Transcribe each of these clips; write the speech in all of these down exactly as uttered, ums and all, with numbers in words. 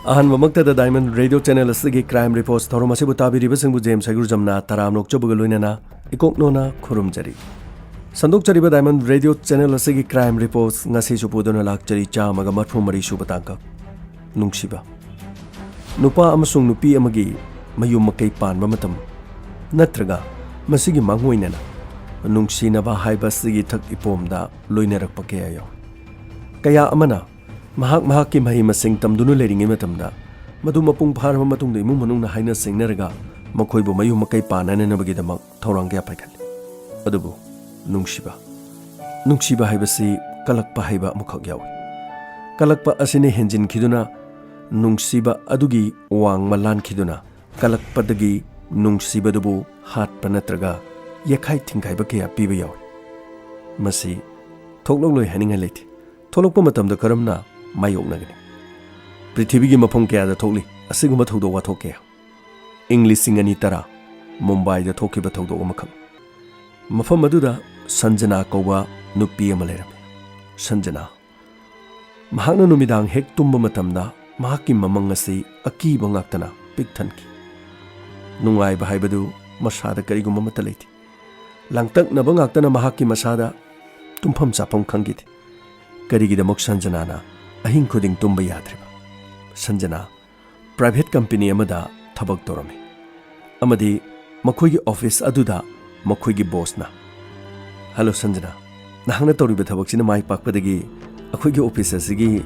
ꯑꯍꯥꯟꯕꯃꯛꯇꯗ Diamond Radio Channel ꯑꯁꯤꯒꯤ Crime Reports ꯊꯧꯔꯝ ꯑꯁꯤꯕꯨ ꯇꯥꯕꯤꯔꯤꯕꯁꯤꯡꯕꯨ ꯖꯦꯝꯁ ꯍꯩꯒ꯭ꯔꯨꯖꯝꯅ ꯇꯔꯥꯝꯅ ꯑꯣꯛꯆꯕꯒ ꯂꯣꯏꯅꯅ ꯏꯀꯣꯛ ꯅꯣꯅ ꯈꯨꯔꯨꯝꯖꯔꯤ꯫ ꯁꯟꯗꯣꯛꯆꯔꯤꯕ Diamond Radio Channel ꯑꯁꯤꯒꯤ Crime Reports ꯉꯁꯤꯁꯨ ꯄꯨꯗꯨꯅ ꯂꯥꯛꯆꯔꯤ, ꯆꯥꯝꯃꯒ ꯃꯔꯤꯐꯨ ꯃꯔꯤ ꯁꯨꯕ ꯇꯥꯡꯀꯛ꯫ ꯅꯨꯡꯁꯤꯕ꯫ ꯅꯨꯄꯥ ꯑꯃꯁꯨꯡ ꯅꯨꯄꯤ ꯑꯃꯒꯤ ꯃꯌꯨꯝ ꯃꯀꯩ ꯄꯥꯟꯕ ꯃꯇꯝ, ꯅꯠꯇ꯭ꯔꯒ ꯃꯁꯤꯒꯤ ꯃꯥꯡꯑꯣꯏꯅꯅ ꯅꯨꯡꯁꯤꯅꯕ ꯍꯥꯏꯕ ꯑꯁꯤꯒꯤ ꯊꯛ ꯏꯄꯣꯝꯗ ꯂꯣꯏꯅꯔꯛꯄ ꯀꯌꯥ ꯌꯥꯎꯏ꯫ ꯀꯌꯥ ꯑꯃꯅ ꯃꯍꯥꯛ ꯃꯍꯥꯛꯀꯤ ꯃꯍꯩ ꯃꯁꯤꯡ ꯇꯝꯗꯨꯅ ꯂꯩꯔꯤꯉꯩ ꯃꯇꯝꯗ, ꯃꯗꯨ ꯃꯄꯨꯡ ꯐꯥꯔꯕ ꯃꯇꯨꯡꯗ ꯏꯃꯨꯡ ꯃꯅꯨꯡꯅ ꯍꯥꯏꯅ ꯁꯤꯡꯅꯔꯒ ꯃꯈꯣꯏꯕꯨ ꯃꯌꯨꯝ ꯃꯀꯩ ꯄꯥꯟꯅꯅꯅꯕꯒꯤꯗꯃꯛ ꯊꯧꯔꯥꯡ ꯀꯌꯥ ꯄꯥꯏꯈꯠꯂꯤ꯫ ꯑꯗꯨꯕꯨ ꯅꯨꯡꯁꯤꯕ, ꯅꯨꯡꯁꯤꯕ ꯍꯥꯏꯕꯁꯤ ꯀꯂꯛꯄ ꯍꯥꯏꯕ ꯑꯃꯈꯛ ꯌꯥꯎꯏ꯫ ꯀꯂꯛꯄ ꯑꯁꯤꯅ ꯍꯦꯟꯖꯤꯟꯈꯤꯗꯨꯅ ꯅꯨꯡꯁꯤꯕ ꯑꯗꯨꯒꯤ ꯋꯥꯡꯃ ꯂꯥꯟꯈꯤꯗꯨꯅ ꯀꯂꯛꯄꯗꯒꯤ ꯅꯨꯡꯁꯤꯕꯗꯨꯕꯨ ꯍꯥꯠꯄ ꯅꯠꯇ꯭ꯔꯒ ꯌꯦꯛꯈꯥꯏ ꯊꯤꯡꯒꯥꯏꯕ ꯀꯌꯥ ꯄꯤꯕ ꯌꯥꯎꯏ꯫ ꯃꯁꯤ ꯊꯣꯛꯂꯛꯂꯣꯏ ꯍꯥꯏꯅꯤꯡꯉꯥꯏ ꯂꯩꯇꯦ꯫ ꯊꯣꯛꯂꯛꯄ ꯃꯇꯝꯗ ꯀꯔꯝꯅ ꯃꯥꯌꯣꯛꯅꯒꯅꯤ? ꯄ꯭ꯔꯤꯊꯤꯕꯤꯒꯤ ꯃꯐꯝ ꯀꯌꯥꯗ ꯊꯣꯛꯂꯤ ꯑꯁꯤꯒꯨꯝꯕ ꯊꯧꯗꯣꯛ ꯋꯥꯊꯣꯛ ꯀꯌꯥ꯫ ꯏꯪ ꯂꯤꯁꯤꯡ ꯑꯅꯤ ꯇꯔꯥ, ꯃꯨꯝꯕꯥꯏꯗ ꯊꯣꯛꯈꯤꯕ ꯊꯧꯗꯣꯛ ꯑꯃꯈꯛ꯫ ꯃꯐꯝ ꯑꯗꯨꯗ ꯁꯟꯖꯅꯥ ꯀꯧꯕ ꯅꯨꯄꯤ ꯑꯃ ꯂꯩꯔꯝꯃꯤ꯫ ꯁꯟꯖꯅꯥ꯫ ꯃꯍꯥꯛꯅ ꯅꯨꯃꯤꯗꯥꯡ ꯍꯦꯛ ꯇꯨꯝꯕ ꯃꯇꯝꯗ ꯃꯍꯥꯛꯀꯤ ꯃꯃꯪ ꯑꯁꯤ ꯑꯀꯤꯕ ꯉꯥꯛꯇꯅ ꯄꯤꯛ ꯊꯟꯈꯤ꯫ ꯅꯨꯡꯉꯥꯏꯕ ꯍꯥꯏꯕꯗꯨ ꯃꯁꯥꯗ ꯀꯔꯤꯒꯨꯝꯕ ꯑꯃꯠꯇ ꯂꯩꯇꯦ꯫ ꯂꯥꯡꯇꯛꯅꯕ ꯉꯥꯛꯇꯅ ꯃꯍꯥꯛꯀꯤ ꯃꯁꯥꯗ ꯇꯨꯝꯐꯝ ꯆꯥꯐꯝ ꯈꯪꯈꯤꯗꯦ꯫ ꯀꯔꯤꯒꯤꯗꯃꯛ ꯁꯟꯖꯅꯥꯅ ꯑꯍꯤꯡ ꯈꯨꯗꯤꯡ ꯇꯨꯝꯕ ꯌꯥꯗ꯭ꯔꯤꯕ? ꯁꯟꯖꯅꯥ private company ꯑꯃꯗ ꯊꯕꯛ ꯇꯧꯔꯝꯃꯤ, ꯑꯃꯗꯤ ꯃꯈꯣꯏꯒꯤ office ꯑꯗꯨꯗ ꯃꯈꯣꯏꯒꯤ bossꯅ, "ꯍꯜꯂꯣ ꯁꯟꯖꯅꯥ, ꯅꯍꯥꯛꯅ ꯇꯧꯔꯤꯕ ꯊꯕꯛꯁꯤꯅ ꯃꯥꯏ ꯄꯥꯛꯄꯗꯒꯤ ꯑꯩꯈꯣꯏꯒꯤ office ꯑꯁꯤꯒꯤ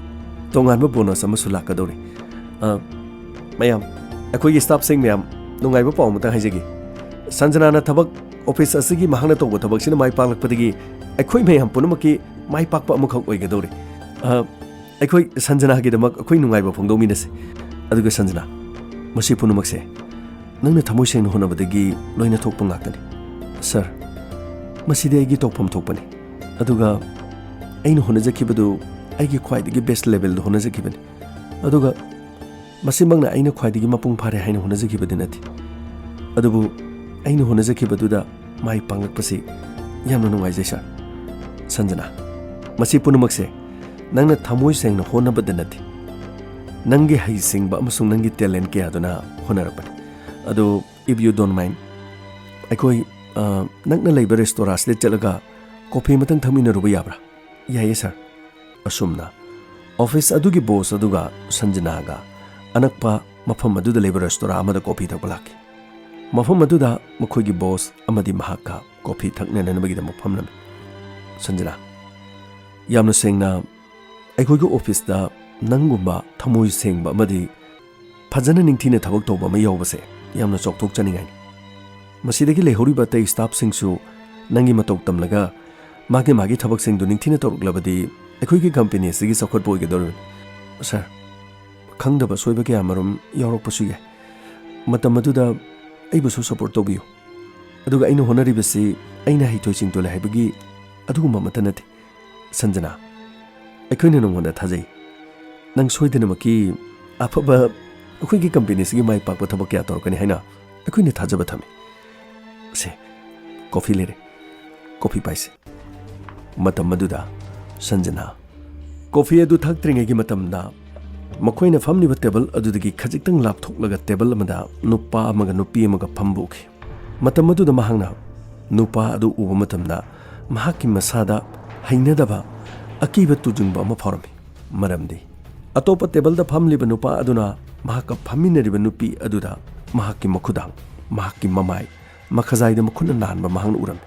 ꯇꯣꯉꯥꯟꯕ bonus ꯑꯃꯁꯨ ꯂꯥꯛꯀꯗꯧꯔꯤ꯫ ꯑ, ꯃꯌꯥꯝ, ꯑꯩꯈꯣꯏꯒꯤ staffꯁꯤꯡ ꯃꯌꯥꯝ, ꯅꯨꯡꯉꯥꯏꯕ ꯄꯥꯎ ꯑꯃꯇꯪ ꯍꯥꯏꯖꯒꯦ꯫ ꯁꯟꯖꯅꯥꯅ ꯊꯕꯛ, office ꯑꯁꯤꯒꯤ ꯃꯍꯥꯛꯅ ꯇꯧꯕ ꯊꯕꯛꯁꯤꯅ ꯃꯥꯏ ꯄꯥꯛꯂꯛꯄꯗꯒꯤ ꯑꯩꯈꯣꯏ ꯃꯌꯥꯝ ꯄꯨꯝꯅꯃꯛꯀꯤ ꯃꯥꯏ ꯄꯥꯛꯄ ꯑꯃꯈꯛ ꯑꯣꯏꯒꯗꯧꯔꯤ꯫ ꯑ, ꯑꯩꯈꯣꯏ ꯁꯟꯖꯅꯥꯒꯤꯗꯃꯛ ꯑꯩꯈꯣꯏ ꯅꯨꯡꯉꯥꯏꯕ ꯐꯣꯡꯗꯣꯛꯃꯤꯟꯅꯁꯤ꯫ ꯑꯗꯨꯒ ꯁꯟꯖꯅꯥ, ꯃꯁꯤ ꯄꯨꯝꯅꯃꯛꯁꯦ ꯅꯪꯅ ꯊꯃꯣꯏ ꯁꯦꯡꯅ ꯍꯣꯠꯅꯕꯗꯒꯤ ꯂꯣꯏꯅ ꯊꯣꯛꯄ ꯉꯥꯛꯇꯅꯤ꯫ Sir, ꯃꯁꯤꯗꯤ ꯑꯩꯒꯤ ꯇꯧꯐꯝ ꯊꯣꯛꯄꯅꯤ꯫ ꯑꯗꯨꯒ ꯑꯩꯅ ꯍꯣꯠꯅꯖꯈꯤꯕꯗꯨ ꯑꯩꯒꯤ ꯈ꯭ꯋꯥꯏꯗꯒꯤ best levelꯗ ꯍꯣꯠꯅꯖꯈꯤꯕꯅꯤ꯫ ꯑꯗꯨꯒ ꯃꯁꯤꯃꯛꯅ ꯑꯩꯅ ꯈ꯭ꯋꯥꯏꯗꯒꯤ ꯃꯄꯨꯡ ꯐꯥꯔꯦ ꯍꯥꯏꯅ ꯍꯣꯠꯅꯖꯈꯤꯕꯗꯤ ꯅꯠꯇꯦ꯫ ꯑꯗꯨꯕꯨ ꯑꯩꯅ ꯍꯣꯠꯅꯖꯈꯤꯕꯗꯨꯗ ꯃꯥꯏ ꯄꯥꯛꯂꯛꯄꯁꯤ ꯌꯥꯝꯅ ꯅꯨꯡꯉꯥꯏꯖꯩ, sir꯫ ꯁꯟꯖꯅꯥ, ꯃꯁꯤ ꯄꯨꯝꯅꯃꯛꯁꯦ ꯅꯪꯅ ꯊꯃꯣꯏ ꯁꯦꯡꯅ ꯍꯣꯠꯅꯕꯗ ꯅꯠꯇꯦ, ꯅꯪꯒꯤ ꯍꯩꯁꯤꯡꯕ ꯑꯃꯁꯨꯡ ꯅꯪꯒꯤ talent ꯀꯌꯥꯗꯨꯅ ꯍꯣꯠꯅꯔꯛꯄꯅꯤ꯫ ꯑꯗꯨ, if you don't mind, ꯑꯩꯈꯣꯏ, ꯑ, ꯅꯛꯅ ꯂꯩꯕ restaurant ꯑꯁꯤꯗ ꯆꯠꯂꯒ coffee ꯑꯃꯇꯪ ꯊꯛꯃꯤꯟꯅꯔꯨꯕ ꯌꯥꯕ꯭ꯔꯥ?" "ꯌꯥꯏꯌꯦ, sir꯫" ꯑꯁꯨꯝꯅ office ꯑꯗꯨꯒꯤ boss ꯑꯗꯨꯒ ꯁꯟꯖꯅꯥꯒ ꯑꯅꯛꯄ ꯃꯐꯝ ꯑꯗꯨꯗ ꯂꯩꯕ restaurant ꯑꯃꯗ coffee ꯊꯛꯄ ꯂꯥꯛꯈꯤ꯫ ꯃꯐꯝ ꯑꯗꯨꯗ ꯃꯈꯣꯏꯒꯤ boss ꯑꯃꯗꯤ ꯃꯍꯥꯛꯀ coffee ꯊꯛꯅꯅꯕꯒꯤꯗꯃꯛ ꯐꯝꯂꯝꯃꯤ꯫ "ꯁꯟꯖꯅꯥ, ꯌꯥꯝꯅ ꯁꯦꯡꯅ, ꯑꯩꯈꯣꯏꯒꯤ officeꯇ ꯅꯪꯒꯨꯝꯕ ꯊꯃꯣꯏ ꯁꯦꯡꯕ ꯑꯃꯗꯤ ꯐꯖꯅ ꯅꯤꯡꯊꯤꯅ ꯊꯕꯛ ꯇꯧꯕ ꯑꯃ ꯌꯥꯎꯕꯁꯦ ꯌꯥꯝꯅ ꯆꯥꯎꯊꯣꯛꯆꯅꯤꯡꯉꯥꯏꯅꯤ꯫ ꯃꯁꯤꯗꯒꯤ ꯂꯩꯍꯧꯔꯤꯕ ꯑꯇꯩ staffꯁꯤꯡꯁꯨ ꯅꯪꯒꯤ ꯃꯇꯧ ꯇꯝꯂꯒ ꯃꯥꯒꯤ ꯃꯥꯒꯤ ꯊꯕꯛꯁꯤꯡꯗꯨ ꯅꯤꯡꯊꯤꯅ ꯇꯧꯔꯛꯂꯕꯗꯤ ꯑꯩꯈꯣꯏꯒꯤ company ꯑꯁꯤꯒꯤ ꯆꯥꯎꯈꯠꯄ ꯑꯣꯏꯒꯗꯧꯔꯤꯕꯅꯤ꯫" "Sir, ꯈꯪꯗꯕ ꯁꯣꯏꯕ ꯀꯌꯥ ꯃꯔꯨꯝ ꯌꯥꯎꯔꯛꯄꯁꯨ ꯌꯥꯏ꯫ ꯃꯇꯝ ꯑꯗꯨꯗ ꯑꯩꯕꯨꯁꯨ support ꯇꯧꯕꯤꯌꯨ꯫ ꯑꯗꯨꯒ ꯑꯩꯅ ꯍꯣꯠꯅꯔꯤꯕꯁꯤ ꯑꯩꯅ ꯍꯩꯊꯣꯏ ꯁꯤꯡꯊꯣꯏ ꯍꯥꯏꯕꯒꯤ ꯑꯗꯨꯒꯨꯝꯕ ꯑꯃꯠꯇ ꯅꯠꯇꯦ꯫ ꯁꯟꯖꯅꯥ, ꯑꯩꯈꯣꯏꯅ ꯅꯉꯣꯟꯗ ꯊꯥꯖꯩ꯫ ꯅꯪ ꯁꯣꯏꯗꯅꯃꯛꯀꯤ ꯑꯐꯕ, ꯑꯩꯈꯣꯏꯒꯤ company ꯑꯁꯤꯒꯤ ꯃꯥꯏ ꯄꯥꯛꯄ ꯊꯕꯛ ꯀꯌꯥ ꯇꯧꯔꯛꯀꯅꯤ ꯍꯥꯏꯅ ꯑꯩꯈꯣꯏꯅ ꯊꯥꯖꯕ ꯊꯝꯃꯤ꯫ ꯁꯦ, coffee ꯂꯩꯔꯦ꯫ Coffee ꯄꯥꯏꯁꯦ꯫" ꯃꯇꯝ ꯑꯗꯨꯗ ꯁꯟꯖꯅꯥ coffee ꯑꯗꯨ ꯊꯛꯇ꯭ꯔꯤꯉꯩꯒꯤ ꯃꯇꯝꯗ ꯃꯈꯣꯏꯅ ꯐꯝꯂꯤꯕ table ꯑꯗꯨꯗꯒꯤ ꯈꯖꯤꯛꯇꯪ ꯂꯥꯞꯊꯣꯛꯂꯒ table ꯑꯃꯗ ꯅꯨꯄꯥ ꯑꯃꯒ ꯅꯨꯄꯤ ꯑꯃꯒ ꯐꯝꯕ ꯎꯈꯤ꯫ ꯃꯇꯝ ꯑꯗꯨꯗ ꯃꯍꯥꯛꯅ ꯅꯨꯄꯥ ꯑꯗꯨ ꯎꯕ ꯃꯇꯝꯗ ꯃꯍꯥꯛꯀꯤ ꯃꯁꯥꯗ ꯍꯩꯅꯗꯕ, ꯑꯀꯤꯕ ꯇꯨꯖꯨꯡꯕ ꯑꯃ ꯐꯥꯎꯔꯝꯃꯤ꯫ ꯃꯔꯝꯗꯤ ꯑꯇꯣꯞꯄ tableꯗ ꯐꯝꯂꯤꯕ ꯅꯨꯄꯥ ꯑꯗꯨꯅ ꯃꯍꯥꯛꯀ ꯐꯝꯃꯤꯟꯅꯔꯤꯕ ꯅꯨꯄꯤ ꯑꯗꯨꯗ ꯃꯍꯥꯛꯀꯤ ꯃꯈꯨꯗꯥꯡ, ꯃꯍꯥꯛꯀꯤ ꯃꯃꯥꯏ, ꯃꯈꯖꯥꯏꯗ ꯃꯈꯨꯠꯅ ꯅꯥꯟꯕ ꯃꯍꯥꯛꯅ ꯎꯔꯝꯃꯤ꯫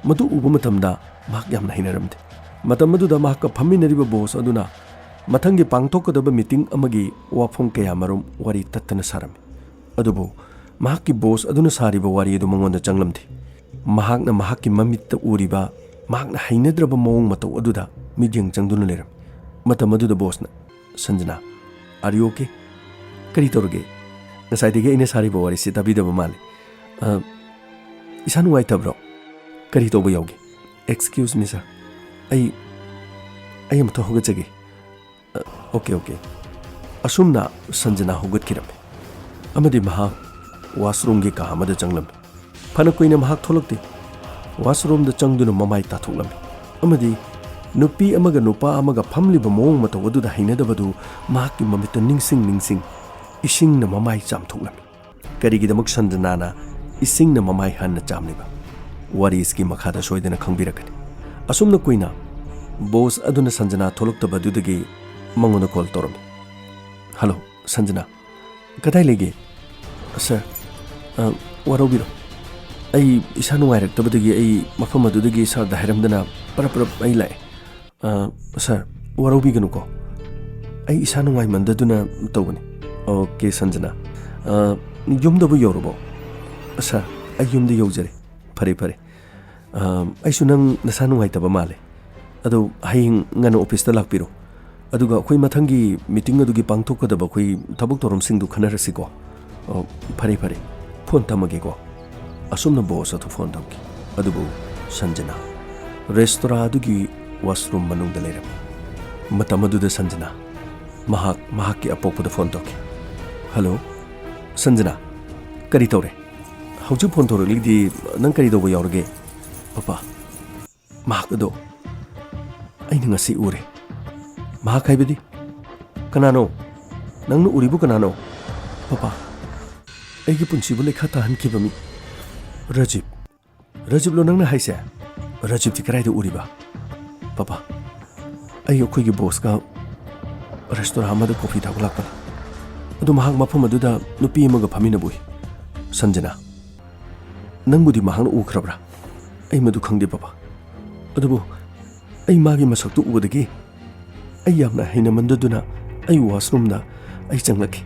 ꯃꯗꯨ ꯎꯕ ꯃꯇꯝꯗ ꯃꯍꯥꯛ ꯌꯥꯝꯅ ꯍꯩꯅꯔꯝꯗꯦ꯫ ꯃꯇꯝ ꯑꯗꯨꯗ ꯃꯍꯥꯛꯀ ꯐꯝꯃꯤꯟꯅꯔꯤꯕ boss ꯑꯗꯨꯅ ꯃꯊꯪꯒꯤ ꯄꯥꯡꯊꯣꯛꯀꯗꯕ meeting ꯑꯃꯒꯤ ꯋꯥꯐꯝ ꯀꯌꯥ ꯃꯔꯨꯝ ꯋꯥꯔꯤ ꯇꯠꯇꯅ ꯁꯥꯔꯝꯃꯤ꯫ ꯑꯗꯨꯕꯨ ꯃꯍꯥꯛꯀꯤ boss ꯑꯗꯨꯅ ꯁꯥꯔꯤꯕ ꯋꯥꯔꯤ ꯑꯗꯨ ꯃꯉꯣꯟꯗ ꯆꯪꯂꯝꯗꯦ꯫ ꯃꯍꯥꯛꯅ ꯃꯍꯥꯛꯀꯤ ꯃꯃꯤꯠꯇ ꯎꯔꯤꯕ ꯃꯍꯥꯛꯅ ꯍꯩꯅꯗ꯭ꯔꯕ ꯃꯑꯣꯡ ꯃꯇꯧ ꯑꯗꯨꯗ ꯃꯤꯠꯌꯦꯡ ꯆꯪꯗꯨꯅ ꯂꯩꯔꯝꯃꯤ꯫ ꯃꯇꯝ ꯑꯗꯨꯗ bossꯅ, "ꯁꯟꯖꯅꯥ, are you okay? ꯀꯔꯤ ꯇꯧꯔꯒꯦ? ꯉꯁꯥꯏꯗꯒꯤ ꯑꯩꯅ ꯁꯥꯔꯤꯕ ꯋꯥꯔꯤꯁꯤ ꯇꯥꯕꯤꯗꯕ ꯃꯥꯜꯂꯤ꯫ ꯑ, ꯏꯁꯥ ꯅꯨꯡꯉꯥꯏꯇꯕ꯭ꯔꯣ? ꯀꯔꯤ ꯇꯧꯕ ꯌꯥꯎꯒꯦ?" "Excuse me, sir. ꯑꯩ, ꯑꯩ ꯑꯃꯨꯛꯇ ꯍꯧꯒꯠꯆꯒꯦ꯫" "ꯑ, okay, okay." ꯑꯁꯨꯝꯅ ꯁꯟꯖꯅꯥ ꯍꯧꯒꯠꯈꯤꯔꯝꯃꯤ ꯑꯃꯗꯤ ꯃꯍꯥꯛ washroomꯒꯤ ꯀꯥ ꯑꯃꯗ ꯆꯪꯂꯝꯃꯤ꯫ ꯐꯅ ꯀꯨꯏꯅ ꯃꯍꯥꯛ ꯊꯣꯛꯂꯛꯇꯦ꯫ Washroomꯗ ꯆꯪꯗꯨꯅ ꯃꯃꯥꯏ ꯇꯥꯊꯣꯛꯂꯝꯃꯤ ꯑꯃꯗꯤ ꯅꯨꯄꯤ ꯑꯃꯒ ꯅꯨꯄꯥ ꯑꯃꯒ ꯐꯝꯂꯤꯕ ꯃꯑꯣꯡ ꯃꯇꯧ ꯑꯗꯨꯗ ꯍꯩꯅꯗꯕꯗꯨ ꯃꯍꯥꯛꯀꯤ ꯃꯃꯤꯠꯇ ꯅꯤꯡꯁꯤꯡ ꯅꯤꯡꯁꯤꯡ ꯏꯁꯤꯡꯅ ꯃꯃꯥꯏ ꯆꯥꯝꯊꯣꯛꯂꯝꯃꯤ꯫ ꯀꯔꯤꯒꯤꯗꯃꯛ ꯁꯟꯖꯅꯥꯅ ꯏꯁꯤꯡꯅ ꯃꯃꯥꯏ ꯍꯥꯟꯅ ꯆꯥꯝꯂꯤꯕ? ꯋꯥꯔꯤ ꯑꯁꯤꯒꯤ ꯃꯈꯥꯗ ꯁꯣꯏꯗꯅ ꯈꯪꯕꯤꯔꯛꯀꯅꯤ꯫ ꯑꯁꯨꯝꯅ ꯀꯨꯏꯅ ꯕꯣꯁ ꯑꯗꯨꯅ ꯁꯟꯖꯅꯥ ꯊꯣꯛꯂꯛꯇꯕꯗꯨꯗꯒꯤ ꯃꯉꯣꯟꯗ ꯀꯣꯜ ꯇꯧꯔꯝꯃꯤ꯫ "ꯍꯜꯂꯣ, ꯁꯟꯖꯅꯥ, ꯀꯗꯥꯏ ꯂꯩꯒꯦ?" "ꯁꯥꯔ, ꯑ, ꯋꯥꯔꯧꯕꯤꯔꯣ꯫ ꯑꯩ ꯏꯁꯥ ꯅꯨꯡꯉꯥꯏꯔꯛꯇꯕꯗꯒꯤ ꯑꯩ ꯃꯐꯝ ꯑꯗꯨꯗꯒꯤ ꯁꯥꯔꯗ ꯍꯥꯏꯔꯝꯗꯅ ꯄꯔꯞ ꯄꯔꯞ ꯑꯩ ꯂꯥꯛꯑꯦ꯫ ꯑ, ꯁꯥꯔ, ꯋꯥꯔꯧꯕꯤꯒꯅꯨꯀꯣ꯫ ꯑꯩ ꯏꯁꯥ ꯅꯨꯡꯉꯥꯏꯃꯟꯗꯗꯨꯅ ꯇꯧꯕꯅꯤ꯫" "ꯑꯣꯀꯦ, ꯁꯟꯖꯅꯥ꯫ ꯑ, ꯌꯨꯝꯗꯕꯨ ꯌꯧꯔꯕꯣ?" "ꯁꯥꯔ, ꯑꯩ ꯌꯨꯝꯗ ꯌꯧꯖꯔꯦ꯫" "ꯐꯔꯦ, ꯐꯔꯦ꯫ ꯑ, ꯑꯩꯁꯨ ꯅꯪ ꯅꯁꯥ ꯅꯨꯡꯉꯥꯏꯇꯕ ꯃꯥꯜꯂꯦ꯫ ꯑꯗꯣ ꯍꯌꯦꯡ ꯉꯟꯅ ꯑꯣꯐꯤꯁꯇ ꯂꯥꯛꯄꯤꯔꯣ꯫ ꯑꯗꯨꯒ ꯑꯩꯈꯣꯏ ꯃꯊꯪꯒꯤ ꯃꯤꯇꯤꯡ ꯑꯗꯨꯒꯤ ꯄꯥꯡꯊꯣꯛꯀꯗꯕ ꯑꯩꯈꯣꯏ ꯊꯕꯛ ꯊꯧꯔꯝꯁꯤꯡꯗꯨ ꯈꯟꯅꯔꯁꯤꯀꯣ꯫" "ꯑꯣ, ꯐꯔꯦ, ꯐꯔꯦ꯫ ꯐꯣꯟ ꯊꯝꯃꯒꯦꯀꯣ꯫" ꯑꯁꯨꯝꯅ ꯕꯣꯁ ꯑꯗꯨ ꯐꯣꯟ ꯊꯝꯈꯤ꯫ ꯑꯗꯨꯕꯨ ꯁꯟꯖꯅꯥ ꯔꯦꯁꯇꯣꯔꯥ ꯑꯗꯨꯒꯤ ꯋꯥꯁꯔꯨꯝ ꯃꯅꯨꯡꯗ ꯂꯩꯔꯝꯃꯤ꯫ ꯃꯇꯝ ꯑꯗꯨꯗ ꯁꯟꯖꯅꯥ ꯃꯍꯥꯛ ꯃꯍꯥꯛꯀꯤ ꯑꯄꯣꯛꯄꯗ ꯐꯣꯟ ꯇꯧꯈꯤ꯫ "ꯍꯜꯂꯣ, ꯁꯟꯖꯅꯥ, ꯀꯔꯤ ꯇꯧꯔꯦ? ꯍꯧꯖꯤꯛ ꯐꯣꯟ ꯇꯧꯔꯛꯂꯤꯗꯤ ꯅꯪ ꯀꯔꯤ ꯇꯧꯕ ꯌꯥꯎꯔꯒꯦ?" "ꯄꯄꯥ, ꯃꯍꯥꯛ ꯑꯗꯣ ꯑꯩꯅ ꯉꯁꯤ ꯎꯔꯦ꯫" "ꯃꯍꯥꯛ ꯍꯥꯏꯕꯗꯤ? ꯀꯅꯥꯅꯣ? ꯅꯪꯅ ꯎꯔꯤꯕꯨ ꯀꯅꯥꯅꯣ?" "ꯄꯄꯥ, ꯑꯩꯒꯤ ꯄꯨꯟꯁꯤꯕꯨ ꯂꯩꯈꯥ ꯇꯥꯍꯟꯈꯤꯕ ꯃꯤ, ꯔꯖꯤꯕ꯫" "ꯔꯖꯤꯕꯂꯣ ꯅꯪꯅ ꯍꯥꯏꯁꯦ? ꯔꯖꯤꯕꯇꯤ ꯀꯗꯥꯏꯗ ꯎꯔꯤꯕ?" "ꯄꯄꯥ, ꯑꯩ ꯑꯩꯈꯣꯏꯒꯤ ꯕꯣꯁꯀ ꯔꯦꯁꯇꯣꯔꯥ ꯑꯃꯗ ꯀꯣꯐꯤ ꯊꯛꯄ ꯂꯥꯛꯄꯅꯤ꯫ ꯑꯗꯨ ꯃꯍꯥꯛ ꯃꯐꯝ ꯑꯗꯨꯗ ꯅꯨꯄꯤ ꯑꯃꯒ ꯐꯝꯃꯤꯟꯅꯕ ꯎꯏ꯫" "ꯁꯟꯖꯅꯥ, ꯅꯪꯕꯨꯗꯤ ꯃꯍꯥꯛꯅ ꯎꯈ꯭ꯔꯕ꯭ꯔꯥ?" "ꯑꯩ ꯃꯗꯨ ꯈꯪꯗꯦ, ꯄꯄꯥ꯫ ꯑꯗꯨꯕꯨ ꯑꯩ ꯃꯥꯒꯤ ꯃꯁꯛꯇꯨ ꯎꯕꯗꯒꯤ ꯑꯩ ꯌꯥꯝꯅ ꯍꯩꯅꯃꯟꯗꯗꯨꯅ ꯑꯩ ꯋꯥꯁꯔꯨꯝꯗ ꯑꯩ ꯆꯪꯂꯛꯈꯤ꯫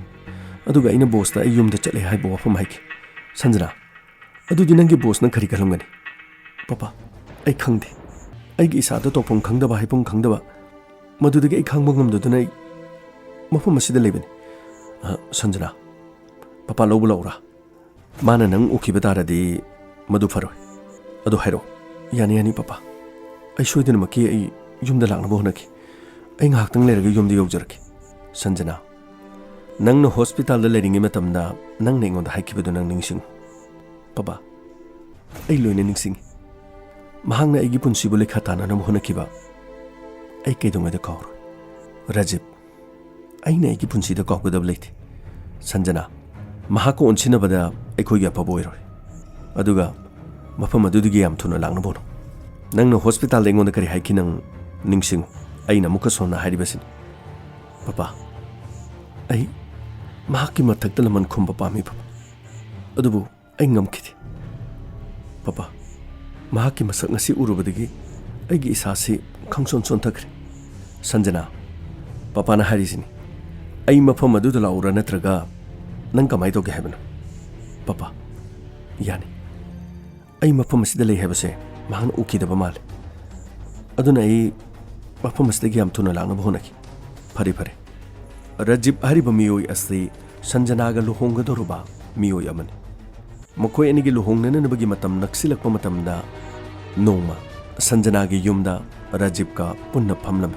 ꯑꯗꯨꯒ ꯑꯩꯅ ꯕꯣꯁꯇ ꯑꯩ ꯌꯨꯝꯗ ꯆꯠꯂꯦ ꯍꯥꯏꯕ ꯋꯥꯐꯝ ꯍꯥꯏꯈꯤ꯫" "ꯁꯟꯖꯅꯥ, ꯑꯗꯨꯗꯤ ꯅꯪꯒꯤ ꯕꯣꯁꯅ ꯀꯔꯤ ꯈꯜꯂꯝꯒꯅꯤ?" "ꯄꯄꯥ, ꯑꯩ ꯈꯪꯗꯦ꯫ ꯑꯩꯒꯤ ꯏꯁꯥꯗ ꯇꯧꯐꯝ ꯈꯪꯗꯕ, ꯍꯥꯏꯐꯝ ꯈꯪꯗꯕ, ꯃꯗꯨꯗꯒꯤ ꯑꯩ ꯈꯥꯡꯕ ꯉꯝꯗꯗꯨꯅ ꯑꯩ ꯃꯐꯝ ꯑꯁꯤꯗ ꯂꯩꯕꯅꯤ꯫" "ꯑ, ꯁꯟꯖꯅꯥ, ꯄꯄꯥ ꯂꯧꯕ ꯂꯥꯛꯎꯔꯥ? ꯃꯥꯅ ꯅꯪ ꯎꯈꯤꯕ ꯇꯥꯔꯗꯤ ꯃꯗꯨ ꯐꯔꯣꯏ꯫ ꯑꯗꯨ ꯍꯥꯏꯔꯛꯑꯣ꯫" "ꯌꯥꯅꯤ, ꯌꯥꯅꯤ, ꯄꯄꯥ꯫ ꯑꯩ ꯁꯣꯏꯗꯅꯃꯛꯀꯤ ꯑꯩ ꯌꯨꯝꯗ ꯂꯥꯛꯅꯕ ꯍꯣꯠꯅꯈꯤ꯫ ꯑꯩ ꯉꯥꯏꯍꯥꯛꯇꯪ ꯂꯩꯔꯒ ꯌꯨꯝꯗ ꯌꯧꯖꯔꯛꯀꯦ꯫" "ꯁꯟꯖꯅꯥ, ꯅꯪꯅ ꯍꯣꯁꯄꯤꯇꯥꯜꯗ ꯂꯩꯔꯤꯉꯩ ꯃꯇꯝꯗ ꯅꯪꯅ ꯑꯩꯉꯣꯟꯗ ꯍꯥꯏꯈꯤꯕꯗꯨ ꯅꯪ ꯅꯤꯡꯁꯤꯡꯉꯨ꯫" "ꯄꯄꯥ, ꯑꯩ ꯂꯣꯏꯅ ꯅꯤꯡꯁꯤꯡꯉꯤ꯫ ꯃꯍꯥꯛꯅ ꯑꯩꯒꯤ ꯄꯨꯟꯁꯤꯕꯨ ꯂꯩꯈꯥ ꯇꯥꯅꯅꯕ ꯍꯣꯠꯅꯈꯤꯕ ꯑꯩ ꯀꯩꯗꯧꯉꯩꯗ ꯀꯥꯎꯔꯣꯏ꯫ ꯔꯥꯖꯤꯕ, ꯑꯩꯅ ꯑꯩꯒꯤ ꯄꯨꯟꯁꯤꯗ ꯀꯥꯎꯒꯗꯕ ꯂꯩꯇꯦ꯫ ꯁꯟꯖꯅꯥ, ꯃꯍꯥꯛꯀ ꯑꯣꯟꯁꯤꯟꯅꯕꯗ ꯑꯩꯈꯣꯏꯒꯤ ꯑꯐꯕ ꯑꯣꯏꯔꯣꯏ꯫ ꯑꯗꯨꯒ ꯃꯐꯝ ꯑꯗꯨꯗꯒꯤ ꯌꯥꯝ ꯊꯨꯅ ꯂꯥꯛꯅꯕ ꯍꯣꯠꯅꯧ꯫ ꯅꯪꯅ ꯍꯣꯁꯄꯤꯇꯥꯜꯗ ꯑꯩꯉꯣꯟꯗ ꯀꯔꯤ ꯍꯥꯏꯈꯤ, ꯅꯪ ꯅꯤꯡꯁꯤꯡꯉꯨ꯫ ꯑꯩꯅ ꯑꯃꯨꯛꯀ ꯁꯣꯟꯅ ꯍꯥꯏꯔꯤꯕꯁꯤꯅꯤ꯫ ꯄꯄꯥ, ꯑꯩ ꯃꯍꯥꯛꯀꯤ ꯃꯊꯛꯇ ꯂꯃꯟ ꯈꯨꯝꯕ ꯄꯥꯝꯃꯤ, ꯄꯄꯥ꯫ ꯑꯗꯨꯕꯨ ꯑꯩ ꯉꯝꯈꯤꯗꯦ꯫ ꯄꯄꯥ, ꯃꯍꯥꯛꯀꯤ ꯃꯁꯛ ꯉꯁꯤ ꯎꯔꯨꯕꯗꯒꯤ ꯑꯩꯒꯤ ꯏꯁꯥꯁꯤ ꯈꯪꯁꯣꯟ ꯁꯣꯟꯊꯈ꯭ꯔꯦ꯫ ꯁꯟꯖꯅꯥ, ꯄꯄꯥꯅ ꯍꯥꯏꯔꯤꯁꯤꯅꯤ꯫ ꯑꯩ ꯃꯐꯝ ꯑꯗꯨꯗ ꯂꯥꯛꯎꯔꯥ, ꯅꯠꯇ꯭ꯔꯒ ꯅꯪ ꯀꯃꯥꯏ ꯇꯧꯒꯦ ꯍꯥꯏꯕꯅꯣ? ꯄꯄꯥ, ꯌꯥꯅꯤ꯫ ꯑꯩ ꯃꯐꯝ ꯑꯁꯤꯗ ꯂꯩ ꯍꯥꯏꯕꯁꯦ ꯃꯍꯥꯛꯅ ꯎꯈꯤꯗꯕ ꯃꯥꯜꯂꯦ꯫ ꯑꯗꯨꯅ ꯑꯩ ꯃꯐꯝ ꯑꯁꯤꯗꯒꯤ ꯌꯥꯝ ꯊꯨꯅ ꯂꯥꯛꯅꯕ ꯍꯣꯠꯅꯈꯤ꯫ ꯐꯔꯦ, ꯐꯔꯦ꯫ ꯔꯥꯖꯤꯕ ꯍꯥꯏꯔꯤꯕ ꯃꯤꯑꯣꯏ ꯑꯁꯤ ꯁꯟꯖꯅꯥꯒ ꯂꯨꯍꯣꯡꯒꯗꯧꯔꯕ ꯃꯤꯑꯣꯏ ꯑꯃꯅꯤ꯫ ꯃꯈꯣꯏ ꯑꯅꯤꯒꯤ ꯂꯨꯍꯣꯡꯅꯅꯕꯒꯤ ꯃꯇꯝ ꯅꯛꯁꯤꯜꯂꯛꯄ ꯃꯇꯝꯗ ꯅꯣꯡꯃ ꯁꯟꯖꯅꯥꯒꯤ ꯌꯨꯝꯗ ꯔꯥꯖꯤꯕꯀ ꯄꯨꯟꯅ ꯐꯝꯂꯝꯃꯤ꯫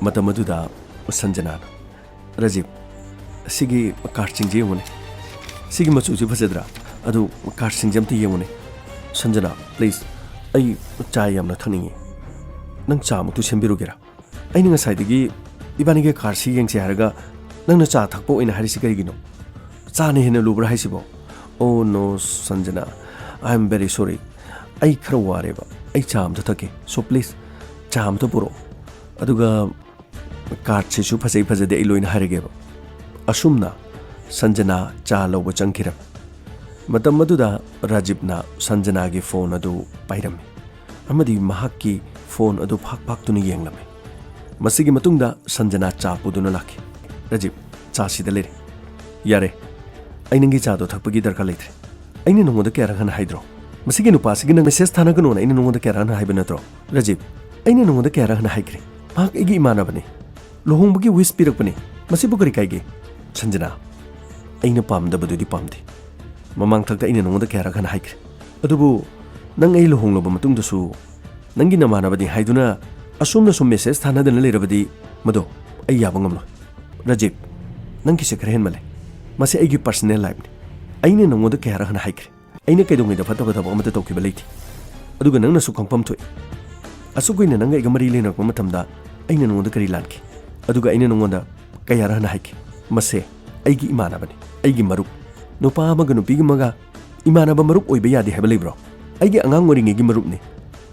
ꯃꯇꯝ ꯑꯗꯨꯗ ꯁꯟꯖꯅꯥꯅ, "ꯔꯥꯖꯤꯕ, ꯁꯤꯒꯤ ꯀꯥꯔꯠꯁꯤꯡꯁꯦ ꯌꯦꯡꯉꯨꯅꯦ꯫ ꯁꯤꯒꯤ ꯃꯆꯨꯁꯤ ꯐꯖꯗ꯭ꯔꯥ? ꯑꯗꯨ ꯀꯥꯔꯠꯁꯤꯡꯁꯦ ꯑꯝꯇ ꯌꯦꯡꯉꯨꯅꯦ꯫" "ꯁꯟꯖꯅꯥ, please, ꯑꯩ ꯆꯥ ꯌꯥꯝꯅ ꯊꯛꯅꯤꯡꯉꯤ꯫ ꯅꯪ ꯆꯥ ꯑꯃꯨꯛꯇ ꯁꯦꯝꯕꯤꯔꯨꯒꯦꯔꯥ? ꯑꯩꯅ ꯉꯁꯥꯏꯗꯒꯤ ꯏꯕꯥꯅꯤꯒꯤ ꯀꯥꯔꯠꯁꯤ ꯌꯦꯡꯁꯦ ꯍꯥꯏꯔꯒ ꯅꯪꯅ ꯆꯥ ꯊꯛꯄ ꯑꯣꯏꯅ ꯍꯥꯏꯔꯤꯁꯤ ꯀꯔꯤꯒꯤꯅꯣ? ꯆꯥꯅ ꯍꯦꯟꯅ ꯂꯨꯕ꯭ꯔꯥ ꯍꯥꯏꯁꯤꯕꯣ?" "Oh no, ꯁꯟꯖꯅꯥ, I am very sorry꯫ ꯑꯩ ꯈꯔ ꯋꯥꯔꯦꯕ꯫ ꯑꯩ ꯆꯥ ꯑꯝꯇ ꯊꯛꯀꯦ꯫ So please, ꯆꯥ ꯑꯝꯇ ꯄꯨꯔꯛꯑꯣ꯫ ꯑꯗꯨꯒ ꯀꯥꯔꯠꯁꯤꯁꯨ ꯐꯖꯩ ꯐꯖꯗꯦ ꯑꯩ ꯂꯣꯏꯅ ꯍꯥꯏꯔꯒꯦꯕ꯫" ꯑꯁꯨꯝꯅ ꯁꯟꯖꯅꯥ ꯆꯥ ꯂꯧꯕ ꯆꯪꯈꯤꯔꯝꯃꯤ꯫ ꯃꯇꯝ ꯑꯗꯨꯗ ꯔꯥꯖꯤꯕꯅ ꯁꯟꯖꯅꯥꯒꯤ ꯐꯣꯟ ꯑꯗꯨ ꯄꯥꯏꯔꯝꯃꯤ ꯑꯃꯗꯤ ꯃꯍꯥꯛꯀꯤ ꯐꯣꯟ ꯑꯗꯨ ꯐꯥꯛ ꯐꯥꯛꯇꯨꯅ ꯌꯦꯡꯂꯝꯃꯤ꯫ ꯃꯁꯤꯒꯤ ꯃꯇꯨꯡꯗ ꯁꯟꯖꯅꯥ ꯆꯥ ꯄꯨꯗꯨꯅ ꯂꯥꯛꯈꯤ꯫ "ꯔꯥꯖꯤꯕ, ꯆꯥ ꯁꯤꯗ ꯂꯩꯔꯦ꯫ ꯌꯥꯔꯦ, ꯑꯩ ꯅꯪꯒꯤ ꯆꯥꯗꯣ ꯊꯛꯄꯒꯤ ꯗꯔꯀꯥꯔ ꯂꯩꯇ꯭ꯔꯦ꯫ ꯑꯩꯅ ꯅꯉꯣꯟꯗ ꯀꯌꯥꯔꯛ ꯍꯟꯅ ꯍꯥꯏꯗ꯭ꯔꯣ? ꯃꯁꯤꯒꯤ ꯅꯨꯄꯥꯁꯤꯒꯤ ꯅꯪ ꯃꯦꯁꯦꯖ ꯊꯥꯅꯒꯅꯣꯅ ꯑꯩꯅ ꯅꯉꯣꯟꯗ ꯀꯌꯥꯔꯛ ꯍꯟꯅ ꯍꯥꯏꯕ ꯅꯠꯇ꯭ꯔꯣ? ꯔꯥꯖꯤꯕ, ꯑꯩꯅ ꯅꯉꯣꯟꯗ ꯀꯌꯥꯔꯛ ꯍꯟꯅ ꯍꯥꯏꯈ꯭ꯔꯦ? ꯃꯍꯥꯛ ꯑꯩꯒꯤ ꯏꯃꯥꯟꯅꯕꯅꯤ꯫ ꯂꯨꯍꯣꯡꯕꯒꯤ ꯋꯤꯁ ꯄꯤꯔꯛꯄꯅꯤ꯫ ꯃꯁꯤꯕꯨ ꯀꯔꯤ ꯀꯥꯏꯒꯦ?" "ꯁꯟꯖꯅꯥ, ꯑꯩꯅ ꯄꯥꯝꯗꯕꯗꯨꯗꯤ ꯄꯥꯝꯗꯦ꯫ ꯃꯃꯥꯡꯊꯛꯇ ꯑꯩꯅ ꯅꯉꯣꯟꯗ ꯀꯌꯥꯔꯛ ꯍꯟꯅ ꯍꯥꯏꯈ꯭ꯔꯦ꯫ ꯑꯗꯨꯕꯨ ꯅꯪ ꯑꯩ ꯂꯨꯍꯣꯡꯂꯕ ꯃꯇꯨꯡꯗꯁꯨ ꯅꯪꯒꯤ ꯅꯃꯥꯟꯅꯕꯅꯤ ꯍꯥꯏꯗꯨꯅ ꯑꯁꯨꯝꯅ ꯁꯨꯝ ꯃꯦꯁꯦꯖ ꯊꯥꯅꯗꯅ ꯂꯩꯔꯕꯗꯤ ꯃꯗꯣ ꯑꯩ ꯌꯥꯕ ꯉꯝꯂꯣꯏ꯫ ꯔꯥꯖꯤꯕ, ꯅꯪꯒꯤꯁꯦ ꯈꯔ ꯍꯦꯟꯃꯜꯂꯦ꯫ ꯃꯁꯤ ꯑꯩꯒꯤ ꯄꯔꯁꯅꯦꯜ ꯂꯥꯏꯐꯅꯤ꯫ ꯑꯩꯅ ꯅꯉꯣꯟꯗ ꯀꯌꯥꯔꯛ ꯍꯟꯅ ꯍꯥꯏꯈ꯭ꯔꯦ꯫ ꯑꯩꯅ ꯀꯩꯗꯧꯉꯩꯗ ꯐꯠꯇꯕ ꯊꯕꯛ ꯑꯃꯠꯇ ꯇꯧꯈꯤꯕ ꯂꯩꯇꯦ꯫ ꯑꯗꯨꯒ ꯅꯪꯅꯁꯨ ꯈꯪꯐꯝ ꯊꯣꯛꯏ꯫ ꯑꯁꯨꯛ ꯀꯨꯏꯅ ꯅꯪꯒ ꯑꯩꯒ ꯃꯔꯤ ꯂꯩꯅꯔꯛꯄ ꯃꯇꯝꯗ ꯑꯩꯅ ꯅꯉꯣꯟꯗ ꯀꯔꯤ ꯂꯥꯟꯈꯤ? ꯑꯗꯨꯒ ꯑꯩꯅ ꯅꯉꯣꯟꯗ ꯀꯌꯥꯔꯛ ꯍꯟꯅ ꯍꯥꯏꯈꯤ? ꯃꯁꯦ ꯑꯩꯒꯤ ꯏꯃꯥꯟꯅꯕꯅꯤ, ꯑꯩꯒꯤ ꯃꯔꯨꯞ꯫ ꯅꯨꯄꯥ ꯑꯃꯒ ꯅꯨꯄꯤ ꯑꯃꯒ ꯏꯃꯥꯟꯅꯕ ꯃꯔꯨꯞ ꯑꯣꯏꯕ ꯌꯥꯗꯦ ꯍꯥꯏꯕ ꯂꯩꯕ꯭ꯔꯣ? ꯑꯩꯒꯤ ꯑꯉꯥꯡ ꯑꯣꯏꯔꯤꯉꯩꯒꯤ ꯃꯔꯨꯞꯅꯤ꯫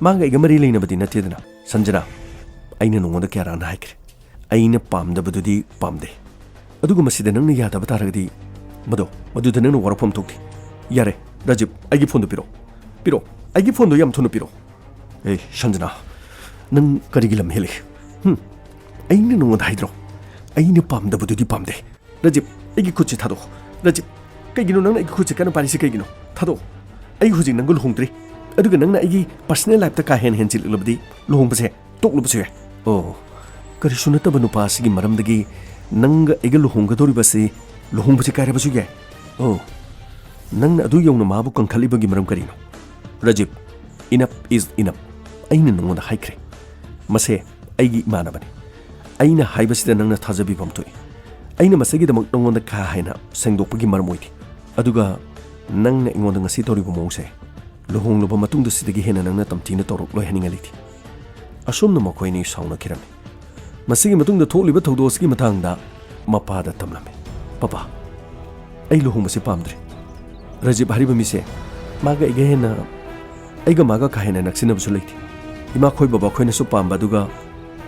ꯃꯥꯒ ꯑꯩꯒ ꯃꯔꯤ ꯂꯩꯅꯕꯗꯤ ꯅꯠꯇꯦꯗꯅ꯫ ꯁꯟꯖꯅꯥ, ꯑꯩꯅ ꯅꯉꯣꯟꯗ ꯀꯌꯥꯔꯛ ꯍꯟꯅ ꯍꯥꯏꯈ꯭ꯔꯦ, ꯑꯩꯅ ꯄꯥꯝꯗꯕꯗꯨꯗꯤ ꯄꯥꯝꯗꯦ꯫ ꯑꯗꯨꯒ ꯃꯁꯤꯗ ꯅꯪꯅ ꯌꯥꯗꯕ ꯇꯥꯔꯒꯗꯤ, ꯃꯗꯣ, ꯃꯗꯨꯗ ꯅꯪꯅ ꯋꯥꯔꯛꯐꯝ ꯊꯣꯛꯇꯦ꯫ ꯌꯥꯔꯦ, ꯔꯥꯖꯤꯕ, ꯑꯩꯒꯤ ꯐꯣꯟꯗꯣ ꯄꯤꯔꯛꯑꯣ꯫ ꯄꯤꯔꯛꯑꯣ, ꯑꯩꯒꯤ ꯐꯣꯟꯗꯣ ꯌꯥꯝ ꯊꯨꯅ ꯄꯤꯔꯛꯑꯣ꯫ ꯑꯦ, ꯁꯟꯖꯅꯥ, ꯅꯪ ꯀꯔꯤꯒꯤ ꯂꯝ ꯍꯦꯜꯂꯤ? ꯍꯨꯝ? ꯑꯩꯅ ꯅꯉꯣꯟꯗ ꯍꯥꯏꯗ꯭ꯔꯣ? ꯑꯩꯅ ꯄꯥꯝꯗꯕꯗꯨꯗꯤ ꯄꯥꯝꯗꯦ꯫ ꯔꯥꯖꯤꯕ, ꯑꯩꯒꯤ ꯈꯨꯠꯁꯤ ꯊꯥꯗꯣꯛꯑꯣ꯫ ꯔꯥꯖꯤꯕ, ꯀꯩꯒꯤꯅꯣ ꯅꯪꯅ ꯑꯩꯒꯤ ꯈꯨꯠꯁꯤ ꯀꯟꯅ ꯄꯥꯏꯔꯤꯁꯤ ꯀꯩꯒꯤꯅꯣ? ꯊꯥꯗꯣꯛꯑꯣ꯫ ꯑꯩ ꯍꯧꯖꯤꯛ ꯅꯪꯒ ꯂꯨꯍꯣꯡꯗ꯭ꯔꯤ꯫ ꯑꯗꯨꯒ ꯅꯪꯅ ꯑꯩꯒꯤ personal lifeꯇ ꯀꯥ ꯍꯦꯟꯅ ꯍꯦꯟꯖꯤꯜꯂꯛꯂꯕꯗꯤ ꯂꯨꯍꯣꯡꯕꯁꯦ ꯇꯣꯛꯂꯨꯕꯁꯨ ꯌꯥꯏ꯫ ꯑꯣ, ꯀꯔꯤꯁꯨ ꯅꯠꯇꯕ ꯅꯨꯄꯥ ꯑꯁꯤꯒꯤ ꯃꯔꯝꯗꯒꯤ ꯅꯪꯒ ꯑꯩꯒ ꯂꯨꯍꯣꯡꯒꯗꯧꯔꯤꯕꯁꯤ ꯂꯨꯍꯣꯡꯕꯁꯤ ꯀꯥꯏꯔꯕꯁꯨ ꯌꯥꯏ꯫ ꯑꯣ, ꯅꯪꯅ ꯑꯗꯨ ꯌꯧꯅ ꯃꯥꯕꯨ ꯀꯟꯈꯠꯂꯤꯕꯒꯤ ꯃꯔꯝ ꯀꯔꯤꯅꯣ? Rajiv, enough is enough꯫ ꯑꯩꯅ ꯅꯉꯣꯟꯗ ꯍꯥꯏꯈ꯭ꯔꯦ꯫ ꯃꯁꯦ ꯑꯩꯒꯤ ꯏꯃꯥꯟꯅꯕꯅꯤ꯫ ꯑꯩꯅ ꯍꯥꯏꯕꯁꯤꯗ ꯅꯪꯅ ꯊꯥꯖꯕꯤꯐꯝ ꯊꯣꯛꯏ꯫ ꯑꯩꯅ ꯃꯁꯤꯒꯤꯗꯃꯛ ꯅꯉꯣꯟꯗ ꯀꯥ ꯍꯦꯟꯅ ꯁꯦꯡꯗꯣꯛꯄꯒꯤ ꯃꯔꯝ ꯑꯣꯏꯗꯦ꯫ ꯑꯗꯨꯒ ꯅꯪꯅ ꯑꯩꯉꯣꯟꯗ ꯉꯁꯤ ꯇꯧꯔꯤꯕ ꯃꯑꯣꯡꯁꯦ, ꯂꯨꯍꯣꯡꯂꯕ ꯃꯇꯨꯡꯗ ꯁꯤꯗꯒꯤ ꯍꯦꯟꯅ ꯅꯪꯅ ꯇꯝꯊꯤꯅ ꯇꯧꯔꯛꯂꯣꯏ ꯍꯥꯏꯅꯤꯡꯉꯥꯏ ꯂꯩꯇꯦ꯫ ꯑꯁꯨꯝꯅ ꯃꯈꯣꯏ ꯑꯅꯤ ꯁꯥꯎꯅꯈꯤꯔꯝꯃꯤ꯫ ꯃꯁꯤꯒꯤ ꯃꯇꯨꯡꯗ ꯊꯣꯛꯂꯤꯕ ꯊꯧꯗꯣꯛ ꯑꯁꯤꯒꯤ ꯃꯇꯥꯡꯗ ꯃꯄꯥꯗ ꯇꯝꯂꯝꯃꯤ꯫ "ꯄꯄꯥ, ꯑꯩ ꯂꯨꯍꯣꯡꯕꯁꯤ ꯄꯥꯝꯗ꯭ꯔꯦ꯫ ꯔꯥꯖꯤꯕ ꯍꯥꯏꯔꯤꯕ ꯃꯤꯁꯦ ꯃꯥꯒ ꯑꯩꯒ ꯍꯦꯟꯅ, ꯑꯩꯒ ꯃꯥꯒ ꯀꯥ ꯍꯦꯟꯅ ꯅꯛꯁꯤꯟꯅꯕꯁꯨ ꯂꯩꯇꯦ꯫ ꯏꯃꯥꯈꯣꯏ ꯕꯕꯥꯈꯣꯏꯅꯁꯨ ꯄꯥꯝꯕ, ꯑꯗꯨꯒ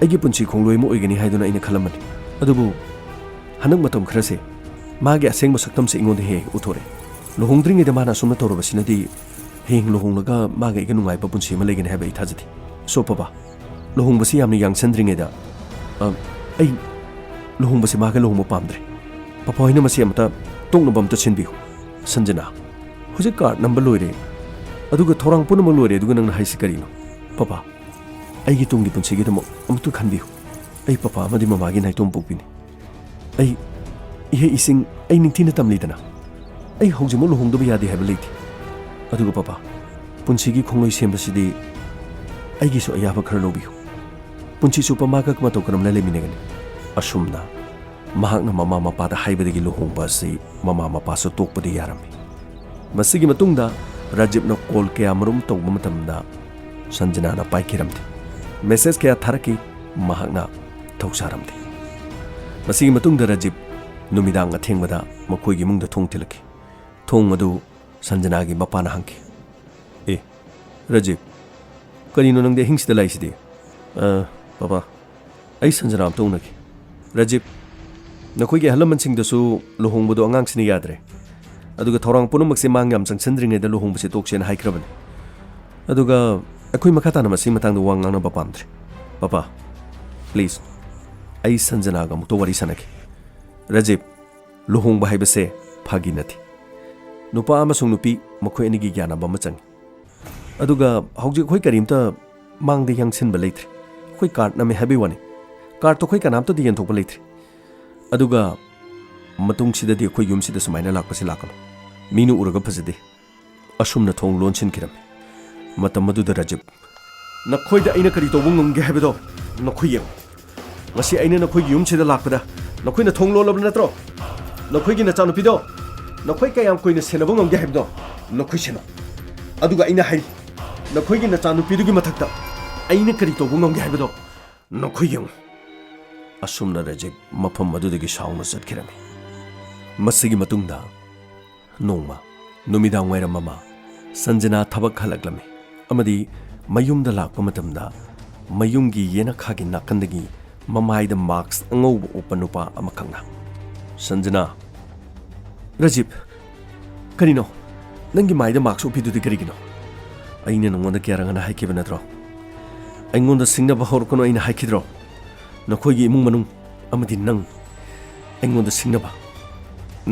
ꯑꯩꯒꯤ ꯄꯨꯟꯁꯤ ꯈꯣꯡꯂꯣꯏ ꯑꯃ ꯑꯣꯏꯒꯅꯤ ꯍꯥꯏꯗꯨꯅ ꯑꯩꯅ ꯈꯜꯂꯝꯕꯅꯤ꯫ ꯑꯗꯨꯕꯨ ꯍꯟꯗꯛ ꯃꯇꯝ ꯈꯔꯁꯦ ꯃꯥꯒꯤ ꯑꯁꯦꯡꯕ ꯁꯛꯇꯝꯁꯦ ꯑꯩꯉꯣꯟꯗ ꯍꯦꯛ ꯍꯦꯛ ꯎꯠꯊꯣꯔꯛꯑꯦ꯫ ꯂꯨꯍꯣꯡꯗ꯭ꯔꯤꯉꯩꯗ ꯃꯥꯅ ꯑꯁꯨꯝꯅ ꯇꯧꯔꯕꯁꯤꯅꯗꯤ ꯍꯌꯦꯡ ꯂꯨꯍꯣꯡꯂꯒ ꯃꯥꯒ ꯑꯩꯒ ꯅꯨꯡꯉꯥꯏꯕ ꯄꯨꯟꯁꯤ ꯑꯃ ꯂꯩꯒꯅꯤ ꯍꯥꯏꯕ ꯑꯩ ꯊꯥꯖꯗꯦ꯫ So ꯄꯄꯥ, ꯂꯨꯍꯣꯡꯕꯁꯤ ꯌꯥꯝꯅ ꯌꯥꯡꯁꯟꯗ꯭ꯔꯤꯉꯩꯗ, ꯑ, ꯑꯩ ꯂꯨꯍꯣꯡꯕꯁꯤ ꯃꯥꯒ ꯂꯨꯍꯣꯡꯕ ꯄꯥꯝꯗ꯭ꯔꯦ꯫ ꯄꯄꯥ ꯍꯣꯏꯅ ꯃꯁꯤ ꯑꯃꯇ ꯇꯣꯛꯅꯕ ꯑꯃꯇ ꯁꯤꯟꯕꯤꯌꯨ꯫ ꯁꯟꯖꯅꯥ, ꯍꯧꯖꯤꯛ card ꯅꯝꯕ ꯂꯣꯏꯔꯦ, ꯑꯗꯨꯒ ꯊꯧꯔꯥꯡ ꯄꯨꯝꯅꯃꯛ ꯂꯣꯏꯔꯦ, ꯑꯗꯨꯒ ꯅꯪꯅ ꯍꯥꯏꯁꯤ ꯀꯔꯤꯅꯣ? ꯄꯄꯥ, ꯑꯩꯒꯤ ꯇꯨꯡꯒꯤ ꯄꯨꯟꯁꯤꯒꯤꯗꯃꯛ ꯑꯃꯨꯛꯇ ꯈꯟꯕꯤꯌꯨ꯫ ꯑꯩ ꯄꯄꯥ ꯑꯃꯗꯤ ꯃꯃꯥꯒꯤ ꯅꯥꯏꯇꯣꯝ ꯄꯣꯛꯄꯤꯅꯤ꯫ ꯑꯩ ꯏꯍꯩ ꯏꯁꯤꯡ ꯑꯩ ꯅꯤꯡꯊꯤꯅ ꯇꯝꯂꯤꯗꯅ꯫ ꯑꯩ ꯍꯧꯖꯤꯛꯃꯛ ꯂꯨꯍꯣꯡꯗꯕ ꯌꯥꯗꯦ ꯍꯥꯏꯕ ꯂꯩꯇꯦ꯫ ꯑꯗꯨꯒ ꯄꯄꯥ, ꯄꯨꯟꯁꯤꯒꯤ ꯈꯣꯡꯂꯣꯏ ꯁꯦꯝꯕꯁꯤꯗꯤ ꯑꯩꯒꯤꯁꯨ ꯑꯌꯥꯕ ꯈꯔ ꯂꯧꯕꯤꯌꯨ꯫ ꯄꯨꯟꯁꯤ ꯆꯨꯞꯄ ꯃꯥꯒ ꯃꯇꯧ ꯀꯔꯝꯅ ꯂꯩꯃꯤꯟꯅꯒꯅꯤ?" ꯑꯁꯨꯝꯅ ꯃꯍꯥꯛꯅ ꯃꯃꯥ ꯃꯄꯥꯗ ꯍꯥꯏꯕꯗꯒꯤ ꯂꯨꯍꯣꯡꯕ ꯑꯁꯤ ꯃꯃꯥ ꯃꯄꯥꯁꯨ ꯇꯣꯛꯄꯗꯤ ꯌꯥꯔꯝꯃꯤ꯫ ꯃꯁꯤꯒꯤ ꯃꯇꯨꯡꯗ ꯔꯥꯖꯤꯕꯅ call ꯀꯌꯥ ꯃꯔꯨꯝ ꯇꯧꯕ ꯃꯇꯝꯗ ꯁꯟꯖꯅꯥꯅ ꯄꯥꯏꯈꯤꯔꯝꯗꯦ꯫ Message ꯀꯌꯥ ꯊꯥꯔꯛꯈꯤ, ꯃꯍꯥꯛꯅ ꯊꯧꯁꯥꯔꯝꯗꯦ꯫ ꯃꯁꯤꯒꯤ ꯃꯇꯨꯡꯗ ꯔꯥꯖꯤꯕ ꯅꯨꯃꯤꯗꯥꯡ ꯑꯊꯦꯡꯕꯗ ꯃꯈꯣꯏꯒꯤ ꯏꯃꯨꯡꯗ ꯊꯣꯡ ꯊꯤꯜꯂꯛꯈꯤ꯫ ꯊꯣꯡ ꯑꯗꯨ ꯁꯟꯖꯅꯥꯒꯤ ꯃꯄꯥꯅ ꯍꯥꯡꯈꯤ꯫ "ꯑꯦ, ꯔꯥꯖꯤꯕ, ꯀꯔꯤꯅꯣ ꯅꯪꯗꯤ ꯑꯍꯤꯡꯁꯤꯗ ꯂꯥꯛꯏꯁꯤꯗꯤ?" "ꯑ, ꯄꯥꯄꯥ, ꯑꯩ ꯁꯟꯖꯅꯥ ꯑꯝꯇ ꯎꯅꯒꯦ꯫" "ꯔꯥꯖꯤꯕ, ꯅꯈꯣꯏꯒꯤ ꯑꯍꯜ ꯂꯃꯟꯁꯤꯡꯗꯁꯨ ꯂꯨꯍꯣꯡꯕꯗꯣ ꯑꯉꯥꯡꯁꯤꯅ ꯌꯥꯗ꯭ꯔꯦ꯫ ꯑꯗꯨꯒ ꯊꯧꯔꯥꯡ ꯄꯨꯝꯅꯃꯛꯁꯦ ꯃꯥꯡ ꯌꯥꯝ ꯆꯪꯁꯤꯟꯗ꯭ꯔꯤꯉꯩꯗ ꯂꯨꯍꯣꯡꯕꯁꯦ ꯇꯣꯛꯁꯦꯅ ꯍꯥꯏꯈ꯭ꯔꯕꯅꯤ꯫ ꯑꯗꯨꯒ ꯑꯩꯈꯣꯏ ꯃꯈꯥ ꯇꯥꯅ ꯃꯁꯤꯒꯤ ꯃꯇꯥꯡꯗ ꯋꯥ ꯉꯥꯡꯅꯕ ꯄꯥꯝꯗ꯭ꯔꯦ꯫ ꯄꯥꯄꯥ, please, ꯑꯩ ꯁꯟꯖꯅꯥꯒ ꯑꯃꯨꯛꯇ ꯋꯥꯔꯤ ꯁꯥꯟꯅꯒꯦ꯫" "ꯔꯥꯖꯤꯕ, ꯂꯨꯍꯣꯡꯕ ꯍꯥꯏꯕꯁꯦ ꯐꯥꯒꯤ ꯅꯠꯇꯦ꯫ ꯅꯨꯄꯥ ꯑꯃꯁꯨꯡ ꯅꯨꯄꯤ ꯃꯈꯣꯏ ꯑꯅꯤꯒꯤ ꯌꯥꯅꯕ ꯑꯃ ꯆꯪꯉꯤ꯫ ꯑꯗꯨꯒ ꯍꯧꯖꯤꯛ ꯑꯩꯈꯣꯏ ꯀꯔꯤꯝꯇ ꯃꯥꯡꯗ ꯌꯥꯡꯁꯤꯟꯕ ꯂꯩꯇ꯭ꯔꯦ꯫ ꯑꯩꯈꯣꯏ ꯀꯥꯔꯗ ꯅꯝꯃꯦ ꯍꯥꯏꯕꯒꯤ ꯋꯥꯅꯤ꯫ ꯀꯥꯔꯗꯇꯣ ꯑꯩꯈꯣꯏ ꯀꯅꯥꯝꯇꯗ ꯌꯦꯟꯊꯣꯛꯄ ꯂꯩꯇ꯭ꯔꯦ꯫ ꯑꯗꯨꯒ ꯃꯇꯨꯡꯁꯤꯗꯗꯤ ꯑꯩꯈꯣꯏ ꯌꯨꯝꯁꯤꯗ ꯁꯨꯃꯥꯏꯅ ꯂꯥꯛꯄꯁꯤ ꯂꯥꯛꯀꯅꯨ꯫ ꯃꯤꯅ ꯎꯔꯒ ꯐꯖꯗꯦ꯫" ꯑꯁꯨꯝꯅ ꯊꯣꯡ ꯂꯣꯟꯁꯤꯟꯈꯤꯔꯝꯃꯤ꯫ ꯃꯇꯝ ꯑꯗꯨꯗ ꯔꯥꯖꯤꯕ, "ꯅꯈꯣꯏꯗ ꯑꯩꯅ ꯀꯔꯤ ꯇꯧꯕ ꯉꯝꯒꯦ ꯍꯥꯏꯕꯗꯣ ꯅꯈꯣꯏ ꯌꯦꯡꯉꯨ꯫ ꯉꯁꯤ ꯑꯩꯅ ꯅꯈꯣꯏꯒꯤ ꯌꯨꯝꯁꯤꯗ ꯂꯥꯛꯄꯗ ꯅꯈꯣꯏꯅ ꯊꯣꯡ ꯂꯣꯜꯂꯕ ꯅꯠꯇ꯭ꯔꯣ? ꯅꯈꯣꯏꯒꯤ ꯅꯆꯥꯅꯨꯄꯤꯗꯣ ꯅꯈꯣꯏ ꯀꯌꯥꯝ ꯀꯨꯏꯅ ꯁꯦꯟꯅꯕ ꯉꯝꯒꯦ ꯍꯥꯏꯕꯗꯣ ꯅꯈꯣꯏ ꯁꯦꯟꯅꯧ꯫ ꯑꯗꯨꯒ ꯑꯩꯅ ꯍꯥꯏꯔꯤ, ꯅꯈꯣꯏꯒꯤ ꯅꯆꯥꯅꯨꯄꯤꯗꯨꯒꯤ ꯃꯊꯛꯇ ꯑꯩꯅ ꯀꯔꯤ ꯇꯧꯕ ꯉꯝꯒꯦ ꯍꯥꯏꯕꯗꯣ ꯅꯈꯣꯏ ꯌꯦꯡꯉꯨ꯫" ꯑꯁꯨꯝꯅ ꯔꯥꯖꯤꯕ ꯃꯐꯝ ꯑꯗꯨꯗꯒꯤ ꯁꯥꯎꯅ ꯆꯠꯈꯤꯔꯝꯃꯤ꯫ ꯃꯁꯤꯒꯤ ꯃꯇꯨꯡꯗ ꯅꯣꯡꯃ ꯅꯨꯃꯤꯗꯥꯡ ꯋꯥꯏꯔꯝ ꯑꯃ ꯁꯟꯖꯅꯥ ꯊꯕꯛ ꯍꯜꯂꯛꯂꯝꯃꯤ ꯑꯃꯗꯤ ꯃꯌꯨꯝꯗ ꯂꯥꯛꯄ ꯃꯇꯝꯗ ꯃꯌꯨꯝꯒꯤ ꯌꯦꯅꯈꯥꯒꯤ ꯅꯥꯀꯟꯗꯒꯤ ꯃꯃꯥꯏꯗ ꯃꯥꯛꯁ ꯑꯉꯧꯕ ꯎꯞꯄ ꯅꯨꯄꯥ ꯑꯃꯈꯛꯅ, "ꯁꯟꯖꯅꯥ!" "ꯔꯥꯖꯤꯕ, ꯀꯔꯤꯅꯣ? ꯅꯪꯒꯤ ꯃꯥꯏꯗ ꯃꯥꯛꯁ ꯎꯞꯄꯤꯗꯨꯗꯤ ꯀꯔꯤꯒꯤꯅꯣ? ꯑꯩꯅ ꯅꯉꯣꯟꯗ ꯀꯌꯥꯔꯛ ꯍꯟꯅ ꯍꯥꯏꯈꯤꯕ ꯅꯠꯇ꯭ꯔꯣ? ꯑꯩꯉꯣꯟꯗ ꯁꯤꯡꯅꯕ ꯍꯧꯔꯛꯀꯅꯨ ꯑꯩꯅ ꯍꯥꯏꯈꯤꯗ꯭ꯔꯣ? ꯅꯈꯣꯏꯒꯤ ꯏꯃꯨꯡ ꯃꯅꯨꯡ ꯑꯃꯗꯤ ꯅꯪ ꯑꯩꯉꯣꯟꯗ ꯁꯤꯡꯅꯕ꯫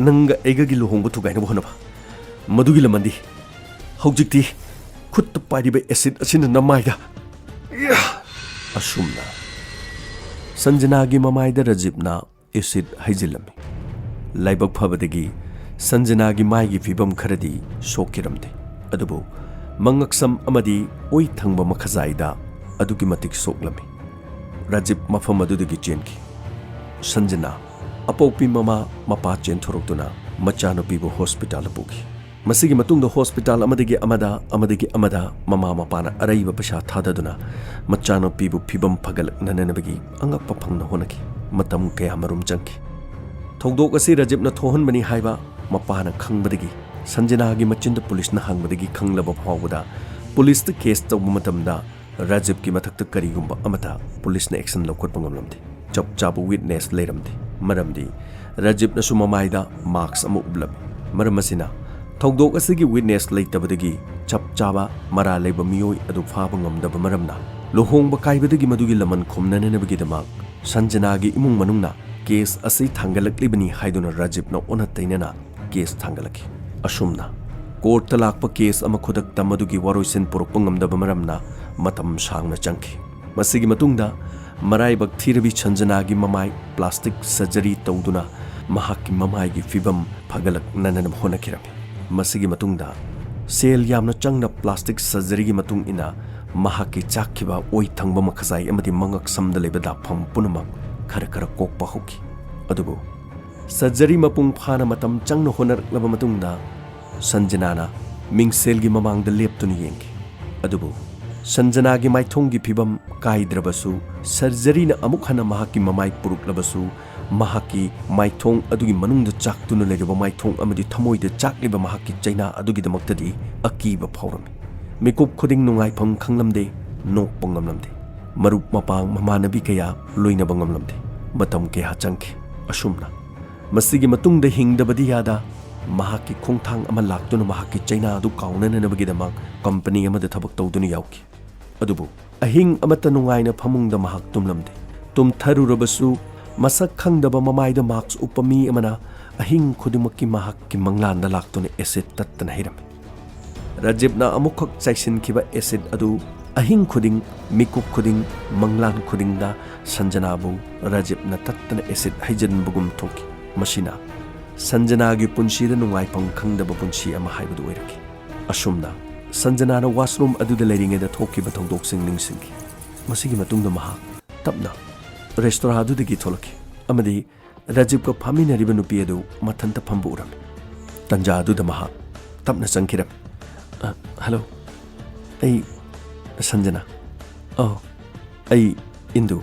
ꯅꯪꯒ ꯑꯩꯒꯒꯤ ꯂꯨꯍꯣꯡꯕ ꯊꯨꯒꯥꯏꯅꯕ ꯍꯣꯠꯅꯕ꯫ ꯃꯗꯨꯒꯤ ꯂꯃꯟꯗꯤ ꯍꯧꯖꯤꯛꯇꯤ ꯈꯨꯠꯇ ꯄꯥꯏꯔꯤꯕ ꯑꯦꯁꯤꯗ ꯑꯁꯤꯅ ꯅꯃꯥꯏꯗ꯫" ꯑꯁꯨꯝꯅ ꯁꯟꯖꯅꯥꯒꯤ ꯃꯃꯥꯏꯗ ꯔꯥꯖꯤꯕꯅ ꯑꯦꯁꯤꯗ ꯍꯩꯖꯤꯜꯂꯝꯃꯤ꯫ ꯂꯥꯏꯕꯛ ꯐꯕꯗꯒꯤ ꯁꯟꯖꯅꯥꯒꯤ ꯃꯥꯏꯒꯤ ꯐꯤꯕꯝ ꯈꯔꯗꯤ ꯁꯣꯛꯈꯤꯔꯝꯗꯦ, ꯑꯗꯨꯕꯨ ꯃꯉꯛꯁꯝ ꯑꯃꯗꯤ ꯑꯣꯏ ꯊꯪꯕ ꯃꯈꯖꯥꯏꯗ ꯑꯗꯨꯛꯀꯤ ꯃꯇꯤꯛ ꯁꯣꯛꯂꯝꯃꯤ꯫ ꯔꯥꯖꯤꯕ ꯃꯐꯝ ꯑꯗꯨꯗꯒꯤ ꯆꯦꯟꯈꯤ꯫ ꯁꯟꯖꯅꯥ ꯑꯄꯣꯛꯄꯤ ꯃꯃꯥ ꯃꯄꯥ ꯆꯦꯟꯊꯣꯔꯛꯇꯨꯅ ꯃꯆꯥꯅꯨꯄꯤꯕꯨ ꯍꯣꯁꯄꯤꯇꯥꯜꯗ ꯄꯨꯈꯤ꯫ ꯃꯁꯤꯒꯤ ꯃꯇꯨꯡꯗ ꯍꯣꯁꯄꯤꯇꯥꯜ ꯑꯃꯗꯒꯤ ꯑꯃꯗ, ꯑꯃꯗꯒꯤ ꯑꯃꯗ ꯃꯃꯥ ꯃꯄꯥꯅ ꯑꯔꯩꯕ ꯄꯩꯁꯥ ꯊꯥꯗꯗꯨꯅ ꯃꯆꯥꯅꯨꯄꯤꯕꯨ ꯐꯤꯕꯝ ꯐꯒꯠꯂꯛꯅꯅꯕꯒꯤ ꯑꯉꯛꯄ ꯐꯪꯅ ꯍꯣꯠꯅꯈꯤ꯫ ꯃꯇꯝ ꯀꯌꯥ ꯃꯔꯨꯝ ꯆꯪꯈꯤ꯫ ꯊꯧꯗꯣꯛ ꯑꯁꯤ ꯔꯥꯖꯤꯕꯅ ꯊꯣꯛꯍꯟꯕꯅꯤ ꯍꯥꯏꯕ ꯃꯄꯥꯅ ꯈꯪꯕꯗꯒꯤ, ꯁꯟꯖꯅꯥꯒꯤ ꯃꯆꯤꯟꯗ ꯄꯨꯂꯤꯁꯅ ꯍꯪꯕꯗꯒꯤ ꯈꯪꯂꯕ ꯐꯥꯎꯕꯗ, ꯄꯨꯂꯤꯁꯇ ꯀꯦꯁ ꯇꯧꯕ ꯃꯇꯝꯗ ꯔꯥꯖꯤꯕꯀꯤ ꯃꯊꯛꯇ ꯀꯔꯤꯒꯨꯝꯕ ꯑꯃꯠꯇ ꯄꯨꯂꯤꯁꯅ ꯑꯦꯛꯁꯟ ꯂꯧꯈꯠꯄ ꯉꯝꯂꯝꯗꯦ꯫ ꯆꯞ ꯆꯥꯕ ꯋꯤꯠꯅꯦꯁ ꯂꯩꯔꯝꯗꯦ꯫ ꯃꯔꯝꯗꯤ ꯔꯥꯖꯤꯕꯅꯁꯨ ꯃꯃꯥꯏꯗ ꯃꯥꯛꯁ ꯑꯃ ꯎꯞꯂꯝꯃꯤ꯫ ꯃꯔꯝ ꯑꯁꯤꯅ, ꯊꯧꯗꯣꯛ ꯑꯁꯤꯒꯤ ꯋꯤꯠꯅꯦꯁ ꯂꯩꯇꯕꯗꯒꯤ ꯆꯞ ꯆꯥꯕ ꯃꯔꯥꯜ ꯂꯩꯕ ꯃꯤꯑꯣꯏ ꯑꯗꯨ ꯐꯥꯕ ꯉꯝꯗꯕ ꯃꯔꯝꯅ, ꯂꯨꯍꯣꯡꯕ ꯀꯥꯏꯕꯗꯒꯤ ꯃꯗꯨꯒꯤ ꯂꯃꯟ ꯈꯨꯝꯅꯅꯕꯒꯤꯗꯃꯛ ꯁꯟꯖꯅꯥꯒꯤ ꯏꯃꯨꯡ ꯃꯅꯨꯡꯅ ꯀꯦꯁ ꯑꯁꯤ ꯊꯥꯡꯒꯠꯂꯛꯂꯤꯕꯅꯤ ꯍꯥꯏꯗꯨꯅ ꯔꯥꯖꯤꯕꯅ ꯑꯣꯟꯅ ꯇꯩꯅꯅ ꯀꯦꯁ ꯊꯥꯡꯒꯠꯂꯛꯈꯤ꯫ ꯑꯁꯨꯝꯅ ꯀꯣꯔꯠꯇ ꯂꯥꯛꯄ ꯀꯦꯁ ꯑꯃꯈꯛꯇꯛꯇ ꯃꯗꯨꯒꯤ ꯋꯥꯔꯣꯏꯁꯤꯟ ꯄꯨꯔꯛꯄ ꯉꯝꯗꯕ ꯃꯔꯝꯅ ꯃꯇꯝ ꯁꯥꯡꯅ ꯆꯪꯈꯤ꯫ ꯃꯁꯤꯒꯤ ꯃꯇꯨꯡꯗ ꯃꯔꯥꯏꯕꯛ ꯊꯤꯔꯕꯤ ꯁꯟꯖꯅꯥꯒꯤ ꯃꯃꯥꯏ ꯄ꯭ꯂꯥꯁꯇꯤꯛ ꯁꯔꯖꯔꯤ ꯇꯧꯗꯨꯅ ꯃꯍꯥꯛꯀꯤ ꯃꯃꯥꯏꯒꯤ ꯐꯤꯕꯝ ꯐꯒꯠꯂꯛꯅꯅꯕ ꯍꯣꯠꯅꯈꯤꯔꯝꯃꯤ꯫ ꯃꯁꯤꯒꯤ ꯃꯇꯨꯡꯗ ꯁꯦꯜ ꯌꯥꯝꯅ ꯆꯪꯅ ꯄ꯭ꯂꯥꯁꯇꯤꯛ ꯁꯔꯖꯔꯤꯒꯤ ꯃꯇꯨꯡ ꯏꯟꯅ ꯃꯍꯥꯛꯀꯤ ꯆꯥꯛꯈꯤꯕ ꯑꯣꯏ ꯊꯪꯕ ꯃꯈꯖꯥꯏ ꯑꯃꯗꯤ ꯃꯉꯛ ꯁꯝꯗ ꯂꯩꯕ ꯗꯥꯛꯐꯝ ꯄꯨꯝꯅꯃꯛ ꯈꯔ ꯈꯔ ꯀꯣꯛꯄ ꯍꯧꯈꯤ꯫ ꯑꯗꯨꯕꯨ ꯁꯔꯖꯔꯤ ꯃꯄꯨꯡ ꯐꯥꯅ ꯃꯇꯝ ꯆꯪꯅ ꯍꯣꯠꯅꯔꯛꯂꯕ ꯃꯇꯨꯡꯗ ꯁꯟꯖꯅꯥꯅ ꯃꯤꯡꯁꯦꯜꯒꯤ ꯃꯃꯥꯡꯗ ꯂꯦꯞꯇꯨꯅ ꯌꯦꯡꯈꯤ꯫ ꯑꯗꯨꯕꯨ ꯁꯟꯖꯅꯥꯒꯤ ꯃꯥꯏꯊꯣꯡꯒꯤ ꯐꯤꯕꯝ ꯀꯥꯏꯗ꯭ꯔꯕꯁꯨ, ꯁꯔꯖꯔꯤꯅ ꯑꯃꯨꯛ ꯍꯟꯅ ꯃꯍꯥꯛꯀꯤ ꯃꯃꯥꯏ ꯄꯨꯔꯛꯂꯕꯁꯨ, ꯃꯍꯥꯛꯀꯤ ꯃꯥꯏꯊꯣꯡ ꯑꯗꯨꯒꯤ ꯃꯅꯨꯡꯗ ꯆꯥꯛꯇꯨꯅ ꯂꯩꯔꯤꯕ ꯃꯥꯏꯊꯣꯡ ꯑꯃꯗꯤ ꯊꯃꯣꯏꯗ ꯆꯥꯛꯂꯤꯕ ꯃꯍꯥꯛꯀꯤ ꯆꯩꯅꯥ ꯑꯗꯨꯒꯤꯗꯃꯛꯇꯗꯤ ꯑꯀꯤꯕ ꯐꯥꯎꯔꯝꯃꯤ꯫ ꯃꯤꯀꯨꯞ ꯈꯨꯗꯤꯡ ꯅꯨꯡꯉꯥꯏꯐꯝ ꯈꯪꯂꯝꯗꯦ, ꯅꯣꯛꯄ ꯉꯝꯂꯝꯗꯦ꯫ ꯃꯔꯨꯞ ꯃꯄꯥꯡ ꯃꯃꯥꯟꯅꯕꯤ ꯀꯌꯥ ꯂꯣꯏꯅꯕ ꯉꯝꯂꯝꯗꯦ꯫ ꯃꯇꯝ ꯀꯌꯥ ꯆꯪꯈꯤ꯫ ꯑꯁꯨꯝꯅ ꯃꯁꯤꯒꯤ ꯃꯇꯨꯡꯗ ꯍꯤꯡꯗꯕꯗꯤ ꯌꯥꯗ ꯃꯍꯥꯛꯀꯤ ꯈꯣꯡꯊꯥꯡ ꯑꯃ ꯂꯥꯛꯇꯨꯅ ꯃꯍꯥꯛꯀꯤ ꯆꯩꯅꯥ ꯑꯗꯨ ꯀꯥꯎꯅꯅꯕꯒꯤꯗꯃꯛ ꯀꯝꯄꯅꯤ ꯑꯃꯗ ꯊꯕꯛ ꯇꯧꯗꯨꯅ ꯌꯥꯎꯈꯤ꯫ ꯑꯗꯨꯕꯨ ꯑꯍꯤꯡ ꯑꯃꯠꯇ ꯅꯨꯡꯉꯥꯏꯅ ꯐꯃꯨꯡꯗ ꯃꯍꯥꯛ ꯇꯨꯝꯂꯝꯗꯦ꯫ ꯇꯨꯝꯊꯔꯨꯔꯕꯁꯨ ꯃꯁꯛ ꯈꯪꯗꯕ ꯃꯃꯥꯏꯗ ꯃꯥꯛꯁ ꯎꯞꯄ ꯃꯤ ꯑꯃꯅ ꯑꯍꯤꯡ ꯈꯨꯗꯤꯡꯃꯛꯀꯤ ꯃꯍꯥꯛꯀꯤ ꯃꯪꯂꯥꯟꯗ ꯂꯥꯛꯇꯨꯅ ꯑꯦꯁꯤꯗ ꯇꯠꯇꯅ ꯍꯩꯔꯝꯃꯤ꯫ ꯔꯥꯖꯤꯕꯅ ꯑꯃꯨꯛꯈꯛ ꯆꯥꯏꯁꯤꯟꯈꯤꯕ ꯑꯦꯁꯤꯗ ꯑꯗꯨ ꯑꯍꯤꯡ ꯈꯨꯗꯤꯡ, ꯃꯤꯀꯨꯞ ꯈꯨꯗꯤꯡ, ꯃꯪꯂꯥꯟ ꯈꯨꯗꯤꯡꯗ ꯁꯟꯖꯅꯥꯕꯨ ꯔꯥꯖꯤꯕꯅ ꯇꯠꯇꯅ ꯑꯦꯁꯤꯗ ꯍꯩꯖꯤꯟꯕꯒꯨꯝ ꯊꯣꯛꯈꯤ꯫ ꯃꯁꯤꯅ ꯁꯟꯖꯅꯥꯒꯤ ꯄꯨꯟꯁꯤꯗ ꯅꯨꯡꯉꯥꯏꯐꯝ ꯈꯪꯗꯕ ꯄꯨꯟꯁꯤ ꯑꯃ ꯍꯥꯏꯕꯗꯨ ꯑꯣꯏꯔꯛꯈꯤ꯫ ꯑꯁꯨꯝꯅ ꯁꯟꯖꯅꯥꯅ ꯋꯥꯁꯔꯨꯝ ꯑꯗꯨꯗ ꯂꯩꯔꯤꯉꯩꯗ ꯊꯣꯛꯈꯤꯕ ꯊꯧꯗꯣꯛꯁꯤꯡ ꯅꯤꯡꯁꯤꯡꯈꯤ꯫ ꯃꯁꯤꯒꯤ ꯃꯇꯨꯡꯗ ꯃꯍꯥꯛ ꯇꯞꯅ ꯔꯦꯁꯇꯣꯔꯥ ꯑꯗꯨꯗꯒꯤ ꯊꯣꯛꯂꯛꯈꯤ ꯑꯃꯗꯤ ꯔꯥꯖꯤꯕꯀ ꯐꯝꯃꯤꯟꯅꯔꯤꯕ ꯅꯨꯄꯤ ꯑꯗꯨ ꯃꯊꯟꯇ ꯐꯝꯕ ꯎꯔꯝꯃꯤ꯫ ꯇꯟꯖꯥ ꯑꯗꯨꯗ ꯃꯍꯥꯛ ꯇꯞꯅ ꯆꯪꯈꯤꯔꯝꯃꯤ꯫ "ꯑ, ꯍꯜꯂꯣ꯫ ꯑꯩ ꯁꯟꯖꯅꯥ꯫ ꯑꯧ, ꯑꯩ ꯏꯟꯗꯨ꯫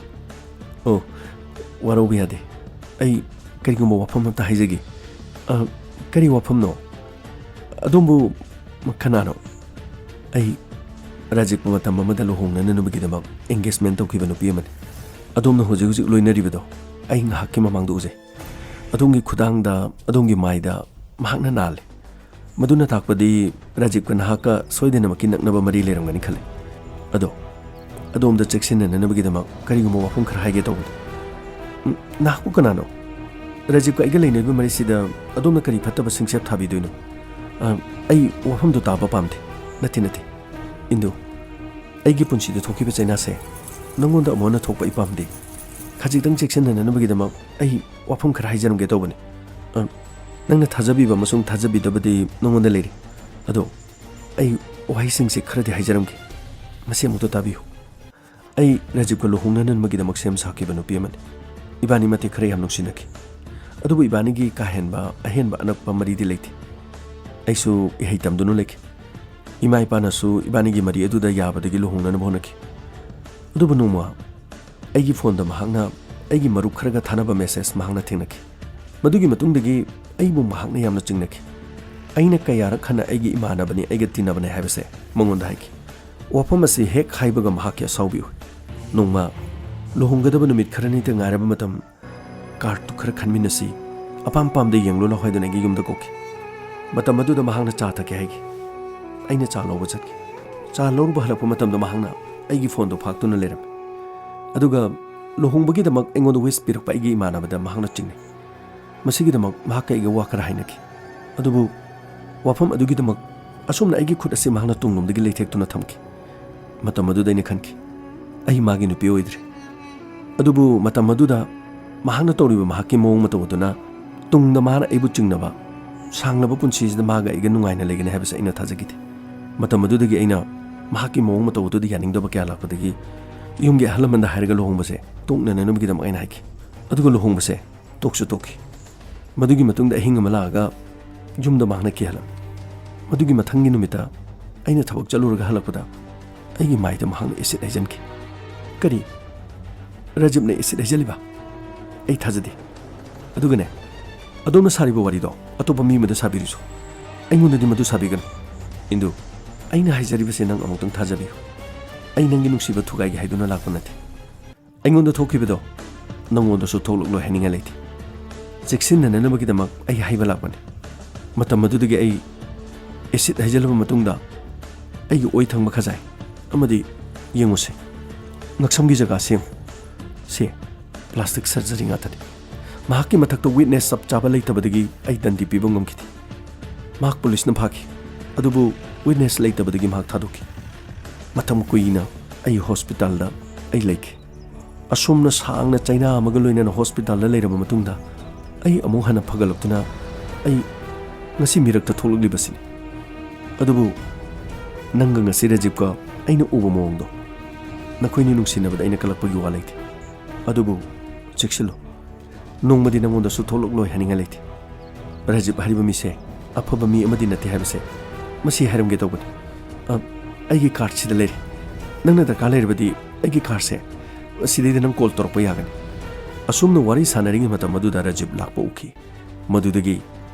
ꯑꯣ, ꯋꯥꯔꯧꯕ ꯌꯥꯗꯦ꯫ ꯑꯩ ꯀꯔꯤꯒꯨꯝꯕ ꯋꯥꯐꯝ ꯑꯝꯇ ꯍꯥꯏꯖꯒꯦ꯫" "ꯑ, ꯀꯔꯤ ꯋꯥꯐꯝꯅꯣ? ꯑꯗꯣꯝꯕꯨ ꯀꯅꯥꯅꯣ?" "ꯑꯩ ꯔꯥꯖꯤꯕꯀ ꯃꯇꯝ ꯑꯃꯗ ꯂꯨꯍꯣꯡꯅꯅꯕꯒꯤꯗꯃꯛ engagement ꯇꯧꯈꯤꯕ ꯅꯨꯄꯤ ꯑꯃꯅꯤ꯫ ꯑꯗꯣꯝꯅ ꯍꯧꯖꯤꯛ ꯍꯧꯖꯤꯛ ꯂꯣꯏꯅꯔꯤꯕꯗꯣ ꯑꯩ ꯉꯥꯏꯍꯥꯛꯀꯤ ꯃꯃꯥꯡꯗ ꯎꯖꯩ꯫ ꯑꯗꯣꯝꯒꯤ ꯈꯨꯗꯥꯡꯗ, ꯑꯗꯣꯝꯒꯤ ꯃꯥꯏꯗ ꯃꯍꯥꯛꯅ ꯅꯥꯜꯂꯤ꯫ ꯃꯗꯨꯅ ꯇꯥꯛꯄꯗꯤ ꯔꯥꯖꯤꯕꯀ ꯅꯍꯥꯛꯀ ꯁꯣꯏꯗꯅꯃꯛꯀꯤ ꯅꯛꯅꯕ ꯃꯔꯤ ꯂꯩꯔꯝꯒꯅꯤ ꯈꯜꯂꯤ꯫ ꯑꯗꯣ, ꯑꯗꯣꯝꯗ ꯆꯦꯛꯁꯤꯟꯅꯅꯕꯒꯤꯗꯃꯛ ꯀꯔꯤꯒꯨꯝꯕ ꯋꯥꯐꯝ ꯈꯔ ꯍꯥꯏꯒꯦ ꯇꯧꯕꯅꯤ꯫" "ꯎꯝ, ꯅꯍꯥꯛꯄꯨ ꯀꯅꯥꯅꯣ? ꯔꯥꯖꯤꯕꯀ ꯑꯩꯒ ꯂꯩꯅꯔꯤꯕ ꯃꯔꯤꯁꯤꯗ ꯑꯗꯣꯝꯅ ꯀꯔꯤ ꯐꯠꯇꯕ ꯁꯤꯡꯆꯦꯞ ꯊꯥꯕꯤꯗꯣꯏꯅꯣ?" "ꯑ, ꯑꯩ ꯋꯥꯐꯝꯗꯨ ꯇꯥꯕ ꯄꯥꯝꯗꯦ꯫" "ꯅꯠꯇꯦ, ꯅꯠꯇꯦ꯫ ꯏꯟꯗꯨ, ꯑꯩꯒꯤ ꯄꯨꯟꯁꯤꯗ ꯊꯣꯛꯈꯤꯕ ꯆꯩꯅꯥꯁꯦ ꯅꯪꯉꯣꯟꯗ ꯑꯃꯨꯛ ꯍꯟꯅ ꯊꯣꯛꯄ ꯑꯩ ꯄꯥꯝꯗꯦ꯫ ꯈꯖꯤꯛꯇꯪ ꯆꯦꯛꯁꯤꯟꯅꯅꯕꯒꯤꯗꯃꯛ ꯑꯩ ꯋꯥꯐꯝ ꯈꯔ ꯍꯥꯏꯖꯔꯝꯒꯦ ꯇꯧꯕꯅꯤ꯫ ꯑ, ꯅꯪꯅ ꯊꯥꯖꯕꯤꯕ ꯑꯃꯁꯨꯡ ꯊꯥꯖꯕꯤꯗꯕꯗꯤ ꯅꯉꯣꯟꯗ ꯂꯩꯔꯦ꯫ ꯑꯗꯣ ꯑꯩ ꯋꯥꯍꯩꯁꯤꯡꯁꯦ ꯈꯔꯗꯤ ꯍꯥꯏꯖꯔꯝꯒꯦ꯫ ꯃꯁꯤ ꯑꯃꯨꯛꯇ ꯇꯥꯕꯤꯌꯨ꯫ ꯑꯩ ꯔꯥꯖꯤꯕꯀ ꯂꯨꯍꯣꯡꯅꯅꯕꯒꯤꯗꯃꯛ ꯁꯦꯝ ꯁꯥꯈꯤꯕ ꯅꯨꯄꯤ ꯑꯃꯅꯤ꯫ ꯏꯕꯥꯅꯤ ꯃꯇꯦꯛ ꯈꯔ ꯌꯥꯝ ꯅꯨꯡꯁꯤꯅꯈꯤ꯫ ꯑꯗꯨꯕꯨ ꯏꯕꯥꯅꯤꯒꯤ ꯀꯥ ꯍꯦꯟꯕ ꯑꯍꯦꯟꯕ ꯑꯅꯛꯄ ꯃꯔꯤꯗꯤ ꯂꯩꯇꯦ꯫ ꯑꯩꯁꯨ ꯏꯍꯩ ꯇꯝꯗꯨꯅ ꯂꯩꯈꯤ꯫ ꯏꯃꯥ ꯏꯄꯥꯅꯁꯨ ꯏꯕꯥꯅꯤꯒꯤ ꯃꯔꯤ ꯑꯗꯨꯗ ꯌꯥꯕꯗꯒꯤ ꯂꯨꯍꯣꯡꯅꯅꯕ ꯍꯣꯠꯅꯈꯤ꯫ ꯑꯗꯨꯕꯨ ꯅꯣꯡꯃ ꯑꯩꯒꯤ ꯐꯣꯟꯗ ꯃꯍꯥꯛꯅ ꯑꯩꯒꯤ ꯃꯔꯨꯞ ꯈꯔꯒ ꯊꯥꯅꯕ message ꯃꯍꯥꯛꯅ ꯊꯦꯡꯅꯈꯤ꯫ ꯃꯗꯨꯒꯤ ꯃꯇꯨꯡꯗꯒꯤ ꯑꯩꯕꯨ ꯃꯍꯥꯛꯅ ꯌꯥꯝꯅ ꯆꯤꯡꯅꯈꯤ꯫ ꯑꯩꯅ ꯀꯌꯥꯔꯛ ꯍꯟꯅ ꯑꯩꯒꯤ ꯏꯃꯥꯟꯅꯕꯅꯤ, ꯑꯩꯒ ꯇꯤꯟꯅꯕꯅꯤ ꯍꯥꯏꯕꯁꯦ ꯃꯉꯣꯟꯗ ꯍꯥꯏꯈꯤ꯫ ꯋꯥꯐꯝ ꯑꯁꯤ ꯍꯦꯛ ꯍꯥꯏꯕꯒ ꯃꯍꯥꯛꯀꯤ ꯑꯁꯥꯎꯕꯤ ꯎꯏ꯫ ꯅꯣꯡꯃ ꯂꯨꯍꯣꯡꯒꯗꯕ ꯅꯨꯃꯤꯠ ꯈꯔꯅꯤꯇ ꯉꯥꯏꯔꯕ ꯃꯇꯝ, "ꯀꯥꯔꯠꯇꯨ ꯈꯔ ꯈꯟꯃꯤꯟꯅꯁꯤ, ꯑꯄꯥꯝ ꯄꯥꯝꯗ ꯌꯦꯡꯂꯨ ꯂꯥꯎ" ꯍꯥꯏꯗꯨꯅ ꯑꯩꯒꯤ ꯌꯨꯝꯗ ꯀꯧꯈꯤ꯫ ꯃꯇꯝ ꯑꯗꯨꯗ ꯃꯍꯥꯛꯅ ꯆꯥ ꯊꯛꯀꯦ ꯍꯥꯏꯈꯤ꯫ ꯑꯩꯅ ꯆꯥ ꯂꯧꯕ ꯆꯠꯈꯤ꯫ ꯆꯥ ꯂꯧꯔꯨꯕ ꯍꯜꯂꯛꯄ ꯃꯇꯝꯗ ꯃꯍꯥꯛꯅ ꯑꯩꯒꯤ ꯐꯣꯟꯗꯨ ꯐꯥꯛꯇꯨꯅ ꯂꯩꯔꯝꯃꯤ꯫ ꯑꯗꯨꯒ ꯂꯨꯍꯣꯡꯕꯒꯤꯗꯃꯛ ꯑꯩꯉꯣꯟꯗ wish ꯄꯤꯔꯛꯄ ꯑꯩꯒꯤ ꯏꯃꯥꯟꯅꯕꯗ ꯃꯍꯥꯛꯅ ꯆꯤꯡꯅꯩ꯫ ꯃꯁꯤꯒꯤꯗꯃꯛ ꯃꯍꯥꯛꯀ ꯑꯩꯒ ꯋꯥ ꯈꯔ ꯍꯥꯏꯅꯈꯤ꯫ ꯑꯗꯨꯕꯨ ꯋꯥꯐꯝ ꯑꯗꯨꯒꯤꯗꯃꯛ ꯑꯁꯨꯝꯅ ꯑꯩꯒꯤ ꯈꯨꯠ ꯑꯁꯤ ꯃꯍꯥꯛꯅ ꯇꯨꯡꯂꯣꯝꯗꯒꯤ ꯂꯩꯊꯦꯛꯇꯨꯅ ꯊꯝꯈꯤ꯫ ꯃꯇꯝ ꯑꯗꯨꯗ ꯑꯩꯅ ꯈꯟꯈꯤ, "ꯑꯩ ꯃꯥꯒꯤ ꯅꯨꯄꯤ ꯑꯣꯏꯗ꯭ꯔꯦ꯫" ꯑꯗꯨꯕꯨ ꯃꯇꯝ ꯑꯗꯨꯗ ꯃꯍꯥꯛꯅ ꯇꯧꯔꯤꯕ ꯃꯍꯥꯛꯀꯤ ꯃꯑꯣꯡ ꯃꯇꯧ ꯑꯗꯨꯅ ꯇꯨꯡꯗ ꯃꯥꯅ ꯑꯩꯕꯨ ꯆꯤꯡꯅꯕ, ꯁꯥꯡꯂꯕ ꯄꯨꯟꯁꯤꯁꯤꯗ ꯃꯥꯒ ꯑꯩꯒ ꯅꯨꯡꯉꯥꯏꯅ ꯂꯩꯒꯅꯤ ꯍꯥꯏꯕꯁꯦ ꯑꯩꯅ ꯊꯥꯖꯈꯤꯗꯦ꯫ ꯃꯇꯝ ꯑꯗꯨꯗꯒꯤ ꯑꯩꯅ ꯃꯍꯥꯛꯀꯤ ꯃꯑꯣꯡ ꯃꯇꯧ ꯑꯗꯨꯗ ꯌꯥꯅꯤꯡꯗꯕ ꯀꯌꯥ ꯂꯥꯛꯄꯗꯒꯤ ꯌꯨꯝꯒꯤ ꯑꯍꯜ ꯂꯃꯟꯗ ꯍꯥꯏꯔꯒ ꯂꯨꯍꯣꯡꯕꯁꯦ ꯇꯣꯛꯅꯅꯅꯕꯒꯤꯗꯃꯛ ꯑꯩꯅ ꯍꯥꯏꯈꯤ꯫ ꯑꯗꯨꯒ ꯂꯨꯍꯣꯡꯕꯁꯦ ꯇꯣꯛꯁꯨ ꯇꯣꯛꯈꯤ꯫ ꯃꯗꯨꯒꯤ ꯃꯇꯨꯡꯗ ꯑꯍꯤꯡ ꯑꯃ ꯂꯥꯛꯑꯒ ꯌꯨꯝꯗ ꯃꯍꯥꯛꯅ ꯀꯤꯍꯜꯂꯝꯃꯤ꯫ ꯑꯗꯨꯒꯤ ꯃꯊꯪꯒꯤ ꯅꯨꯃꯤꯠꯇ ꯑꯩꯅ ꯊꯕꯛ ꯆꯠꯂꯨꯔꯒ ꯍꯜꯂꯛꯄꯗ ꯑꯩꯒꯤ ꯃꯥꯏꯗ ꯃꯍꯥꯛꯅ ꯑꯦꯁꯤꯗ ꯍꯩꯖꯤꯟꯈꯤ꯫ "ꯀꯔꯤ? ꯔꯥꯖꯤꯕꯅ ꯑꯦꯁꯤꯗ ꯍꯩꯖꯤꯜꯂꯤꯕ? ꯑꯩ ꯊꯥꯖꯗꯦ꯫ ꯑꯗꯨꯒꯅꯦ, ꯑꯗꯣꯝꯅ ꯁꯥꯔꯤꯕ ꯋꯥꯔꯤꯗꯣ ꯑꯇꯣꯞꯄ ꯃꯤ ꯑꯃꯗ ꯁꯥꯕꯤꯔꯨꯁꯨ꯫ ꯑꯩꯉꯣꯟꯗꯗꯤ ꯃꯗꯨ ꯁꯥꯕꯤꯒꯅꯨ꯫ ꯏꯟꯗꯨ, ꯑꯩꯅ ꯍꯥꯏꯖꯔꯤꯕꯁꯦ ꯅꯪ ꯑꯃꯨꯛꯇꯪ ꯊꯥꯖꯕꯤꯌꯨ꯫ ꯑꯩ ꯅꯪꯒꯤ ꯅꯨꯡꯁꯤꯕ ꯊꯨꯒꯥꯏꯒꯦ ꯍꯥꯏꯗꯨꯅ ꯂꯥꯛꯄ ꯅꯠꯇꯦ꯫ ꯑꯩꯉꯣꯟꯗ ꯊꯣꯛꯈꯤꯕꯗꯣ ꯅꯪꯉꯣꯟꯗꯁꯨ ꯊꯣꯛꯂꯛꯂꯣꯏ ꯍꯥꯏꯅꯤꯡꯉꯥꯏ ꯂꯩꯇꯦ꯫ ꯆꯦꯛꯁꯤꯟꯅꯅꯕꯒꯤꯗꯃꯛ ꯑꯩ ꯍꯥꯏꯕ ꯂꯥꯛꯄꯅꯤ꯫ ꯃꯇꯝ ꯑꯗꯨꯗꯒꯤ ꯑꯩ ꯑꯦꯁꯤꯗ ꯍꯩꯖꯤꯜꯂꯕ ꯃꯇꯨꯡꯗ ꯑꯩꯒꯤ ꯑꯣꯏ ꯊꯪꯕ ꯈꯖꯥꯏ ꯑꯃꯗꯤ ꯌꯦꯡꯉꯨꯁꯦ, ꯉꯛꯁꯝꯒꯤ ꯖꯒꯥꯁꯤ ꯌꯦꯡꯉꯨ꯫ ꯁꯤ ꯄ꯭ꯂꯥꯁꯇꯤꯛ ꯁꯔꯖꯔꯤ ꯉꯥꯛꯇꯅꯤ꯫ ꯃꯍꯥꯛꯀꯤ ꯃꯊꯛꯇ ꯋꯤꯠꯅꯦꯁ ꯆꯞ ꯆꯥꯕ ꯂꯩꯇꯕꯗꯒꯤ ꯑꯩ ꯗꯟꯗꯤ ꯄꯤꯕ ꯉꯝꯈꯤꯗꯦ꯫ ꯃꯍꯥꯛ ꯄꯨꯂꯤꯁꯅ ꯐꯥꯈꯤ, ꯑꯗꯨꯕꯨ ꯋꯤꯠꯅꯦꯁ ꯂꯩꯇꯕꯗꯒꯤ ꯃꯍꯥꯛ ꯊꯥꯗꯣꯛꯈꯤ꯫ ꯃꯇꯝ ꯀꯨꯏꯅ ꯑꯩ ꯍꯣꯁꯄꯤꯇꯥꯜꯗ ꯑꯩ ꯂꯩꯈꯤ꯫ ꯑꯁꯨꯝꯅ ꯁꯥꯡꯅ ꯆꯩꯅꯥ ꯑꯃꯒ ꯂꯣꯏꯅꯅ ꯍꯣꯁꯄꯤꯇꯥꯜꯗ ꯂꯩꯔꯕ ꯃꯇꯨꯡꯗ ꯑꯩ ꯑꯃꯨꯛ ꯍꯟꯅ ꯐꯒꯠꯂꯛꯇꯨꯅ ꯑꯩ ꯉꯁꯤ ꯃꯤꯔꯛꯇ ꯊꯣꯛꯂꯛꯂꯤꯕꯁꯤꯅꯤ꯫ ꯑꯗꯨꯕꯨ ꯅꯪꯒ ꯉꯁꯤ ꯔꯥꯖꯤꯕꯀ ꯑꯩꯅ ꯎꯕ ꯃꯑꯣꯡꯗꯣ, ꯅꯈꯣꯏꯅꯤ ꯅꯨꯡꯁꯤꯅꯕꯗ ꯑꯩꯅ ꯀꯜꯂꯛꯄꯒꯤ ꯋꯥ ꯂꯩꯇꯦ꯫ ꯑꯗꯨꯕꯨ ꯆꯦꯛꯁꯤꯜꯂꯨ, ꯅꯣꯡꯃꯗꯤ ꯅꯉꯣꯟꯗꯁꯨ ꯊꯣꯛꯂꯛꯂꯣꯏ ꯍꯥꯏꯅꯤꯡꯉꯥꯏ ꯂꯩꯇꯦ꯫ ꯔꯥꯖꯤꯕ ꯍꯥꯏꯔꯤꯕ ꯃꯤꯁꯦ ꯑꯐꯕ ꯃꯤ ꯑꯃꯗꯤ ꯅꯠꯇꯦ ꯍꯥꯏꯕꯁꯦ ꯃꯁꯤ ꯍꯥꯏꯔꯝꯒꯦ ꯇꯧꯕꯅꯤ꯫ ꯑ, ꯑꯩꯒꯤ ꯀꯥꯔꯗꯁꯤꯗ ꯂꯩꯔꯦ꯫ ꯅꯪꯅ ꯗꯔꯀꯥꯔ ꯂꯩꯔꯕꯗꯤ ꯑꯩꯒꯤ ꯀꯥꯔꯗꯁꯦ ꯑꯁꯤꯗꯩꯗ ꯅꯪ ꯀꯣꯜ ꯇꯧꯔꯛꯄ ꯌꯥꯒꯅꯤ꯫ ꯑꯁꯨꯝꯅ ꯋꯥꯔꯤ ꯁꯥꯟꯅꯔꯤꯉꯩ ꯃꯇꯝ ꯑꯗꯨꯗ ꯔꯥꯖꯤꯕ ꯂꯥꯛꯄ ꯎꯈꯤ꯫ ꯃꯗꯨꯗꯒꯤ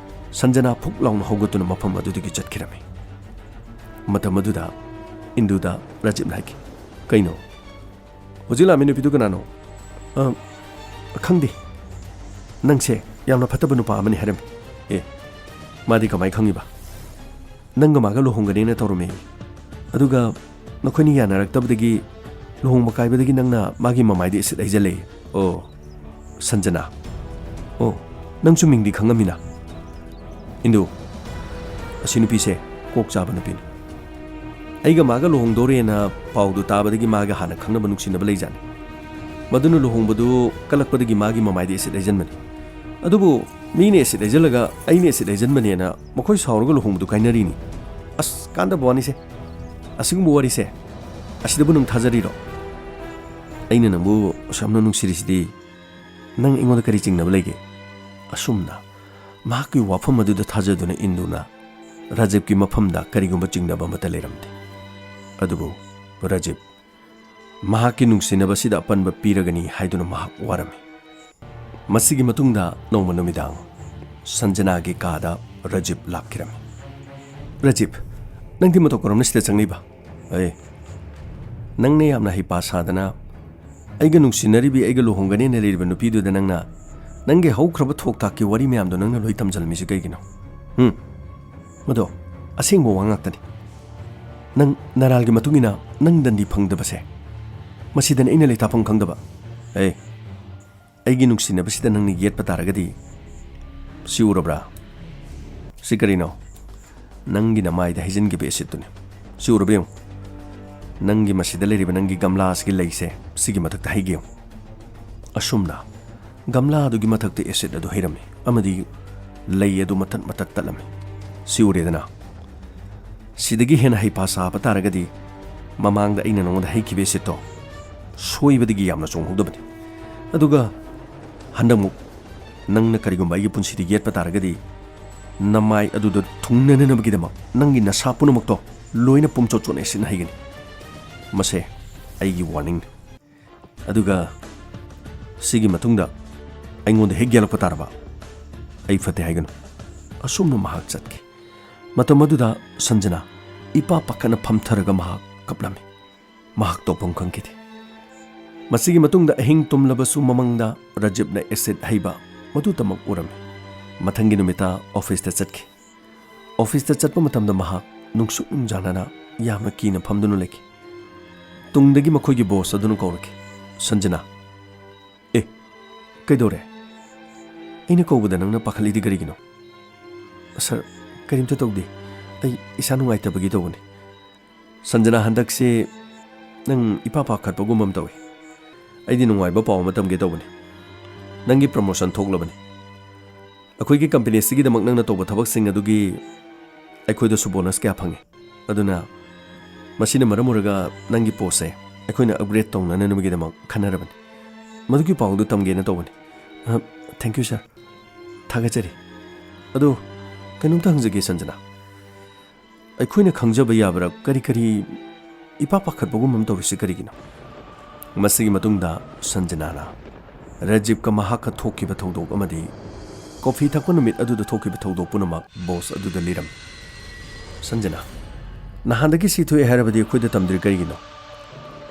ꯁꯟꯖꯅꯥ ꯐꯨꯛ ꯂꯥꯎꯅ ꯍꯧꯒꯠꯇꯨꯅ ꯃꯐꯝ ꯑꯗꯨꯗꯒꯤ ꯆꯠꯈꯤꯔꯝꯃꯤ꯫ ꯃꯇꯝ ꯑꯗꯨꯗ ꯏꯟꯗꯨꯗ ꯔꯥꯖꯤꯕꯅ ꯍꯥꯏꯈꯤ, "ꯀꯩꯅꯣ? ꯍꯧꯖꯤꯛ ꯂꯥꯛꯃꯤ ꯅꯨꯄꯤꯗꯨ ꯀꯅꯥꯅꯣ?" "ꯑ, ꯈꯪꯗꯦ꯫ ꯅꯪꯁꯦ ꯌꯥꯝꯅ ꯐꯠꯇꯕ ꯅꯨꯄꯥ ꯑꯃꯅꯤ ꯍꯥꯏꯔꯝꯃꯤ꯫" "ꯑꯦ, ꯃꯥꯗꯤ ꯀꯃꯥꯏ ꯈꯪꯉꯤꯕ?" "ꯅꯪꯒ ꯃꯥꯒ ꯂꯨꯍꯣꯡꯒꯅꯦꯅ ꯇꯧꯔꯝꯃꯦ꯫ ꯑꯗꯨꯒ ꯅꯈꯣꯏꯅꯤ ꯌꯥꯅꯔꯛꯇꯕꯗꯒꯤ ꯂꯨꯍꯣꯡꯕ ꯀꯥꯏꯕꯗꯒꯤ ꯅꯪꯅ ꯃꯥꯒꯤ ꯃꯃꯥꯏꯗ ꯑꯦꯁꯤꯗ ꯍꯩꯖꯜꯂꯦ꯫" "ꯑꯣ, ꯁꯟꯖꯅꯥ꯫ ꯑꯣ, ꯅꯪꯁꯨ ꯃꯤꯡꯗꯤ ꯈꯪꯉꯝꯃꯤꯅ?" "ꯏꯟꯗꯨ, ꯑꯁꯤ ꯅꯨꯄꯤꯁꯦ ꯀꯣꯛ ꯆꯥꯕ ꯅꯨꯄꯤꯅꯤ꯫ ꯑꯩꯒ ꯃꯥꯒ ꯂꯨꯍꯣꯡꯗꯣꯔꯦꯅ ꯄꯥꯎꯗꯨ ꯇꯥꯕꯗꯒꯤ ꯃꯥꯒ ꯍꯥꯟꯅ ꯈꯪꯅꯕ ꯅꯨꯡꯁꯤꯅꯕ ꯂꯩꯖꯥꯠꯅꯤ꯫ ꯃꯗꯨꯅ ꯂꯨꯍꯣꯡꯕꯗꯨ ꯀꯜꯂꯛꯄꯗꯒꯤ ꯃꯥꯒꯤ ꯃꯃꯥꯏꯗ ꯑꯦꯁꯤꯗ ꯍꯩꯖꯟꯕꯅꯤ꯫ ꯑꯗꯨꯕꯨ ꯃꯤꯅ ꯑꯦꯁꯤꯗ ꯍꯩꯖꯜꯂꯒ ꯑꯩꯅ ꯑꯦꯁꯤꯗ ꯍꯩꯖꯟꯕꯅꯦꯅ ꯃꯈꯣꯏ ꯁꯥꯎꯔꯒ ꯂꯨꯍꯣꯡꯕꯗꯨ ꯀꯥꯏꯅꯔꯤꯅꯤ꯫ ꯑꯁ, ꯀꯥꯟꯗꯕ ꯋꯥꯅꯤꯁꯦ꯫ ꯑꯁꯤꯒꯨꯝꯕ ꯋꯥꯔꯤꯁꯦ ꯑꯁꯤꯗꯕꯨ ꯅꯪ ꯊꯥꯖꯔꯤꯔꯣ? ꯑꯩꯅ ꯅꯪꯕꯨ ꯑꯁꯨꯛ ꯌꯥꯝꯅ ꯅꯨꯡꯁꯤꯔꯤꯁꯤꯗꯤ ꯅꯪ ꯑꯩꯉꯣꯟꯗ ꯀꯔꯤ ꯆꯤꯡꯅꯕ ꯂꯩꯒꯦ?" ꯑꯁꯨꯝꯅ ꯃꯍꯥꯛꯀꯤ ꯋꯥꯐꯝ ꯑꯗꯨꯗ ꯊꯥꯖꯗꯨꯅ ꯏꯟꯗꯨꯅ ꯔꯥꯖꯤꯕꯀꯤ ꯃꯐꯝꯗ ꯀꯔꯤꯒꯨꯝꯕ ꯆꯤꯡꯅꯕ ꯑꯃꯠꯇ ꯂꯩꯔꯝꯗꯦ꯫ ꯑꯗꯨꯕꯨ ꯔꯥꯖꯤꯕ ꯃꯍꯥꯛꯀꯤ ꯅꯨꯡꯁꯤꯅꯕꯁꯤꯗ ꯑꯄꯟꯕ ꯄꯤꯔꯒꯅꯤ ꯍꯥꯏꯗꯨꯅ ꯃꯍꯥꯛ ꯋꯥꯔꯝꯃꯤ꯫ ꯃꯁꯤꯒꯤ ꯃꯇꯨꯡꯗ ꯅꯣꯡꯃ ꯅꯨꯃꯤꯗꯥꯡ ꯁꯟꯖꯅꯥꯒꯤ ꯀꯥꯗ ꯔꯥꯖꯤꯕ ꯂꯥꯛꯈꯤꯔꯝꯃꯤ꯫ "ꯔꯥꯖꯤꯕ, ꯅꯪꯗꯤ ꯃꯇꯧ ꯀꯔꯝꯅ ꯁꯤꯗ ꯆꯪꯂꯤꯕ?" "ꯑꯦ, ꯅꯪꯅ ꯌꯥꯝꯅ ꯍꯩꯄꯥ ꯁꯥꯗꯅ ꯑꯩꯒ ꯅꯨꯡꯁꯤꯅꯔꯤꯕꯤ, ꯑꯩꯒ ꯂꯨꯍꯣꯡꯒꯅꯦꯅ ꯂꯩꯔꯤꯕ ꯅꯨꯄꯤꯗꯨꯗ ꯅꯪꯅ ꯅꯪꯒꯤ ꯍꯧꯈ꯭ꯔꯕ ꯊꯣꯛ ꯊꯥꯛꯀꯤ ꯋꯥꯔꯤ ꯃꯌꯥꯝꯗꯣ ꯅꯪꯅ ꯂꯣꯏ ꯇꯝꯁꯤꯜꯂꯝꯃꯤꯁꯤ ꯀꯩꯒꯤꯅꯣ? ꯍꯨꯝ? ꯃꯗꯣ ꯑꯁꯦꯡꯕ ꯋꯥ ꯉꯥꯛꯇꯅꯤ꯫ ꯅꯪ ꯅꯔꯥꯜꯒꯤ ꯃꯇꯨꯡ ꯏꯟꯅ ꯅꯪ ꯗꯟꯗꯤ ꯐꯪꯗꯕꯁꯦ, ꯃꯁꯤꯗꯅꯤ ꯑꯩꯅ ꯂꯩꯇꯥꯐꯝ ꯈꯪꯗꯕ꯫ ꯑꯦ, ꯑꯩꯒꯤ ꯅꯨꯡꯁꯤꯅꯕꯁꯤꯗ ꯅꯪꯅ ꯌꯦꯠꯄ ꯇꯥꯔꯒꯗꯤ, ꯁꯤ ꯎꯔꯕ꯭ꯔꯥ? ꯁꯤ ꯀꯔꯤꯅꯣ?" "ꯅꯪꯒꯤ ꯅꯃꯥꯏꯗ ꯍꯩꯖꯤꯟꯈꯤꯕ ꯑꯦꯁꯤꯠꯇꯨꯅꯤ꯫ ꯁꯤ ꯎꯔꯕ ꯌꯦꯡꯉꯨ꯫ ꯅꯪꯒꯤ ꯃꯁꯤꯗ ꯂꯩꯔꯤꯕ ꯅꯪꯒꯤ ꯒꯝꯂꯥ ꯑꯁꯤꯒꯤ ꯂꯩꯁꯦ ꯁꯤꯒꯤ ꯃꯊꯛꯇ ꯍꯩꯒꯦ ꯌꯦꯡꯉꯨ꯫" ꯑꯁꯨꯝꯅ ꯒꯝꯂꯥ ꯑꯗꯨꯒꯤ ꯃꯊꯛꯇ ꯑꯦꯁꯤꯠ ꯑꯗꯨ ꯍꯩꯔꯝꯃꯤ ꯑꯃꯗꯤ ꯂꯩ ꯑꯗꯨ ꯃꯇꯠ ꯃꯇꯠ ꯇꯠꯂꯝꯃꯤ꯫ ꯁꯤ ꯎꯔꯦꯗꯅ? ꯁꯤꯗꯒꯤ ꯍꯦꯟꯅ ꯍꯩꯄꯥ ꯁꯥꯕ ꯇꯥꯔꯒꯗꯤ ꯃꯃꯥꯡꯗ ꯑꯩꯅ ꯅꯉꯣꯟꯗ ꯍꯩꯈꯤꯕ ꯑꯦꯁꯤꯠꯇꯣ ꯁꯣꯏꯕꯗꯒꯤ ꯌꯥꯝꯅ ꯆꯣꯡꯍꯧꯗꯕꯅꯤ꯫ ꯑꯗꯨꯒ ꯍꯟꯗꯛꯃꯨꯛ ꯅꯪꯅ ꯀꯔꯤꯒꯨꯝꯕ ꯑꯩꯒꯤ ꯄꯨꯟꯁꯤꯗ ꯌꯦꯠꯄ ꯇꯥꯔꯒꯗꯤ ꯅꯃꯥꯏ ꯑꯗꯨꯗ ꯊꯨꯡꯅꯅꯅꯕꯒꯤꯗꯃꯛ ꯅꯪꯒꯤ ꯅꯁꯥ ꯄꯨꯝꯅꯃꯛꯇꯣ ꯂꯣꯏꯅ ꯄꯨꯝꯆꯣꯠ ꯆꯣꯠꯅ ꯑꯦꯁꯤꯠꯅ ꯍꯩꯒꯅꯤ꯫ ꯃꯁꯦ ꯑꯩꯒꯤ ꯋꯥꯔꯅꯤꯡꯅꯤ꯫ ꯑꯗꯨꯒ ꯁꯤꯒꯤ ꯃꯇꯨꯡꯗ ꯑꯩꯉꯣꯟꯗ ꯍꯦꯛ ꯌꯦꯜꯂꯛꯄ ꯇꯥꯔꯕ, ꯑꯩ ꯐꯠꯇꯦ ꯍꯥꯏꯒꯅꯨ꯫ ꯑꯁꯨꯝꯅ ꯃꯍꯥꯛ ꯆꯠꯈꯤ꯫ ꯃꯇꯝ ꯑꯗꯨꯗ ꯁꯟꯖꯅꯥ ꯏꯄꯥ ꯄꯥꯈꯠꯅ ꯐꯝꯊꯔꯒ ꯃꯍꯥꯛ ꯀꯞꯂꯝꯃꯤ꯫ ꯃꯍꯥꯛ ꯇꯧꯐꯝ ꯈꯪꯈꯤꯗꯦ꯫ ꯃꯁꯤꯒꯤ ꯃꯇꯨꯡꯗ ꯑꯍꯤꯡ ꯇꯨꯝꯂꯕꯁꯨ ꯃꯃꯪꯗ ꯔꯥꯖꯤꯕꯅ ꯑꯦꯁꯤꯠ ꯍꯩꯕ ꯃꯗꯨꯇꯃꯛ ꯎꯔꯝꯃꯤ꯫ ꯃꯊꯪꯒꯤ ꯅꯨꯃꯤꯠꯇ ꯑꯣꯐꯤꯁꯇ ꯆꯠꯈꯤ꯫ ꯑꯣꯐꯤꯁꯇ ꯆꯠꯄ ꯃꯇꯝꯗ ꯃꯍꯥꯛ ꯅꯨꯡꯁꯨꯛ ꯅꯨꯡꯖꯥꯅꯅ ꯌꯥꯝꯅ ꯀꯤꯅ ꯐꯝꯗꯨꯅ ꯂꯩꯈꯤ꯫ ꯇꯨꯡꯗꯒꯤ ꯃꯈꯣꯏꯒꯤ ꯕꯣꯁ ꯑꯗꯨꯅ ꯀꯧꯔꯛꯈꯤ, "ꯁꯟꯖꯅꯥ, ꯑꯦ, ꯀꯩꯗꯧꯔꯦ? ꯑꯩꯅ ꯀꯧꯕꯗ ꯅꯪꯅ ꯄꯥꯈꯠꯂꯤꯗꯤ ꯀꯔꯤꯒꯤꯅꯣ?" "ꯁꯔ, ꯀꯔꯤꯝꯇ ꯇꯧꯗꯦ꯫ ꯑꯩ ꯏꯁꯥ ꯅꯨꯡꯉꯥꯏꯇꯕꯒꯤ ꯇꯧꯕꯅꯤ꯫" "ꯁꯟꯖꯅꯥ, ꯍꯟꯗꯛꯁꯦ ꯅꯪ ꯏꯄꯥ ꯄꯥꯈꯠꯄꯒꯨꯝꯕ ꯑꯃ ꯇꯧꯏ꯫ ꯑꯩꯗꯤ ꯅꯨꯡꯉꯥꯏꯕ ꯄꯥꯎ ꯑꯃ ꯇꯝꯒꯦ ꯇꯧꯕꯅꯤ꯫ ꯅꯪꯒꯤ ꯄ꯭ꯔꯃꯣꯁꯟ ꯊꯣꯛꯂꯕꯅꯤ꯫ ꯑꯩꯈꯣꯏꯒꯤ ꯀꯝꯄꯦꯅꯤꯁꯤꯒꯤꯗꯃꯛ ꯅꯪꯅ ꯇꯧꯕ ꯊꯕꯛꯁꯤꯡ ꯑꯗꯨꯒꯤ ꯑꯩꯈꯣꯏꯗꯁꯨ ꯕꯣꯅꯁ ꯀꯌꯥ ꯐꯪꯉꯤ꯫ ꯑꯗꯨꯅ ꯃꯁꯤꯅ ꯃꯔꯝ ꯑꯣꯏꯔꯒ ꯅꯪꯒꯤ ꯄꯣꯁꯁꯦ ꯑꯩꯈꯣꯏꯅ ꯑꯞꯒ꯭ꯔꯦꯗ ꯇꯧꯅꯅꯕꯒꯤꯗꯃꯛ ꯈꯟꯅꯔꯕꯅꯤ꯫ ꯃꯗꯨꯒꯤ ꯄꯥꯎꯗꯨ ꯇꯝꯒꯦꯅ ꯇꯧꯕꯅꯤ꯫" "ꯑ, thank you, sir꯫ ꯊꯥꯒꯠꯆꯔꯤ꯫ ꯑꯗꯨ ꯀꯩꯅꯣꯝꯇ ꯍꯪꯖꯒꯦ, ꯁꯟꯖꯅꯥ꯫ ꯑꯩꯈꯣꯏꯅ ꯈꯪꯖꯕ ꯌꯥꯕ꯭ꯔꯥ? ꯀꯔꯤ ꯀꯔꯤ ꯏꯄꯥ ꯄꯥꯈꯠꯄꯒꯨꯝ ꯑꯃ ꯇꯧꯔꯤꯁꯤ ꯀꯔꯤꯒꯤꯅꯣ? ꯃꯁꯤꯒꯤ ꯃꯇꯨꯡꯗ ꯁꯟꯖꯅꯥꯅ ꯔꯥꯖꯤꯕꯀ ꯃꯍꯥꯛꯀ ꯊꯣꯛꯈꯤꯕ ꯊꯧꯗꯣꯛ ꯑꯃꯗꯤ ꯀꯣꯐꯤ ꯊꯛꯄ ꯅꯨꯃꯤꯠ ꯑꯗꯨꯗ ꯊꯣꯛꯈꯤꯕ ꯊꯧꯗꯣꯛ ꯄꯨꯝꯅꯃꯛ ꯕꯣꯁ ꯑꯗꯨꯗ ꯂꯤꯔꯝꯃꯤ꯫ ꯁꯟꯖꯅꯥ, ꯅꯍꯥꯟꯗꯒꯤ ꯁꯤ ꯊꯣꯛꯑꯦ ꯍꯥꯏꯔꯕꯗꯤ ꯑꯩꯈꯣꯏꯗ ꯇꯝꯗ꯭ꯔꯤ ꯀꯔꯤꯒꯤꯅꯣ?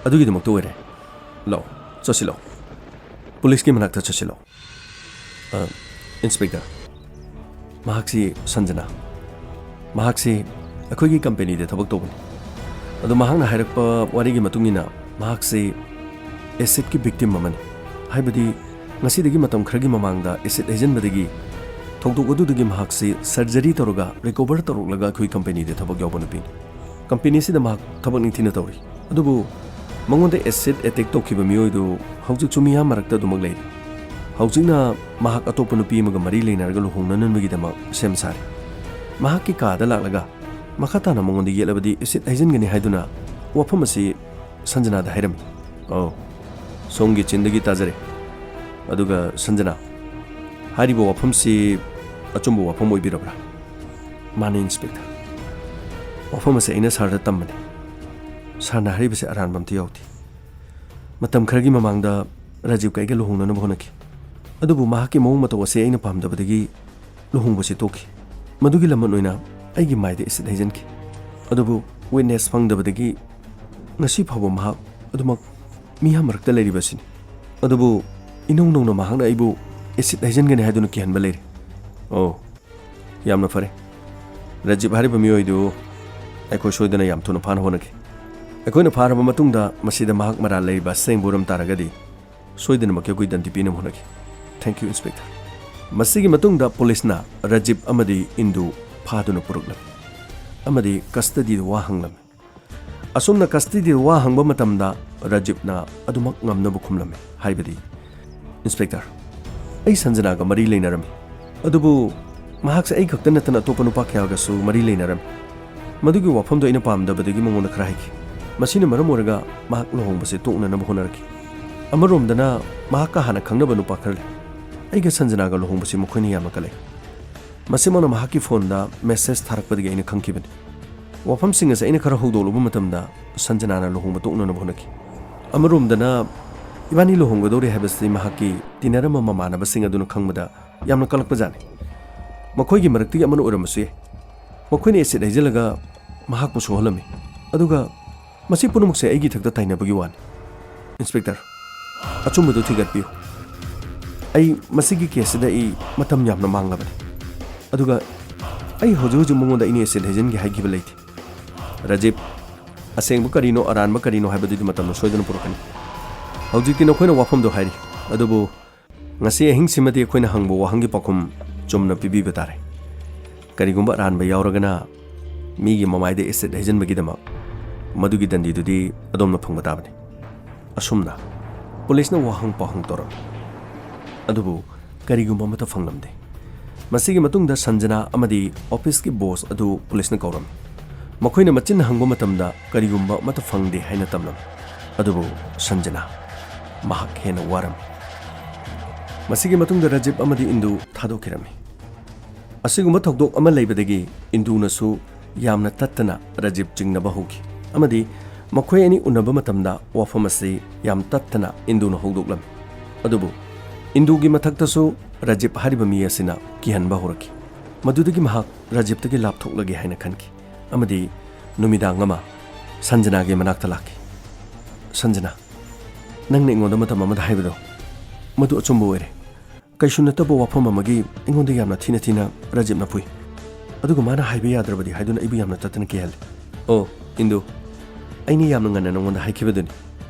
ꯑꯗꯨꯒꯤꯗꯃꯛꯇ ꯑꯣꯏꯔꯦ꯫ ꯂꯥꯛꯑꯣ, ꯆꯠꯁꯤ ꯂꯥꯛꯑꯣ꯫ ꯄꯨꯂꯤꯁꯀꯤ ꯃꯅꯥꯛꯇ ꯆꯠꯁꯤ ꯂꯥꯛꯑꯣ꯫ ꯑ, ꯏꯟꯁꯄꯦꯛꯇꯔ, ꯃꯍꯥꯛꯁꯤ ꯁꯟꯖꯅꯥ꯫ ꯃꯍꯥꯛꯁꯤ ꯑꯩꯈꯣꯏꯒꯤ ꯀꯝꯄꯦꯅꯤꯗ ꯊꯕꯛ ꯇꯧꯕꯅꯤ꯫ ꯑꯗꯣ ꯃꯍꯥꯛꯅ ꯍꯥꯏꯔꯛꯄ ꯋꯥꯔꯤꯒꯤ ꯃꯇꯨꯡ ꯏꯟꯅ ꯃꯍꯥꯛꯁꯤ ꯑꯦꯁꯤꯗꯀꯤ ꯚꯤꯛꯇꯤꯝ ꯑꯃꯅꯤ꯫ ꯍꯥꯏꯕꯗꯤ ꯉꯁꯤꯗꯒꯤ ꯃꯇꯝ ꯈꯔꯒꯤ ꯃꯃꯥꯡꯗ ꯑꯦꯁꯤꯗ ꯍꯩꯖꯤꯟꯕꯗꯒꯤ ꯊꯧꯗꯣꯛ ꯑꯗꯨꯗꯒꯤ ꯃꯍꯥꯛꯁꯤ ꯁꯔꯖꯔꯤ ꯇꯧꯔꯒ ꯔꯤꯀꯣꯚꯔ ꯇꯧꯔꯛꯂꯒ ꯑꯩꯈꯣꯏ ꯀꯝꯄꯦꯅꯤꯗ ꯊꯕꯛ ꯌꯥꯎꯕ ꯅꯨꯄꯤꯅꯤ꯫ ꯀꯝꯄꯦꯅꯤꯁꯤꯗ ꯃꯍꯥꯛ ꯊꯕꯛ ꯅꯤꯡꯊꯤꯅ ꯇꯧꯔꯤ꯫ ꯑꯗꯨꯕꯨ ꯃꯉꯣꯟꯗ ꯑꯦꯁꯤꯗ ꯑꯦꯇꯦꯛ ꯇꯧꯈꯤꯕ ꯃꯤꯑꯣꯏꯗꯨ ꯍꯧꯖꯤꯛꯁꯨ ꯃꯤꯌꯥꯝ ꯃꯔꯛꯇ ꯑꯗꯨꯃꯛ ꯂꯩꯔꯤ꯫ ꯍꯧꯖꯤꯛꯅ ꯃꯍꯥꯛ ꯑꯇꯣꯞꯄ ꯅꯨꯄꯤ ꯑꯃꯒ ꯃꯔꯤ ꯂꯩꯅꯔꯒ ꯂꯨꯍꯣꯡꯅꯅꯕꯒꯤꯗꯃꯛ ꯁꯦꯝ ꯁꯥꯔꯤ꯫ ꯃꯍꯥꯛꯀꯤ ꯀꯥꯗ ꯂꯥꯛꯂꯒ ꯃꯈꯥ ꯇꯥꯅ ꯃꯉꯣꯟꯗ ꯌꯦꯠꯂꯕꯗꯤ ꯑꯦꯁꯤꯗ ꯍꯩꯖꯤꯟꯒꯅꯤ ꯍꯥꯏꯗꯨꯅ ꯋꯥꯐꯝ ꯑꯁꯤ ꯁꯟꯖꯅꯥꯗ ꯍꯥꯏꯔꯝꯃꯤ꯫ "ꯑꯣ, ꯁꯣꯝꯒꯤ ꯆꯤꯟꯗꯒꯤ ꯇꯥꯖꯔꯦ꯫ ꯑꯗꯨꯒ ꯁꯟꯖꯅꯥ, ꯍꯥꯏꯔꯤꯕ ꯋꯥꯐꯝꯁꯤ ꯑꯆꯨꯝꯕ ꯋꯥꯐꯝ ꯑꯣꯏꯕꯤꯔꯕ꯭ꯔꯥ?" "ꯃꯥꯅꯦ, ꯏꯟꯁꯄꯦꯛꯇꯔ꯫ ꯋꯥꯐꯝ ꯑꯁꯤ ꯑꯩꯅ ꯁꯥꯔꯗ ꯇꯝꯕꯅꯤ꯫ ꯁꯥꯔꯅ ꯍꯥꯏꯔꯤꯕꯁꯤ ꯑꯔꯥꯟꯕ ꯑꯝꯇ ꯌꯥꯎꯗꯦ꯫ ꯃꯇꯝ ꯈꯔꯒꯤ ꯃꯃꯥꯡꯗ ꯔꯥꯖꯤꯕꯀ ꯑꯩꯒ ꯂꯨꯍꯣꯡꯅꯅꯕ ꯍꯣꯠꯅꯈꯤ꯫ ꯑꯗꯨꯕꯨ ꯃꯍꯥꯛꯀꯤ ꯃꯑꯣꯡ ꯃꯇꯧ ꯑꯁꯤ ꯑꯩꯅ ꯄꯥꯝꯗꯕꯗꯒꯤ ꯂꯨꯍꯣꯡꯕꯁꯤ ꯇꯣꯛꯈꯤ꯫ ꯃꯗꯨꯒꯤ ꯂꯃꯟ ꯑꯣꯏꯅ ꯑꯩꯒꯤ ꯃꯥꯏꯗ ꯑꯦꯁꯤꯗ ꯍꯩꯖꯤꯟꯈꯤ꯫ ꯑꯗꯨꯕꯨ ꯋꯤꯠꯅꯦꯁ ꯐꯪꯗꯕꯗꯒꯤ ꯉꯁꯤ ꯐꯥꯎꯕ ꯃꯍꯥꯛ ꯑꯗꯨꯃꯛ ꯃꯤꯌꯥꯝ ꯃꯔꯛꯇ ꯂꯩꯔꯤꯕꯁꯤꯅꯤ꯫ ꯑꯗꯨꯕꯨ ꯏꯅꯧ ꯅꯧꯅ ꯃꯍꯥꯛꯅ ꯑꯩꯕꯨ ꯑꯦꯁꯤꯗ ꯍꯩꯖꯤꯟꯒꯅꯤ ꯍꯥꯏꯗꯨꯅ ꯀꯤꯍꯟꯕ ꯂꯩꯔꯦ꯫" "ꯑꯣ, ꯌꯥꯝꯅ ꯐꯔꯦ꯫ ꯔꯥꯖꯤꯕ ꯍꯥꯏꯔꯤꯕ ꯃꯤꯑꯣꯏꯗꯨ ꯑꯩꯈꯣꯏ ꯁꯣꯏꯗꯅ ꯌꯥꯝ ꯊꯨꯅ ꯐꯥꯅ ꯍꯣꯠꯅꯒꯦ꯫ ꯑꯩꯈꯣꯏꯅ ꯐꯥꯔꯕ ꯃꯇꯨꯡꯗ ꯃꯁꯤꯗ ꯃꯍꯥꯛ ꯃꯔꯥꯜ ꯂꯩꯔꯤꯕ ꯑꯁꯦꯡꯕ ꯑꯣꯏꯔꯝ ꯇꯥꯔꯒꯗꯤ ꯁꯣꯏꯗꯅꯃꯛꯀꯤ ꯑꯩꯈꯣꯏ ꯗꯟꯗꯤ ꯄꯤꯅꯕ ꯍꯣꯠꯅꯒꯦ꯫ Thank you, inspector." ꯃꯁꯤꯒꯤ ꯃꯇꯨꯡꯗ ꯄꯨꯂꯤꯁꯅ ꯔꯥꯖꯤꯕ ꯑꯃꯗꯤ ꯏꯟꯗꯨ ꯐꯥꯗꯨꯅ ꯄꯨꯔꯛꯂꯝꯃꯤ ꯑꯃꯗꯤ ꯀꯁꯇꯗꯤꯗ ꯋꯥ ꯍꯪꯂꯝꯃꯤ꯫ ꯑꯁꯨꯝꯅ ꯀꯁꯇꯗꯤꯗ ꯋꯥ ꯍꯪꯕ ꯃꯇꯝꯗ ꯔꯥꯖꯤꯕꯅ ꯑꯗꯨꯃꯛ ꯉꯝꯅꯕ ꯈꯨꯝꯂꯝꯃꯤ, ꯍꯥꯏꯕꯗꯤ, "ꯏꯟꯁꯄꯦꯛꯇꯔ, ꯑꯩ ꯁꯟꯖꯅꯥꯒ ꯃꯔꯤ ꯂꯩꯅꯔꯝꯃꯤ꯫ ꯑꯗꯨꯕꯨ ꯃꯍꯥꯛꯁꯦ ꯑꯩ ꯈꯛꯇ ꯅꯠꯇꯅ ꯑꯇꯣꯞꯄ ꯅꯨꯄꯥ ꯀꯌꯥꯒꯁꯨ ꯃꯔꯤ ꯂꯩꯅꯔꯝꯃꯤ꯫ ꯃꯗꯨꯒꯤ ꯋꯥꯐꯝꯗꯣ ꯑꯩꯅ ꯄꯥꯝꯗꯕꯗꯒꯤ ꯃꯉꯣꯟꯗ ꯈꯔ ꯍꯥꯏꯈꯤ꯫ ꯃꯁꯤꯅ ꯃꯔꯝ ꯑꯣꯏꯔꯒ ꯃꯍꯥꯛ ꯂꯨꯍꯣꯡꯕꯁꯦ ꯇꯣꯛꯅꯅꯕ ꯍꯣꯠꯅꯔꯛꯈꯤ꯫ ꯑꯃꯔꯣꯝꯗꯅ ꯃꯍꯥꯛꯀ ꯍꯥꯟꯅ ꯈꯪꯅꯕ ꯅꯨꯄꯥ ꯈꯔ ꯂꯩ꯫ ꯑꯩꯒ ꯁꯟꯖꯅꯥꯒ ꯂꯨꯍꯣꯡꯕꯁꯤ ꯃꯈꯣꯏꯅ ꯌꯥꯝꯅ ꯀꯜꯂꯛꯏ꯫ ꯃꯁꯤꯃꯛꯅ ꯃꯍꯥꯛꯀꯤ ꯐꯣꯟꯗ ꯃꯦꯁꯦꯖ ꯊꯥꯔꯛꯄꯗꯒꯤ ꯑꯩꯅ ꯈꯪꯈꯤꯕꯅꯤ꯫ ꯋꯥꯐꯝꯁꯤꯡ ꯑꯁꯤ ꯑꯩꯅ ꯈꯔ ꯍꯧꯗꯣꯛꯂꯨꯕ ꯃꯇꯝꯗ ꯁꯟꯖꯅꯥꯅ ꯂꯨꯍꯣꯡꯕ ꯇꯣꯛꯅꯅꯕ ꯍꯣꯠꯅꯈꯤ꯫ ꯑꯃꯔꯣꯝꯗꯅ ꯏꯕꯥꯅꯤ ꯂꯨꯍꯣꯡꯒꯗꯧꯔꯦ ꯍꯥꯏꯕꯁꯤ ꯃꯍꯥꯛꯀꯤ ꯇꯤꯟꯅꯔꯝꯕ ꯃꯃꯥꯟꯅꯕꯁꯤꯡ ꯑꯗꯨꯅ ꯈꯪꯕꯗ ꯌꯥꯝꯅ ꯀꯜꯂꯛꯄꯖꯥꯠꯅꯤ꯫ ꯃꯈꯣꯏꯒꯤ ꯃꯔꯛꯇꯒꯤ ꯑꯃꯅ ꯑꯣꯏꯔꯝꯕꯁꯨ ꯌꯥꯏ꯫ ꯃꯈꯣꯏꯅ ꯑꯦꯁꯤꯗ ꯍꯩꯖꯤꯜꯂꯒ ꯃꯍꯥꯛꯄꯨ ꯁꯣꯛꯍꯜꯂꯝꯃꯤ꯫ ꯑꯗꯨꯒ ꯃꯁꯤ ꯄꯨꯝꯅꯃꯛꯁꯦ ꯑꯩꯒꯤ ꯏꯊꯛꯇ ꯇꯥꯏꯅꯕꯒꯤ ꯋꯥꯅꯤ꯫ ꯏꯟꯁꯄꯦꯛꯇꯔ, ꯑꯆꯨꯝꯕꯗꯨ ꯊꯤꯒꯠꯄꯤꯌꯨ꯫ ꯑꯩ ꯃꯁꯤꯒꯤ ꯀꯦꯁꯁꯤꯗ ꯑꯩ ꯃꯇꯝ ꯌꯥꯝꯅ ꯃꯥꯡꯂꯕꯅꯤ꯫ ꯑꯗꯨꯒ ꯑꯩ ꯍꯧꯖꯤꯛ ꯍꯧꯖꯤꯛ ꯃꯉꯣꯟꯗ ꯑꯩꯅ ꯑꯦꯁꯤꯗ ꯍꯩꯖꯤꯟꯒꯦ ꯍꯥꯏꯈꯤꯕ ꯂꯩꯇꯦ꯫ ꯔꯥꯖꯤꯞ, ꯑꯁꯦꯡꯕ ꯀꯔꯤꯅꯣ, ꯑꯔꯥꯟꯕ ꯀꯔꯤꯅꯣ ꯍꯥꯏꯕꯗꯨꯗꯤ ꯃꯇꯝꯅ ꯁꯣꯏꯗꯅ ꯄꯨꯔꯛꯀꯅꯤ꯫ ꯍꯧꯖꯤꯛꯇꯤ ꯅꯈꯣꯏꯅ ꯋꯥꯐꯝꯗꯣ ꯍꯥꯏꯔꯤ, ꯑꯗꯨꯕꯨ ꯉꯁꯤ ꯑꯍꯤꯡꯁꯤꯃꯗꯤ ꯑꯩꯈꯣꯏꯅ ꯍꯪꯕ ꯋꯥꯍꯪꯒꯤ ꯄꯥꯎꯈꯨꯝ ꯆꯨꯝꯅ ꯄꯤꯕꯤꯕ ꯇꯥꯔꯦ꯫ ꯀꯔꯤꯒꯨꯝꯕ ꯑꯔꯥꯟꯕ ꯌꯥꯎꯔꯒꯅ ꯃꯤꯒꯤ ꯃꯃꯥꯏꯗ ꯑꯦꯁꯤꯗ ꯍꯩꯖꯤꯟꯕꯒꯤꯗꯃꯛ ꯃꯗꯨꯒꯤ ꯗꯟꯗꯤꯗꯨꯗꯤ ꯑꯗꯣꯝꯅ ꯐꯪꯕ ꯇꯥꯕꯅꯤ꯫ ꯑꯁꯨꯝꯅ ꯄꯨꯂꯤꯁꯅ ꯋꯥꯍꯪ ꯄꯥꯎꯍꯪ ꯇꯧꯔꯝꯃꯤ꯫ ꯑꯗꯨꯕꯨ ꯀꯔꯤꯒꯨꯝꯕ ꯑꯃꯠꯇ ꯐꯪꯂꯝꯗꯦ꯫ ꯃꯁꯤꯒꯤ ꯃꯇꯨꯡꯗ ꯁꯟꯖꯅꯥ ꯑꯃꯗꯤ ꯑꯣꯐꯤꯁꯀꯤ ꯕꯣꯁ ꯑꯗꯨ ꯄꯨꯂꯤꯁꯅ ꯀꯧꯔꯝꯃꯤ꯫ ꯃꯈꯣꯏꯅ ꯃꯆꯤꯟꯅ ꯍꯪꯕ ꯃꯇꯝꯗ ꯀꯔꯤꯒꯨꯝꯕ ꯑꯃꯠꯇ ꯐꯪꯗꯦ ꯍꯥꯏꯅ ꯇꯝꯂꯝꯃꯤ꯫ ꯑꯗꯨꯕꯨ ꯁꯟꯖꯅꯥ ꯃꯍꯥꯛ ꯍꯦꯟꯅ ꯋꯥꯔꯝꯃꯤ꯫ ꯃꯁꯤꯒꯤ ꯃꯇꯨꯡꯗ ꯔꯥꯖꯤꯞ ꯑꯃꯗꯤ ꯏꯟꯗꯨ ꯊꯥꯗꯣꯛꯈꯤꯔꯝꯃꯤ꯫ ꯑꯁꯤꯒꯨꯝꯕ ꯊꯧꯗꯣꯛ ꯑꯃ ꯂꯩꯕꯗꯒꯤ ꯏꯟꯗꯨꯅꯁꯨ ꯌꯥꯝꯅ ꯇꯠꯇꯅ ꯔꯥꯖꯤꯞ ꯆꯤꯡꯅꯕ ꯍꯧꯈꯤ ꯑꯃꯗꯤ ꯃꯈꯣꯏ ꯑꯅꯤ ꯎꯅꯕ ꯃꯇꯝꯗ ꯋꯥꯐꯝ ꯑꯁꯤ ꯌꯥꯝ ꯇꯠꯇꯅ ꯏꯟꯗꯨꯅ ꯍꯧꯗꯣꯛꯂꯝꯃꯤ꯫ ꯑꯗꯨꯕꯨ ꯏꯟꯗꯨꯒꯤ ꯃꯊꯛꯇꯁꯨ ꯔꯥꯖꯤꯞ ꯍꯥꯏꯔꯤꯕ ꯃꯤ ꯑꯁꯤꯅ ꯀꯤꯍꯟꯕ ꯍꯧꯔꯛꯈꯤ꯫ ꯃꯗꯨꯗꯒꯤ ꯃꯍꯥꯛ ꯔꯥꯖꯤꯞꯇꯒꯤ ꯂꯥꯞꯊꯣꯛꯂꯒꯦ ꯍꯥꯏꯅ ꯈꯟꯈꯤ ꯑꯃꯗꯤ ꯅꯨꯃꯤꯗꯥꯡ ꯑꯃ ꯁꯟꯖꯅꯥꯒꯤ ꯃꯅꯥꯛꯇ ꯂꯥꯛꯈꯤ꯫ "ꯁꯟꯖꯅꯥ, ꯅꯪꯅ ꯑꯩꯉꯣꯟꯗ ꯃꯇꯝ ꯑꯃꯗ ꯍꯥꯏꯕꯗꯣ ꯃꯗꯨ ꯑꯆꯨꯝꯕ ꯑꯣꯏꯔꯦ꯫ ꯀꯩꯁꯨ ꯅꯠꯇꯕ ꯋꯥꯐꯝ ꯑꯃꯒꯤ ꯑꯩꯉꯣꯟꯗ ꯌꯥꯝꯅ ꯊꯤꯅ ꯊꯤꯅ ꯔꯥꯖꯤꯞꯅ ꯐꯨꯏ꯫ ꯑꯗꯨꯒ ꯃꯥꯅ ꯍꯥꯏꯕ ꯌꯥꯗ꯭ꯔꯕꯗꯤ ꯍꯥꯏꯗꯨꯅ ꯑꯩꯕꯨ ꯌꯥꯝꯅ ꯇꯠꯇꯅ ꯀꯤꯍꯜꯂꯤ꯫ ꯑꯣ, ꯏꯟꯗꯨ, ꯑꯩꯅ ꯌꯥꯝꯅ ꯉꯟꯅ ꯅꯉꯣꯟꯗ ꯍꯥꯏꯈꯤꯕꯗꯨꯅꯤ꯫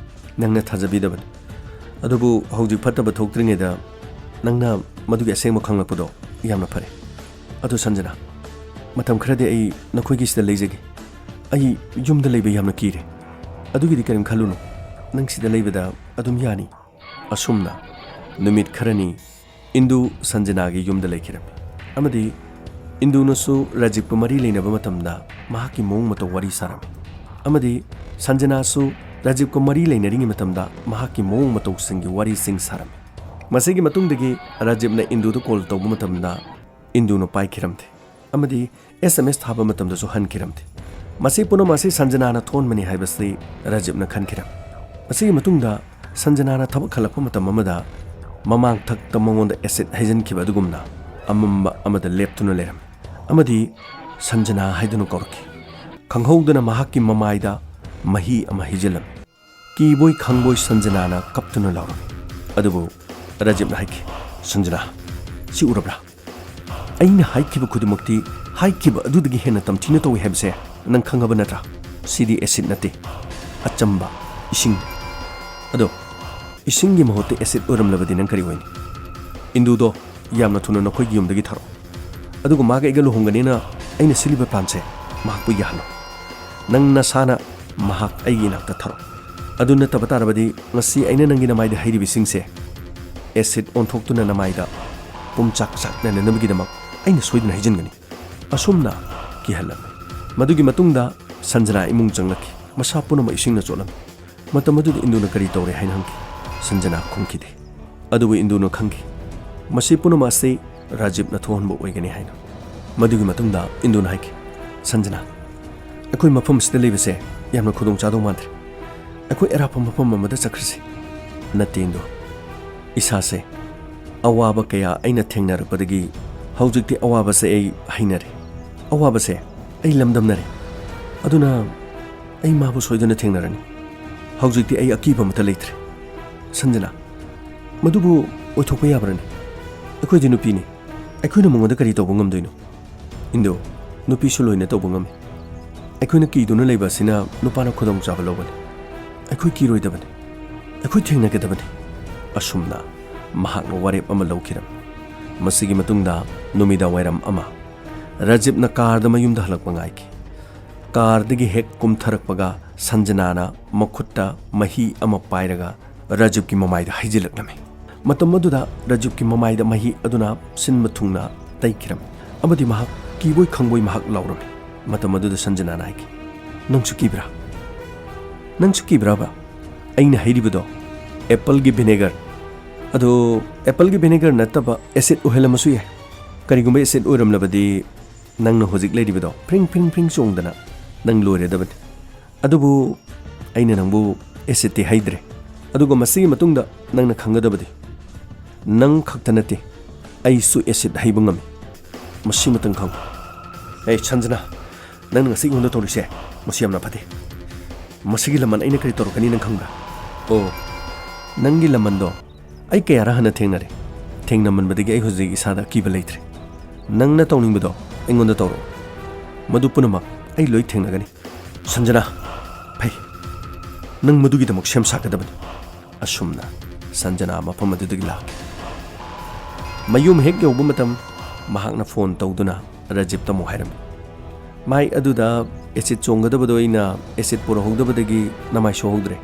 ꯅꯪꯅ ꯊꯥꯖꯕꯤꯗꯕꯅꯤ꯫ ꯑꯗꯨꯕꯨ ꯍꯧꯖꯤꯛ ꯐꯠꯇꯕ ꯊꯣꯛꯇ꯭ꯔꯤꯉꯩꯗ ꯅꯪꯅ ꯃꯗꯨꯒꯤ ꯑꯁꯦꯡꯕ ꯈꯪꯂꯛꯄꯗꯣ ꯌꯥꯝꯅ ꯐꯔꯦ꯫ ꯑꯗꯨ ꯁꯟꯖꯅꯥ, ꯃꯇꯝ ꯈꯔꯗꯤ ꯑꯩ ꯅꯈꯣꯏꯒꯤ ꯁꯤꯗ ꯂꯩꯖꯒꯦ꯫ ꯑꯩ ꯌꯨꯝꯗ ꯂꯩꯕ ꯌꯥꯝꯅ ꯀꯤꯔꯦ꯫ ꯑꯗꯨꯒꯤꯗꯤ ꯀꯔꯤꯝ ꯈꯜꯂꯨꯅꯨ꯫ ꯅꯪ ꯁꯤꯗ ꯂꯩꯕꯗ ꯑꯗꯨꯝ ꯌꯥꯅꯤ꯫" ꯑꯁꯨꯝꯅ ꯅꯨꯃꯤꯠ ꯈꯔꯅꯤ ꯏꯟꯗꯨ ꯁꯟꯖꯅꯥꯒꯤ ꯌꯨꯝꯗ ꯂꯩꯈꯤꯔꯝꯃꯤ ꯑꯃꯗꯤ ꯏꯟꯗꯨꯅꯁꯨ ꯔꯥꯖꯤꯞꯀ ꯃꯔꯤ ꯂꯩꯅꯕ ꯃꯇꯝꯗ ꯃꯍꯥꯛꯀꯤ ꯃꯑꯣꯡ ꯃꯇꯧ ꯋꯥꯔꯤ ꯁꯥꯔꯝꯃꯤ ꯑꯃꯗꯤ ꯁꯟꯖꯅꯥꯁꯨ ꯔꯥꯖꯤꯞꯀ ꯃꯔꯤ ꯂꯩꯅꯔꯤꯉꯩ ꯃꯇꯝꯗ ꯃꯍꯥꯛꯀꯤ ꯃꯑꯣꯡ ꯃꯇꯧꯁꯤꯡꯒꯤ ꯋꯥꯔꯤꯁꯤꯡ ꯁꯥꯔꯝꯃꯤ꯫ ꯃꯁꯤꯒꯤ ꯃꯇꯨꯡꯗꯒꯤ ꯔꯥꯖꯤꯞꯅ ꯏꯟꯗꯨꯗ ꯀꯣꯜ ꯇꯧꯕ ꯃꯇꯝꯗ ꯏꯟꯗꯨꯅ ꯄꯥꯏꯈꯤꯔꯝꯗꯦ ꯑꯃꯗꯤ ꯑꯦꯁ ꯑꯦꯝ ꯑꯦꯁ ꯊꯥꯕ ꯃꯇꯝꯗꯁꯨ ꯍꯟꯈꯤꯔꯝꯗꯦ꯫ ꯃꯁꯤ ꯄꯨꯝꯅꯃꯛ ꯑꯁꯤ ꯁꯟꯖꯅꯥꯅ ꯊꯣꯛꯍꯟꯕꯅꯤ ꯍꯥꯏꯕꯁꯤ ꯔꯥꯖꯤꯕꯅ ꯈꯟꯈꯤꯔꯝꯃꯤ꯫ ꯃꯁꯤꯒꯤ ꯃꯇꯨꯡꯗ ꯁꯟꯖꯅꯥꯅ ꯊꯕꯛ ꯍꯜꯂꯛꯄ ꯃꯇꯝ ꯑꯃꯗ ꯃꯃꯥꯡꯊꯛꯇ ꯃꯉꯣꯟꯗ ꯑꯦꯁꯤꯗ ꯍꯩꯖꯤꯟꯈꯤꯕ ꯑꯗꯨꯒꯨꯝꯅ ꯑꯃꯝꯕ ꯑꯃꯗ ꯂꯦꯞꯇꯨꯅ ꯂꯩꯔꯝꯃꯤ ꯑꯃꯗꯤ ꯁꯟꯖꯅꯥ ꯍꯥꯏꯗꯨꯅ ꯀꯧꯔꯛꯈꯤ꯫ ꯈꯪꯍꯧꯗꯅ ꯃꯍꯥꯛꯀꯤ ꯃꯃꯥꯏꯗ ꯃꯍꯤ ꯑꯃ ꯍꯩꯖꯤꯜꯂꯝꯃꯤ꯫ ꯀꯤꯕꯣꯏ ꯈꯪꯕꯣꯏ ꯁꯟꯖꯅꯥꯅ ꯀꯞꯇꯨꯅ ꯂꯥꯎꯔꯝꯃꯤ꯫ ꯑꯗꯨꯕꯨ ꯔꯥꯖꯤꯕꯅ ꯍꯥꯏꯈꯤ, "ꯁꯟꯖꯅꯥ, ꯁꯤ ꯎꯔꯕ꯭ꯔꯥ? ꯑꯩꯅ ꯍꯥꯏꯈꯤꯕ ꯈꯨꯗꯤꯡꯃꯛꯇꯤ ꯍꯥꯏꯈꯤꯕ ꯑꯗꯨꯗꯒꯤ ꯍꯦꯟꯅ ꯇꯝꯊꯤꯅ ꯇꯧꯏ ꯍꯥꯏꯕꯁꯦ ꯅꯪ ꯈꯪꯉꯕ ꯅꯠꯇ꯭ꯔꯥ? ꯁꯤꯗꯤ ꯑꯦꯁꯤꯗ ꯅꯠꯇꯦ, ꯑꯆꯝꯕ ꯏꯁꯤꯡꯅꯤ꯫ ꯑꯗꯣ ꯏꯁꯤꯡꯒꯤ ꯃꯍꯨꯠꯇ ꯑꯦꯁꯤꯗ ꯑꯣꯏꯔꯝꯂꯕꯗꯤ ꯅꯪ ꯀꯔꯤ ꯑꯣꯏꯅꯤ?" ꯏꯟꯗꯨꯗꯣ ꯌꯥꯝꯅ ꯊꯨꯅ ꯅꯈꯣꯏꯒꯤ ꯌꯨꯝꯗꯒꯤ ꯊꯥꯔꯛꯑꯣ꯫ ꯑꯗꯨꯒ ꯃꯥꯒ ꯑꯩꯒ ꯂꯨꯍꯣꯡꯒꯅꯤꯅ ꯑꯩꯅ ꯁꯤꯜꯂꯤꯕ ꯄ꯭ꯂꯥꯟꯁꯦ ꯃꯍꯥꯛꯄꯨ ꯌꯥꯍꯜꯂꯣ꯫ ꯅꯪ ꯅꯁꯥꯅ ꯃꯍꯥꯛ ꯑꯩꯒꯤ ꯏꯅꯥꯛꯇ ꯊꯥꯔꯛꯑꯣ꯫ ꯑꯗꯨ ꯅꯠꯇꯕ ꯇꯥꯔꯕꯗꯤ ꯉꯁꯤ ꯑꯩꯅ ꯅꯪꯒꯤ ꯅꯃꯥꯏꯗ ꯍꯩꯔꯤꯕꯁꯤꯡꯁꯦ ꯑꯦꯁꯤꯗ ꯑꯣꯟꯊꯣꯛꯇꯨꯅ ꯅꯃꯥꯏꯗ ꯄꯨꯝꯆꯥꯛ ꯆꯥꯛꯅꯅꯕꯒꯤꯗꯃꯛ ꯑꯩꯅ ꯁꯣꯏꯗꯅ ꯍꯩꯖꯤꯟꯒꯅꯤ꯫ ꯑꯁꯨꯝꯅ ꯀꯤꯍꯜꯂꯝꯃꯤ꯫ ꯃꯗꯨꯒꯤ ꯃꯇꯨꯡꯗ ꯁꯟꯖꯅꯥ ꯏꯃꯨꯡ ꯆꯪꯂꯛꯈꯤ꯫ ꯃꯁꯥ ꯄꯨꯝꯅꯃꯛ ꯏꯁꯤꯡꯅ ꯆꯣꯠꯂꯝꯃꯤ꯫ ꯃꯇꯝ ꯑꯗꯨꯗ ꯏꯟꯗꯨꯅ "ꯀꯔꯤ ꯇꯧꯔꯦ?" ꯍꯥꯏꯅ ꯍꯪꯈꯤ꯫ ꯁꯟꯖꯅꯥ ꯈꯨꯝꯈꯤꯗꯦ꯫ ꯑꯗꯨꯕꯨ ꯏꯟꯗꯨꯅ ꯈꯪꯈꯤ, ꯃꯁꯤ ꯄꯨꯝꯅꯃꯛ ꯑꯁꯤ ꯔꯥꯖꯤꯕꯅ ꯊꯣꯛꯍꯟꯕ ꯑꯣꯏꯒꯅꯤ ꯍꯥꯏꯅ꯫ ꯃꯗꯨꯒꯤ ꯃꯇꯨꯡꯗ ꯏꯟꯗꯨꯅ ꯍꯥꯏꯈꯤ, "ꯁꯟꯖꯅꯥ, ꯑꯩꯈꯣꯏ ꯃꯐꯝ ꯑꯁꯤꯗ ꯂꯩꯕꯁꯦ ꯌꯥꯝꯅ ꯈꯨꯗꯣꯡ ꯆꯥꯗꯧ ꯃꯥꯟꯗ꯭ꯔꯦ꯫ ꯑꯩꯈꯣꯏ ꯑꯔꯥꯞꯄ ꯃꯐꯝ ꯑꯃꯗ ꯆꯠꯈ꯭ꯔꯁꯤ꯫" "ꯅꯠꯇꯦ ꯏꯟꯗꯨ, ꯏꯁꯥꯁꯦ ꯑꯋꯥꯕ ꯀꯌꯥ ꯑꯩꯅ ꯊꯦꯡꯅꯔꯛꯄꯗꯒꯤ ꯍꯧꯖꯤꯛꯇꯤ ꯑꯋꯥꯕꯁꯦ ꯑꯩ ꯍꯩꯅꯔꯦ꯫ ꯑꯋꯥꯕꯁꯦ ꯑꯩ ꯂꯝꯗꯝꯅꯔꯦ꯫ ꯑꯗꯨꯅ ꯑꯩ ꯃꯥꯕꯨ ꯁꯣꯏꯗꯅ ꯊꯦꯡꯅꯔꯅꯤ꯫ ꯍꯧꯖꯤꯛꯇꯤ ꯑꯩ ꯑꯀꯤꯕ ꯑꯃꯠꯇ ꯂꯩꯇ꯭ꯔꯦ꯫" "ꯁꯟꯖꯅꯥ, ꯃꯗꯨꯕꯨ ꯑꯣꯏꯊꯣꯛꯄ ꯌꯥꯕ꯭ꯔꯅꯦ? ꯑꯩꯈꯣꯏꯗꯤ ꯅꯨꯄꯤꯅꯤ꯫ ꯑꯩꯈꯣꯏꯅ ꯃꯉꯣꯟꯗ ꯀꯔꯤ ꯇꯧꯕ ꯉꯝꯗꯣꯏꯅꯣ?" "ꯏꯟꯗꯨ, ꯅꯨꯄꯤꯁꯨ ꯂꯣꯏꯅ ꯇꯧꯕ ꯉꯝꯃꯤ꯫ ꯑꯩꯈꯣꯏꯅ ꯀꯤꯗꯨꯅ ꯂꯩꯕ ꯑꯁꯤꯅ ꯅꯨꯄꯥꯅ ꯈꯨꯗꯣꯡꯆꯥꯕ ꯂꯧꯕꯅꯤ꯫ ꯑꯩꯈꯣꯏ ꯀꯤꯔꯣꯏꯗꯕꯅꯤ꯫ ꯑꯩꯈꯣꯏ ꯊꯦꯡꯅꯒꯗꯕꯅꯤ꯫" ꯑꯁꯨꯝꯅ ꯃꯍꯥꯛꯅ ꯋꯥꯔꯦꯞ ꯑꯃ ꯂꯧꯈꯤꯔꯝꯃꯤ꯫ ꯃꯁꯤꯒꯤ ꯃꯇꯨꯡꯗ ꯅꯨꯃꯤꯗꯥꯡ ꯋꯥꯏꯔꯝ ꯑꯃ ꯔꯥꯖꯤꯕꯅ ꯀꯥꯔꯗ ꯃꯌꯨꯝꯗ ꯍꯜꯂꯛꯄ ꯉꯥꯏꯈꯤ꯫ ꯀꯥꯔꯗꯒꯤ ꯍꯦꯛ ꯀꯨꯝꯊꯔꯛꯄꯒ ꯁꯟꯖꯅꯥꯅ ꯃꯈꯨꯠꯇ ꯃꯍꯤ ꯑꯃ ꯄꯥꯏꯔꯒ ꯔꯥꯖꯤꯕꯀꯤ ꯃꯃꯥꯏꯗ ꯍꯩꯖꯤꯜꯂꯛꯂꯝꯃꯤ꯫ ꯃꯇꯝ ꯑꯗꯨꯗ ꯔꯥꯖꯤꯕꯀꯤ ꯃꯃꯥꯏꯗ ꯃꯍꯤ ꯑꯗꯨꯅ ꯁꯤꯟꯕ ꯊꯨꯡꯅ ꯇꯩꯈꯤꯔꯝꯃꯤ ꯑꯃꯗꯤ ꯃꯍꯥꯛ ꯀꯤꯕꯣꯏ ꯈꯪꯕꯣꯏ ꯃꯍꯥꯛ ꯂꯥꯎꯔꯝꯃꯤ꯫ ꯃꯇꯝ ꯑꯗꯨꯗ ꯁꯟꯖꯅꯥꯅ ꯍꯥꯏꯈꯤ, "ꯅꯪꯁꯨ ꯀꯤꯕ꯭ꯔꯥ? ꯅꯪꯁꯨ ꯀꯤꯕ꯭ꯔꯥꯕ? ꯑꯩꯅ ꯍꯩꯔꯤꯕꯗꯣ ꯑꯦꯄꯜꯒꯤ ꯚꯤꯅꯦꯒꯔ, ꯑꯗꯣ ꯑꯦꯄꯜꯒꯤ ꯚꯤꯅꯦꯒꯔ ꯅꯠꯇꯕ ꯑꯦꯁꯤꯗ ꯑꯣꯏꯍꯜꯂꯝꯃꯁꯨ ꯌꯥꯏ꯫ ꯀꯔꯤꯒꯨꯝꯕ ꯑꯦꯁꯤꯗ ꯑꯣꯏꯔꯝꯂꯕꯗꯤ ꯅꯪꯅ ꯍꯧꯖꯤꯛ ꯂꯩꯔꯤꯕꯗꯣ ꯐ꯭ꯔꯤꯡ ꯐ꯭ꯔꯤꯡ ꯐ꯭ꯔꯤꯡ ꯆꯣꯡꯗꯅ ꯅꯪ ꯂꯣꯏꯔꯗꯕꯅꯤ꯫ ꯑꯗꯨꯕꯨ ꯑꯩꯅ ꯅꯪꯕꯨ ꯑꯦꯁꯤꯗꯇꯤ ꯍꯩꯗ꯭ꯔꯦ꯫ ꯑꯗꯨꯒ ꯃꯁꯤꯒꯤ ꯃꯇꯨꯡꯗ ꯅꯪꯅ ꯈꯪꯒꯗꯕꯗꯤ, ꯅꯪ ꯈꯛꯇ ꯅꯠꯇꯦ, ꯑꯩꯁꯨ ꯑꯦꯁꯤꯗ ꯍꯩꯕ ꯉꯝꯃꯤ꯫ ꯃꯁꯤꯃꯇꯪ ꯈꯪꯉꯨ꯫ ꯑꯦ ꯁꯟꯖꯅꯥ, ꯅꯪꯅ ꯉꯁꯤ ꯑꯩꯉꯣꯟꯗ ꯇꯧꯔꯤꯁꯦ, ꯃꯁꯤ ꯌꯥꯝꯅ ꯐꯠꯇꯦ꯫ ꯃꯁꯤꯒꯤ ꯂꯃꯟ ꯑꯩꯅ ꯀꯔꯤ ꯇꯧꯔꯛꯀꯅꯤ ꯅꯪ ꯈꯪꯕ꯭ꯔꯥ? ꯑꯣ, ꯅꯪꯒꯤ ꯂꯃꯟꯗꯣ ꯑꯩ ꯀꯌꯥꯔ ꯍꯟꯅ ꯊꯦꯡꯅꯔꯦ꯫ ꯊꯦꯡꯅꯃꯟꯕꯗꯒꯤ ꯑꯩ ꯍꯧꯖꯤꯛ ꯏꯁꯥꯗ ꯑꯀꯤꯕ ꯂꯩꯇ꯭ꯔꯦ꯫ ꯅꯪꯅ ꯇꯧꯅꯤꯡꯕꯗꯣ ꯑꯩꯉꯣꯟꯗ ꯇꯧꯔꯛꯑꯣ꯫ ꯃꯗꯨ ꯄꯨꯝꯅꯃꯛ ꯑꯩ ꯂꯣꯏ ꯊꯦꯡꯅꯒꯅꯤ꯫ ꯁꯟꯖꯅꯥ, ꯐꯩ꯫ ꯅꯪ ꯃꯗꯨꯒꯤꯗꯃꯛ ꯁꯦꯝ ꯁꯥꯒꯗꯕꯅꯤ꯫ ꯑꯁꯨꯝꯅ ꯁꯟꯖꯅꯥ ꯃꯐꯝ ꯑꯗꯨꯗꯒꯤ ꯂꯥꯛꯈꯤ꯫ ꯃꯌꯨꯝ ꯍꯦꯛ ꯌꯧꯕ ꯃꯇꯝ, ꯃꯍꯥꯛꯅ ꯐꯣꯟ ꯇꯧꯗꯨꯅ ꯔꯖꯤꯞꯇ ꯑꯃꯨꯛ ꯍꯥꯏꯔꯝꯃꯤ, "ꯃꯥꯏ ꯑꯗꯨꯗ ꯑꯦꯁꯤꯗ ꯆꯣꯡꯒꯗꯕꯗꯣ ꯑꯩꯅ ꯑꯦꯁꯤꯗ ꯄꯨꯔꯛꯍꯧꯗꯕꯗꯒꯤ ꯅꯃꯥꯏ ꯁꯣꯛꯍꯧꯗ꯭ꯔꯦ꯫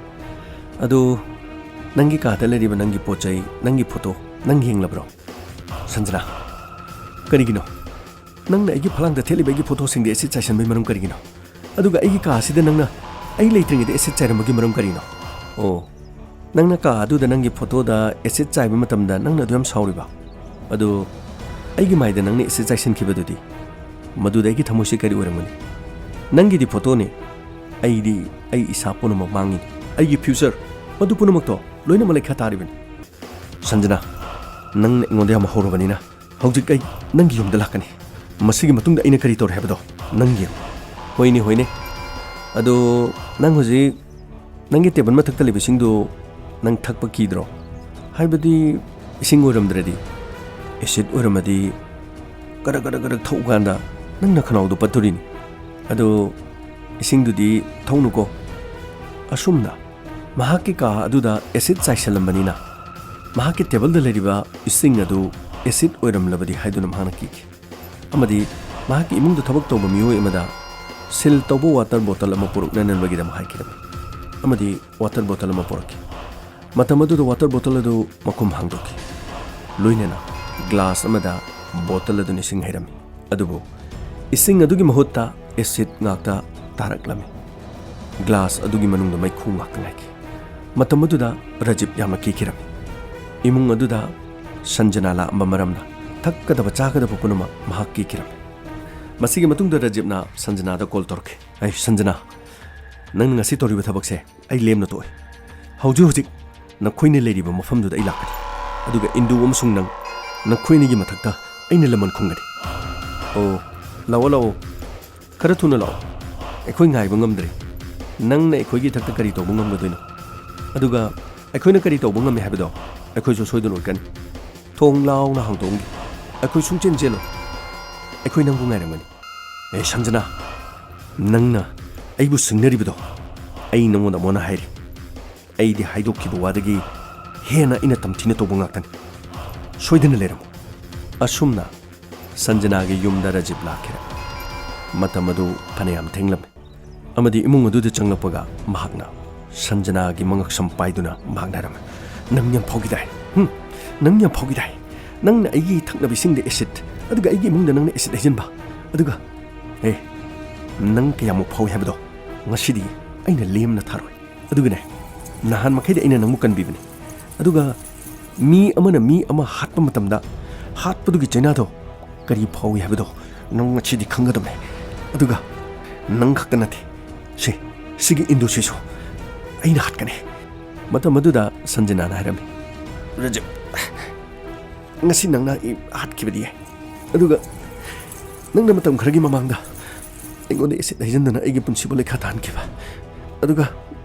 ꯑꯗꯨ ꯅꯪꯒꯤ ꯀꯥꯗ ꯂꯩꯔꯤꯕ ꯅꯪꯒꯤ ꯄꯣꯠ ꯆꯩ, ꯅꯪꯒꯤ ꯐꯣꯇꯣ, ꯅꯪ ꯌꯦꯡꯂꯕ꯭ꯔꯣ?" ꯁꯟꯖꯅꯥ, "ꯀꯔꯤꯒꯤꯅꯣ? ꯅꯪꯅ ꯑꯩꯒꯤ ꯐꯂꯥꯡꯗ ꯊꯦꯠꯂꯤꯕ ꯑꯩꯒꯤ ꯐꯣꯇꯣꯁꯤꯡꯗꯤ ꯑꯦꯁꯤꯗ ꯆꯥꯏꯁꯤꯟꯕꯒꯤ ꯃꯔꯝ ꯀꯔꯤꯒꯤꯅꯣ? ꯑꯗꯨꯒ ꯑꯩꯒꯤ ꯀꯥ ꯑꯁꯤꯗ ꯅꯪꯅ ꯑꯩ ꯂꯩꯇ꯭ꯔꯤꯉꯩꯗ ꯑꯦꯁꯤꯗ ꯆꯥꯏꯔꯝꯕꯒꯤ ꯃꯔꯝ ꯀꯔꯤꯅꯣ?" "ꯑꯣ, ꯅꯪꯅ ꯀꯥ ꯑꯗꯨꯗ ꯅꯪꯒꯤ ꯐꯣꯇꯣꯗ ꯑꯦꯁꯤꯗ ꯆꯥꯏꯕ ꯃꯇꯝꯗ ꯅꯪꯅ ꯑꯗꯨ ꯌꯥꯝ ꯁꯥꯎꯔꯤꯕ? ꯑꯗꯨ ꯑꯩꯒꯤ ꯃꯥꯏꯗ ꯅꯪꯅ ꯑꯦꯁꯤꯗ ꯆꯥꯏꯁꯤꯟꯈꯤꯕꯗꯨꯗꯤ? ꯃꯗꯨꯗ ꯑꯩꯒꯤ ꯊꯃꯣꯏꯁꯤ ꯀꯔꯤ ꯑꯣꯏꯔꯝꯒꯅꯤ? ꯅꯪꯒꯤꯗꯤ ꯐꯣꯇꯣꯅꯤ, ꯑꯩꯗꯤ ꯑꯩ ꯏꯁꯥ ꯄꯨꯝꯅꯃꯛ ꯃꯥꯡꯉꯤꯅꯤ꯫ ꯑꯩꯒꯤ ꯐ꯭ꯌꯨꯆꯔ, ꯃꯗꯨ ꯄꯨꯝꯅꯃꯛꯇꯣ ꯂꯣꯏꯅꯃꯛ ꯂꯩꯈꯥ ꯇꯥꯔꯤꯕꯅꯤ꯫ ꯁꯟꯖꯅꯥ, ꯅꯪꯅ ꯑꯩꯉꯣꯟꯗ ꯌꯥꯝ ꯍꯧꯔꯕꯅꯤꯅ ꯍꯧꯖꯤꯛ ꯑꯩ ꯅꯪꯒꯤ ꯌꯨꯝꯗ ꯂꯥꯛꯀꯅꯤ꯫ ꯃꯁꯤꯒꯤ ꯃꯇꯨꯡꯗ ꯑꯩꯅ ꯀꯔꯤ ꯇꯧꯔꯦ ꯍꯥꯏꯕꯗꯣ ꯅꯪ ꯌꯦꯡꯉꯨ꯫" "ꯍꯣꯏꯅꯦ, ꯍꯣꯏꯅꯦ꯫ ꯑꯗꯣ ꯅꯪ ꯍꯧꯖꯤꯛ ꯅꯪꯒꯤ ꯇꯦꯕꯜ ꯃꯊꯛꯇ ꯂꯩꯕꯁꯤꯡꯗꯨ ꯅꯪ ꯊꯛꯄ ꯀꯤꯗ꯭ꯔꯣ? ꯍꯥꯏꯕꯗꯤ ꯏꯁꯤꯡ ꯑꯣꯏꯔꯝꯗ꯭ꯔꯗꯤ, ꯑꯦꯁꯤꯗ ꯑꯣꯏꯔꯝꯃꯗꯤ ꯀꯔꯛ ꯀꯔꯛ ꯀꯔꯛ ꯊꯛꯎ ꯀꯥꯟꯗ ꯅꯪ ꯅꯈꯅꯥꯎꯗꯣ ꯄꯠꯇꯣꯔꯤꯅꯤ꯫ ꯑꯗꯣ ꯏꯁꯤꯡꯗꯨꯗꯤ ꯊꯛꯎꯅꯨꯀꯣ꯫" ꯑꯁꯨꯝꯅ ꯃꯍꯥꯛꯀꯤ ꯀꯥ ꯑꯗꯨꯗ ꯑꯦꯁꯤꯗ ꯆꯥꯏꯁꯤꯜꯂꯝꯕꯅꯤꯅ, ꯃꯍꯥꯛꯀꯤ ꯇꯦꯕꯜꯗ ꯂꯩꯔꯤꯕ ꯏꯁꯤꯡ ꯑꯗꯨ ꯑꯦꯁꯤꯗ ꯑꯣꯏꯔꯝꯂꯕꯗꯤ ꯍꯥꯏꯗꯨꯅ ꯃꯍꯥꯛꯅ ꯀꯤꯈꯤ꯫ ꯑꯃꯗꯤ ꯃꯍꯥꯛꯀꯤ ꯏꯃꯨꯡꯗ ꯊꯕꯛ ꯇꯧꯕ ꯃꯤꯑꯣꯏ ꯑꯃꯗ ꯁꯤꯜ ꯇꯧꯕ ꯋꯥꯇꯔ ꯕꯣꯇꯜ ꯑꯃ ꯄꯨꯔꯛꯅꯅꯕꯒꯤꯗꯃꯛ ꯍꯥꯏꯈꯤꯔꯝꯃꯤ꯫ ꯑꯃꯗꯤ ꯋꯥꯇꯔ ꯕꯣꯇꯜ ꯑꯃ ꯄꯨꯔꯛꯈꯤ꯫ ꯃꯇꯝ ꯑꯗꯨꯗ ꯋꯥꯇꯔ ꯕꯣꯇꯜ ꯑꯗꯨ ꯃꯈꯨꯝ ꯍꯥꯡꯗꯣꯛꯈꯤ꯫ ꯂꯣꯏꯅꯅ ꯒ꯭ꯂꯥꯁ ꯑꯃꯗ ꯕꯣꯇꯜ ꯑꯗꯨꯅ ꯏꯁꯤꯡ ꯍꯩꯔꯝꯃꯤ꯫ ꯑꯗꯨꯕꯨ ꯏꯁꯤꯡ ꯑꯗꯨꯒꯤ ꯃꯍꯨꯠꯇ ꯑꯦꯁꯤꯗ ꯉꯥꯛꯇ ꯇꯥꯔꯛꯂꯝꯃꯤ꯫ ꯒ꯭ꯂꯥꯁ ꯑꯗꯨꯒꯤ ꯃꯅꯨꯡꯗ ꯃꯩꯈꯨ ꯉꯥꯛꯇ ꯉꯥꯏꯈꯤ꯫ ꯃꯇꯝ ꯑꯗꯨꯗ ꯔꯖꯤꯕ ꯌꯥꯝꯅ ꯀꯤꯈꯤꯔꯝꯃꯤ꯫ ꯏꯃꯨꯡ ꯑꯗꯨꯗ ꯁꯟꯖꯅꯥ ꯂꯥꯛꯑꯝꯕ ꯃꯔꯝꯅ ꯊꯛꯀꯗꯕ ꯆꯥꯒꯗꯕ ꯄꯨꯝꯅꯃꯛ ꯃꯍꯥꯛ ꯀꯤꯈꯤꯔꯝꯃꯤ꯫ ꯃꯁꯤꯒꯤ ꯃꯇꯨꯡꯗ ꯔꯥꯖꯤꯕꯅ ꯁꯟꯖꯅꯥꯗ ꯀꯣꯜ ꯇꯧꯔꯛꯈꯤ꯫ "ꯑꯩ ꯁꯟꯖꯅꯥ, ꯅꯪꯅ ꯉꯁꯤ ꯇꯧꯔꯤꯕ ꯊꯕꯛꯁꯦ ꯑꯩ ꯂꯦꯝꯅ ꯇꯣꯛꯑꯣꯏ꯫ ꯍꯧꯖꯤꯛ ꯍꯧꯖꯤꯛ ꯅꯈꯣꯏꯅ ꯂꯩꯔꯤꯕ ꯃꯐꯝꯗꯨꯗ ꯑꯩ ꯂꯥꯛꯀꯅꯤ, ꯑꯗꯨꯒ ꯏꯟꯗꯨ ꯑꯃꯁꯨꯡ ꯅꯪ, ꯅꯈꯣꯏ ꯑꯅꯤꯒꯤ ꯃꯊꯛꯇ ꯑꯩꯅ ꯂꯃꯟ ꯈꯨꯝꯒꯅꯤ꯫" "ꯑꯣ, ꯂꯥꯛꯑꯣ, ꯂꯥꯛꯑꯣ, ꯈꯔ ꯊꯨꯅ ꯂꯥꯛꯑꯣ, ꯑꯩꯈꯣꯏ ꯉꯥꯏꯕ ꯉꯝꯗ꯭ꯔꯦ꯫ ꯅꯪꯅ ꯑꯩꯈꯣꯏꯒꯤ ꯏꯊꯛꯇ ꯀꯔꯤ ꯇꯧꯕ ꯉꯝꯒꯗꯣꯏꯅꯣ? ꯑꯗꯨꯒ ꯑꯩꯈꯣꯏꯅ ꯀꯔꯤ ꯇꯧꯕ ꯉꯝꯃꯤ ꯍꯥꯏꯕꯗꯣ ꯑꯩꯈꯣꯏꯁꯨ ꯁꯣꯏꯗꯅ ꯎꯠꯀꯅꯤ꯫ ꯊꯣꯡ ꯂꯥꯎꯅ ꯍꯥꯡꯗꯣꯛꯑꯝꯒꯦ, ꯑꯩꯈꯣꯏ ꯁꯨꯡꯆꯦꯟ ꯆꯦꯜꯂꯣꯏ꯫ ꯑꯩꯈꯣꯏ ꯅꯪꯕꯨ ꯉꯥꯏꯔꯝꯒꯅꯤ꯫" "ꯑꯦ ꯁꯟꯖꯅꯥ, ꯅꯪꯅ ꯑꯩꯕꯨ ꯁꯤꯡꯅꯔꯤꯕꯗꯣ ꯑꯩ ꯅꯪꯉꯣꯟꯗ ꯑꯃꯨꯛ ꯍꯟꯅ ꯍꯥꯏꯔꯤ, ꯑꯩꯗꯤ ꯍꯥꯏꯗꯣꯛꯈꯤꯕ ꯋꯥꯗꯒꯤ ꯍꯦꯟꯅ ꯑꯩꯅ ꯇꯝꯊꯤꯅ ꯇꯧꯕ ꯉꯥꯛꯇꯅꯤ꯫ ꯁꯣꯏꯗꯅ ꯂꯩꯔꯝꯃꯨ꯫" ꯑꯁꯨꯝꯅ ꯁꯟꯖꯅꯥꯒꯤ ꯌꯨꯝꯗ ꯔꯥꯖꯤꯕ ꯂꯥꯛꯈꯤꯔꯦ꯫ ꯃꯇꯝ ꯑꯗꯨ ꯐꯅꯌꯥꯝ ꯊꯦꯡꯂꯝꯃꯤ, ꯑꯃꯗꯤ ꯏꯃꯨꯡ ꯑꯗꯨꯗ ꯆꯪꯂꯛꯄꯒ ꯃꯍꯥꯛꯅ ꯁꯟꯖꯅꯥꯒꯤ ꯃꯉꯛꯁꯝ ꯄꯥꯏꯗꯨꯅ ꯃꯍꯥꯛꯅ ꯍꯥꯏꯔꯝꯃꯤ, "ꯅꯪ ꯌꯥꯝ ꯐꯥꯎꯈꯤꯗꯥꯏ? ꯍꯨꯝ? ꯅꯪ ꯌꯥꯝ ꯐꯥꯎꯈꯤꯗꯥꯏ? ꯅꯪꯅ ꯑꯩꯒꯤ ꯊꯛꯅꯕ ꯏꯁꯤꯡꯗ ꯑꯦꯁꯤꯠ, ꯑꯗꯨꯒ ꯑꯩꯒꯤ ꯏꯃꯨꯡꯗ ꯅꯪꯅ ꯑꯦꯁꯤꯠ ꯍꯩꯖꯤꯟꯕ, ꯑꯗꯨꯒ, ꯑꯦ, ꯅꯪ ꯀꯌꯥꯃꯨꯛ ꯐꯥꯎꯏ ꯍꯥꯏꯕꯗꯣ ꯉꯁꯤꯗꯤ ꯑꯩꯅ ꯂꯦꯝꯅ ꯊꯥꯔꯣꯏ꯫ ꯑꯗꯨꯒꯅꯦ, ꯅꯍꯥꯟ ꯃꯈꯩꯗꯤ ꯑꯩꯅ ꯅꯪꯕꯨ ꯀꯟꯕꯤꯕꯅꯤ, ꯑꯗꯨꯒ ꯃꯤ ꯑꯃꯅ ꯃꯤ ꯑꯃ ꯍꯥꯠꯄ ꯃꯇꯝꯗ ꯍꯥꯠꯄꯗꯨꯒꯤ ꯆꯩꯅꯥꯗꯣ ꯀꯔꯤ ꯐꯥꯎꯏ ꯍꯥꯏꯕꯗꯣ ꯅꯪ ꯉꯁꯤꯗꯤ ꯈꯪꯒꯗꯕꯅꯦ꯫ ꯑꯗꯨꯒ ꯅꯪ ꯈꯛꯇ ꯅꯠꯇꯦ, ꯁꯤ, ꯁꯤꯒꯤ ꯏꯟꯗꯨꯁꯤꯁꯨ ꯑꯩꯅ ꯍꯥꯠꯀꯅꯤ꯫" ꯃꯇꯝ ꯑꯗꯨꯗ ꯁꯟꯖꯅꯥꯅ ꯍꯥꯏꯔꯝꯃꯤ, "ꯔꯥꯖꯤꯕ, ꯉꯁꯤ ꯅꯪꯅ ꯑꯩ ꯍꯥꯠꯈꯤꯕꯗꯤ ꯌꯥꯏ, ꯑꯗꯨꯒ ꯅꯪꯅ ꯃꯇꯝ ꯈꯔꯒꯤ ꯃꯃꯥꯡꯗ ꯑꯩꯉꯣꯟꯗ ꯑꯦꯁꯤꯠ ꯍꯩꯖꯤꯟꯗꯨꯅ ꯑꯩꯒꯤ ꯄꯨꯟꯁꯤꯕꯨ ꯂꯩꯈꯥ ꯇꯥꯍꯟꯈꯤꯕ, ꯑꯗꯨꯒ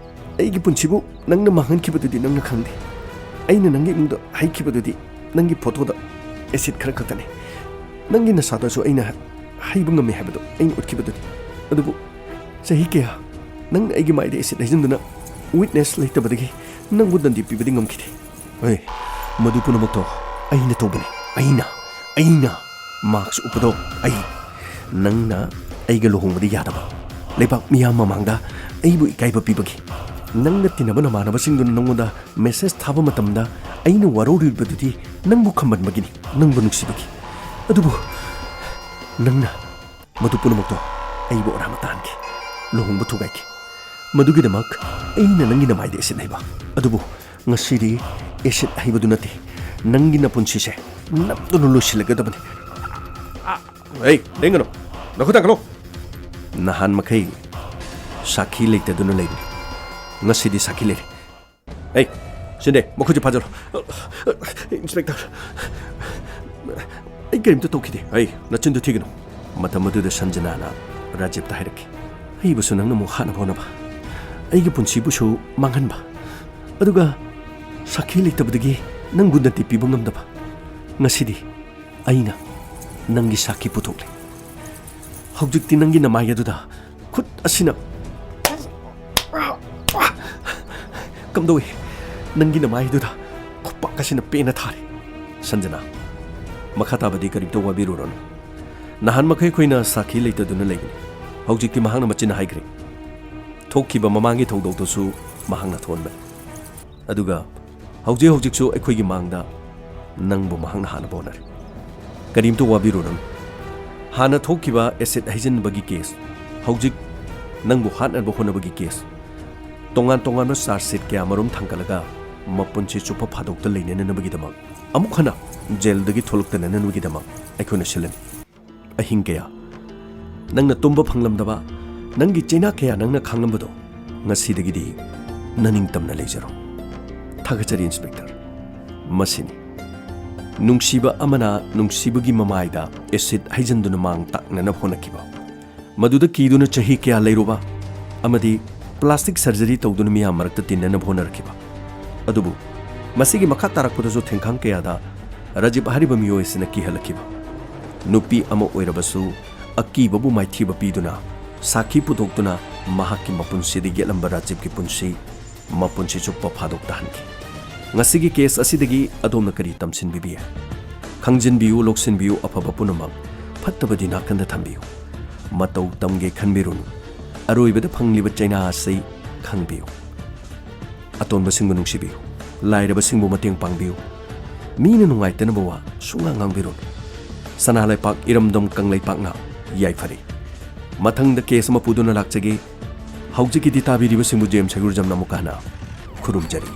ꯑꯩꯒꯤ ꯄꯨꯟꯁꯤꯕꯨ ꯅꯪꯅ ꯃꯥꯡꯍꯟꯈꯤꯕꯗꯨꯗꯤ ꯅꯪꯅ ꯈꯪꯗꯦ꯫ ꯑꯩꯅ ꯅꯪꯒꯤ ꯏꯃꯨꯡꯗ ꯍꯩꯈꯤꯕꯗꯨꯗꯤ ꯅꯪꯒꯤ ꯐꯣꯇꯣꯗ ꯑꯦꯁꯤꯠ ꯈꯔ ꯈꯛꯇꯅꯤ꯫ ꯅꯪꯒꯤ ꯅꯁꯥꯗꯁꯨ ꯑꯩꯅ ꯍꯩꯕ ꯉꯝꯃꯤ ꯍꯥꯏꯕꯗꯨ ꯑꯩꯅ ꯎꯠꯈꯤꯕꯗꯨꯅꯤ꯫ ꯑꯗꯨꯕꯨ ꯆꯍꯤ ꯀꯌꯥ ꯅꯪꯅ ꯑꯩꯒꯤ ꯃꯥꯏꯗ ꯑꯦꯁꯤꯠ ꯍꯩꯖꯤꯟꯗꯨꯅ ꯋꯤꯠꯅꯦꯁ ꯂꯩꯇꯕꯗꯒꯤ ꯅꯪꯕꯨ ꯗꯟꯗꯤ ꯄꯤꯕꯗꯤ ꯉꯝꯈꯤꯗꯦ꯫ ꯑꯦ, ꯃꯗꯨ ꯄꯨꯝꯅꯃꯛꯇꯣ ꯑꯩꯅ ꯇꯧꯕꯅꯤ꯫ ꯑꯩꯅ, ꯑꯩꯅ꯫ ꯃꯥꯛꯁ ꯎꯞꯄꯗꯣ ꯑꯩ꯫ ꯅꯪꯅ ꯑꯩꯒ ꯂꯨꯍꯣꯡꯕꯗꯤ ꯌꯥꯗꯕ, ꯂꯩꯕꯥꯛ ꯃꯤꯌꯥꯝ ꯃꯃꯥꯡꯗ ꯑꯩꯕꯨ ꯏꯀꯥꯏꯕ ꯄꯤꯕꯒꯤ꯫ ꯅꯪꯅ ꯇꯤꯟꯅꯕ ꯅꯃꯥꯟꯅꯕꯁꯤꯡꯗꯨꯅ ꯅꯪꯉꯣꯟꯗ ꯃꯦꯁꯦꯖ ꯊꯥꯕ ꯃꯇꯝꯗ ꯑꯩꯅ ꯋꯥꯔꯧꯔꯤꯕꯗꯨꯗꯤ ꯅꯪꯕꯨ ꯈꯝꯕꯟꯕꯒꯤꯅꯤ, ꯅꯪꯕꯨ ꯅꯨꯡꯁꯤꯕꯒꯤ꯫ ꯑꯗꯨꯕꯨ ꯅꯪꯅ ꯃꯗꯨ ꯄꯨꯝꯅꯃꯛꯇꯣ ꯑꯩꯕꯨ ꯑꯔꯥꯟꯕ ꯇꯥꯍꯟꯈꯤ, ꯂꯨꯍꯣꯡꯕ ꯊꯨꯒꯥꯏꯈꯤ꯫ ꯃꯗꯨꯒꯤꯗꯃꯛ ꯑꯩꯅ ꯅꯪꯒꯤ ꯅꯃꯥꯏꯗ ꯑꯦꯁꯤꯠ ꯍꯩꯕ꯫ ꯑꯗꯨꯕꯨ ꯉꯁꯤꯗꯤ ꯑꯦꯁꯤꯠ ꯍꯩꯕꯗꯨ ꯅꯠꯇꯦ, ꯅꯪꯒꯤ ꯅꯄꯨꯟꯁꯤꯁꯦ ꯅꯝꯗꯨꯅ ꯂꯣꯏꯁꯤꯜꯂꯒꯗꯕꯅꯤ꯫ ꯑꯩ, ꯂꯦꯡꯒꯅꯨ꯫ ꯅꯈꯨꯠ ꯊꯥꯡꯒꯠꯂꯣ꯫ ꯅꯍꯥꯟ ꯃꯈꯩ ꯁꯥꯈꯤ ꯂꯩꯇꯗꯨꯅ ꯂꯩꯕꯅꯤ꯫ ꯉꯁꯤꯗꯤ ꯁꯥꯈꯤ ꯂꯩꯔꯦ꯫ ꯑꯩ, ꯁꯤꯟꯗꯦ, ꯃꯈꯨꯠꯁꯦ ꯐꯥꯖꯜꯂꯣ꯫ ꯏꯟꯁꯄꯦꯛꯇꯔ, ꯑꯩ ꯀꯔꯤꯝꯇ ꯇꯧꯈꯤꯗꯦ꯫ ꯑꯩ, ꯅꯆꯤꯟꯗꯨ ꯊꯤꯒꯅꯨ꯫ ꯃꯇꯝ ꯑꯗꯨꯗ ꯁꯟꯖꯅꯥꯅ ꯔꯥꯖꯤꯕꯇ ꯍꯥꯏꯔꯛꯈꯤ, "ꯑꯩꯕꯨꯁꯨ ꯅꯪꯅ ꯑꯃꯨꯛ ꯍꯥꯠꯅꯕ ꯍꯣꯠꯅꯕ? ꯑꯩꯒꯤ ꯄꯨꯟꯁꯤꯕꯨꯁꯨ ꯃꯥꯡꯍꯟꯕ? ꯑꯗꯨꯒ ꯁꯥꯈꯤ ꯂꯩꯇꯕꯗꯒꯤ ꯅꯪꯕꯨ ꯅꯠꯇꯤ ꯄꯤꯕ ꯉꯝꯗꯕ? ꯉꯁꯤꯗꯤ ꯑꯩꯅ ꯅꯪꯒꯤ ꯁꯥꯈꯤ ꯄꯨꯊꯣꯛꯂꯦ꯫ ꯍꯧꯖꯤꯛꯇꯤ ꯅꯪꯒꯤ ꯅꯃꯥꯏ ꯑꯗꯨꯗ ꯈꯨꯠ ꯑꯁꯤꯅ ꯀꯝꯗꯧꯏ? ꯅꯪꯒꯤ ꯅꯃꯥꯏ ꯑꯗꯨꯗ ꯈꯨꯄꯥꯛ ꯑꯁꯤꯅ ꯄꯦꯟꯅ ꯊꯥꯔꯦ꯫" ꯁꯟꯖꯅꯥ, ꯃꯈꯥ ꯇꯥꯕꯗꯤ ꯀꯔꯤꯝꯇ ꯋꯥꯕꯤꯔꯨꯔꯅꯨ꯫ ꯅꯍꯥꯟ ꯃꯈꯩ ꯑꯩꯈꯣꯏꯅ ꯁꯥꯈꯤ ꯂꯩꯇꯗꯨꯅ ꯂꯩꯕꯅꯤ꯫ ꯍꯧꯖꯤꯛꯇꯤ ꯃꯍꯥꯛꯅ ꯃꯆꯤꯟꯅ ꯍꯥꯏꯈ꯭ꯔꯦ꯫ ꯊꯣꯛꯈꯤꯕ ꯃꯃꯥꯡꯒꯤ ꯊꯧꯗꯣꯛꯇꯨꯁꯨ ꯃꯍꯥꯛꯅ ꯊꯣꯛꯍꯟꯕꯅꯤ꯫ ꯑꯗꯨꯒ ꯍꯧꯖꯤꯛ ꯍꯧꯖꯤꯛꯁꯨ ꯑꯩꯈꯣꯏꯒꯤ ꯃꯥꯡꯗ ꯅꯪꯕꯨ ꯃꯍꯥꯛꯅ ꯍꯥꯠꯅꯕ ꯍꯣꯠꯅꯔꯤ꯫ ꯀꯔꯤꯝꯇ ꯋꯥꯕꯤꯔꯨꯔꯅꯨ꯫ ꯍꯥꯟꯅ ꯊꯣꯛꯈꯤꯕ ꯑꯦꯁꯤꯗ ꯍꯩꯖꯤꯟꯕꯒꯤ ꯀꯦꯁ, ꯍꯧꯖꯤꯛ ꯅꯪꯕꯨ ꯍꯥꯠꯅꯕ ꯍꯣꯠꯅꯕꯒꯤ ꯀꯦꯁ, ꯇꯣꯉꯥꯟ ꯇꯣꯉꯥꯟꯕ ꯆꯥꯔꯖ ꯁꯤꯠ ꯀꯌꯥ ꯃꯔꯨꯝ ꯊꯥꯡꯒꯠꯂꯒ ꯃꯄꯨꯟꯁꯤ ꯆꯨꯞꯄ ꯐꯥꯗꯣꯛꯇ ꯂꯩꯅꯅꯅꯕꯒꯤꯗꯃꯛ ꯑꯃꯨꯛ ꯍꯟꯅ ꯖꯦꯜꯗꯒꯤ ꯊꯣꯛꯂꯛꯇꯅꯅꯕꯒꯤꯗꯃꯛ ꯑꯩꯈꯣꯏꯅ ꯁꯤꯜꯂꯅꯤ꯫ ꯑꯍꯤꯡ ꯀꯌꯥ ꯅꯪꯅ ꯇꯨꯝꯕ ꯐꯪꯂꯝꯗꯕ, ꯅꯪꯒꯤ ꯆꯩꯅꯥ ꯀꯌꯥ ꯅꯪꯅ ꯈꯥꯡꯂꯝꯕꯗꯣ ꯉꯁꯤꯗꯒꯤꯗꯤ ꯅꯅꯤꯡꯇꯝꯅ ꯂꯩꯖꯔꯣ꯫ ꯊꯥꯒꯠꯆꯔꯤ, ꯏꯟꯁꯄꯦꯛꯇꯔ꯫ ꯃꯁꯤꯅꯤ ꯅꯨꯡꯁꯤꯕ ꯑꯃꯅ ꯅꯨꯡꯁꯤꯕꯒꯤ ꯃꯃꯥꯏꯗ ꯑꯦꯁꯤꯗ ꯍꯩꯖꯤꯟꯗꯨꯅ ꯃꯥꯡ ꯇꯥꯛꯅꯅꯕ ꯍꯣꯠꯅꯈꯤꯕ꯫ ꯃꯗꯨꯗ ꯀꯤꯗꯨꯅ ꯆꯍꯤ ꯀꯌꯥ ꯂꯩꯔꯨꯕ ꯑꯃꯗꯤ ꯄ꯭ꯂꯥꯁꯇꯤꯛ ꯁꯔꯖꯔꯤ ꯇꯧꯗꯨꯅ ꯃꯤꯌꯥꯝ ꯃꯔꯛꯇ ꯇꯤꯟꯅꯅꯕ ꯍꯣꯠꯅꯔꯛꯈꯤꯕ꯫ ꯑꯗꯨꯕꯨ ꯃꯁꯤꯒꯤ ꯃꯈꯥ ꯇꯥꯔꯛꯄꯗꯁꯨ ꯊꯦꯡꯈꯥꯡ ꯀꯌꯥꯗ ꯔꯥꯖꯤꯕ ꯍꯥꯏꯔꯤꯕ ꯃꯤꯑꯣꯏ ꯑꯁꯤꯅ ꯀꯤꯍꯜꯂꯛꯈꯤꯕ꯫ ꯅꯨꯄꯤ ꯑꯃ ꯑꯣꯏꯔꯕꯁꯨ ꯑꯀꯤꯕꯕꯨ ꯃꯥꯏꯊꯤꯕ ꯄꯤꯗꯨꯅ ꯁꯥꯈꯤ ꯄꯨꯊꯣꯛꯇꯨꯅ ꯃꯍꯥꯛꯀꯤ ꯃꯄꯨꯟꯁꯤꯗ ꯌꯦꯠꯂꯝꯕ ꯔꯥꯖꯤꯕꯀꯤ ꯄꯨꯟꯁꯤ ꯃꯄꯨꯟꯁꯤ ꯆꯨꯞꯄ ꯐꯥꯗꯣꯛ ꯇꯥꯍꯟꯈꯤ꯫ ꯉꯁꯤꯒꯤ ꯀꯦꯁ ꯑꯁꯤꯗꯒꯤ ꯑꯗꯣꯝꯅ ꯀꯔꯤ ꯇꯝꯁꯤꯟꯕꯤꯕ ꯌꯥꯏ? ꯈꯪꯖꯤꯟꯕꯤꯌꯨ, ꯂꯧꯁꯤꯟꯕꯤꯌꯨ, ꯑꯐꯕ ꯄꯨꯝꯅꯃꯛ, ꯐꯠꯇꯕꯗꯤ ꯅꯥꯀꯟꯗ ꯊꯝꯕꯤꯌꯨ꯫ ꯃꯇꯧ ꯇꯝꯒꯦ ꯈꯟꯕꯤꯔꯨꯅꯨ꯫ ꯑꯔꯣꯏꯕꯗ ꯐꯪꯂꯤꯕ ꯆꯩꯅꯥ ꯑꯁꯤ ꯈꯪꯕꯤꯌꯨ꯫ ꯑꯇꯣꯟꯕꯁꯤꯡꯕꯨ ꯅꯨꯡꯁꯤꯕꯤꯌꯨ꯫ ꯂꯥꯏꯔꯕꯁꯤꯡꯕꯨ ꯃꯇꯦꯡ ꯄꯥꯡꯕꯤꯌꯨ꯫ ꯃꯤꯅ ꯅꯨꯡꯉꯥꯏꯇꯅꯕ ꯋꯥ ꯁꯨꯡꯉꯥꯡ ꯉꯥꯡꯕꯤꯔꯨꯅꯨ꯫ ꯁꯅꯥ ꯂꯩꯄꯥꯛ ꯏꯔꯝꯗꯝ ꯀꯪꯂꯩꯄꯥꯛꯅ ꯌꯥꯏꯐꯔꯦ꯫ ꯃꯊꯪꯗ ꯀꯦꯁ ꯑꯃ ꯄꯨꯗꯨꯅ ꯂꯥꯛꯆꯒꯦ꯫ ꯍꯧꯖꯤꯛꯀꯤꯗꯤ ꯇꯥꯕꯤꯔꯤꯕꯁꯤꯡꯕꯨ ꯖꯦꯝꯁ ꯍꯩꯒꯨꯔꯖꯝꯅ ꯑꯃꯨꯛꯀ ꯍꯟꯅ ꯈꯨꯔꯨꯝꯖꯔꯤ꯫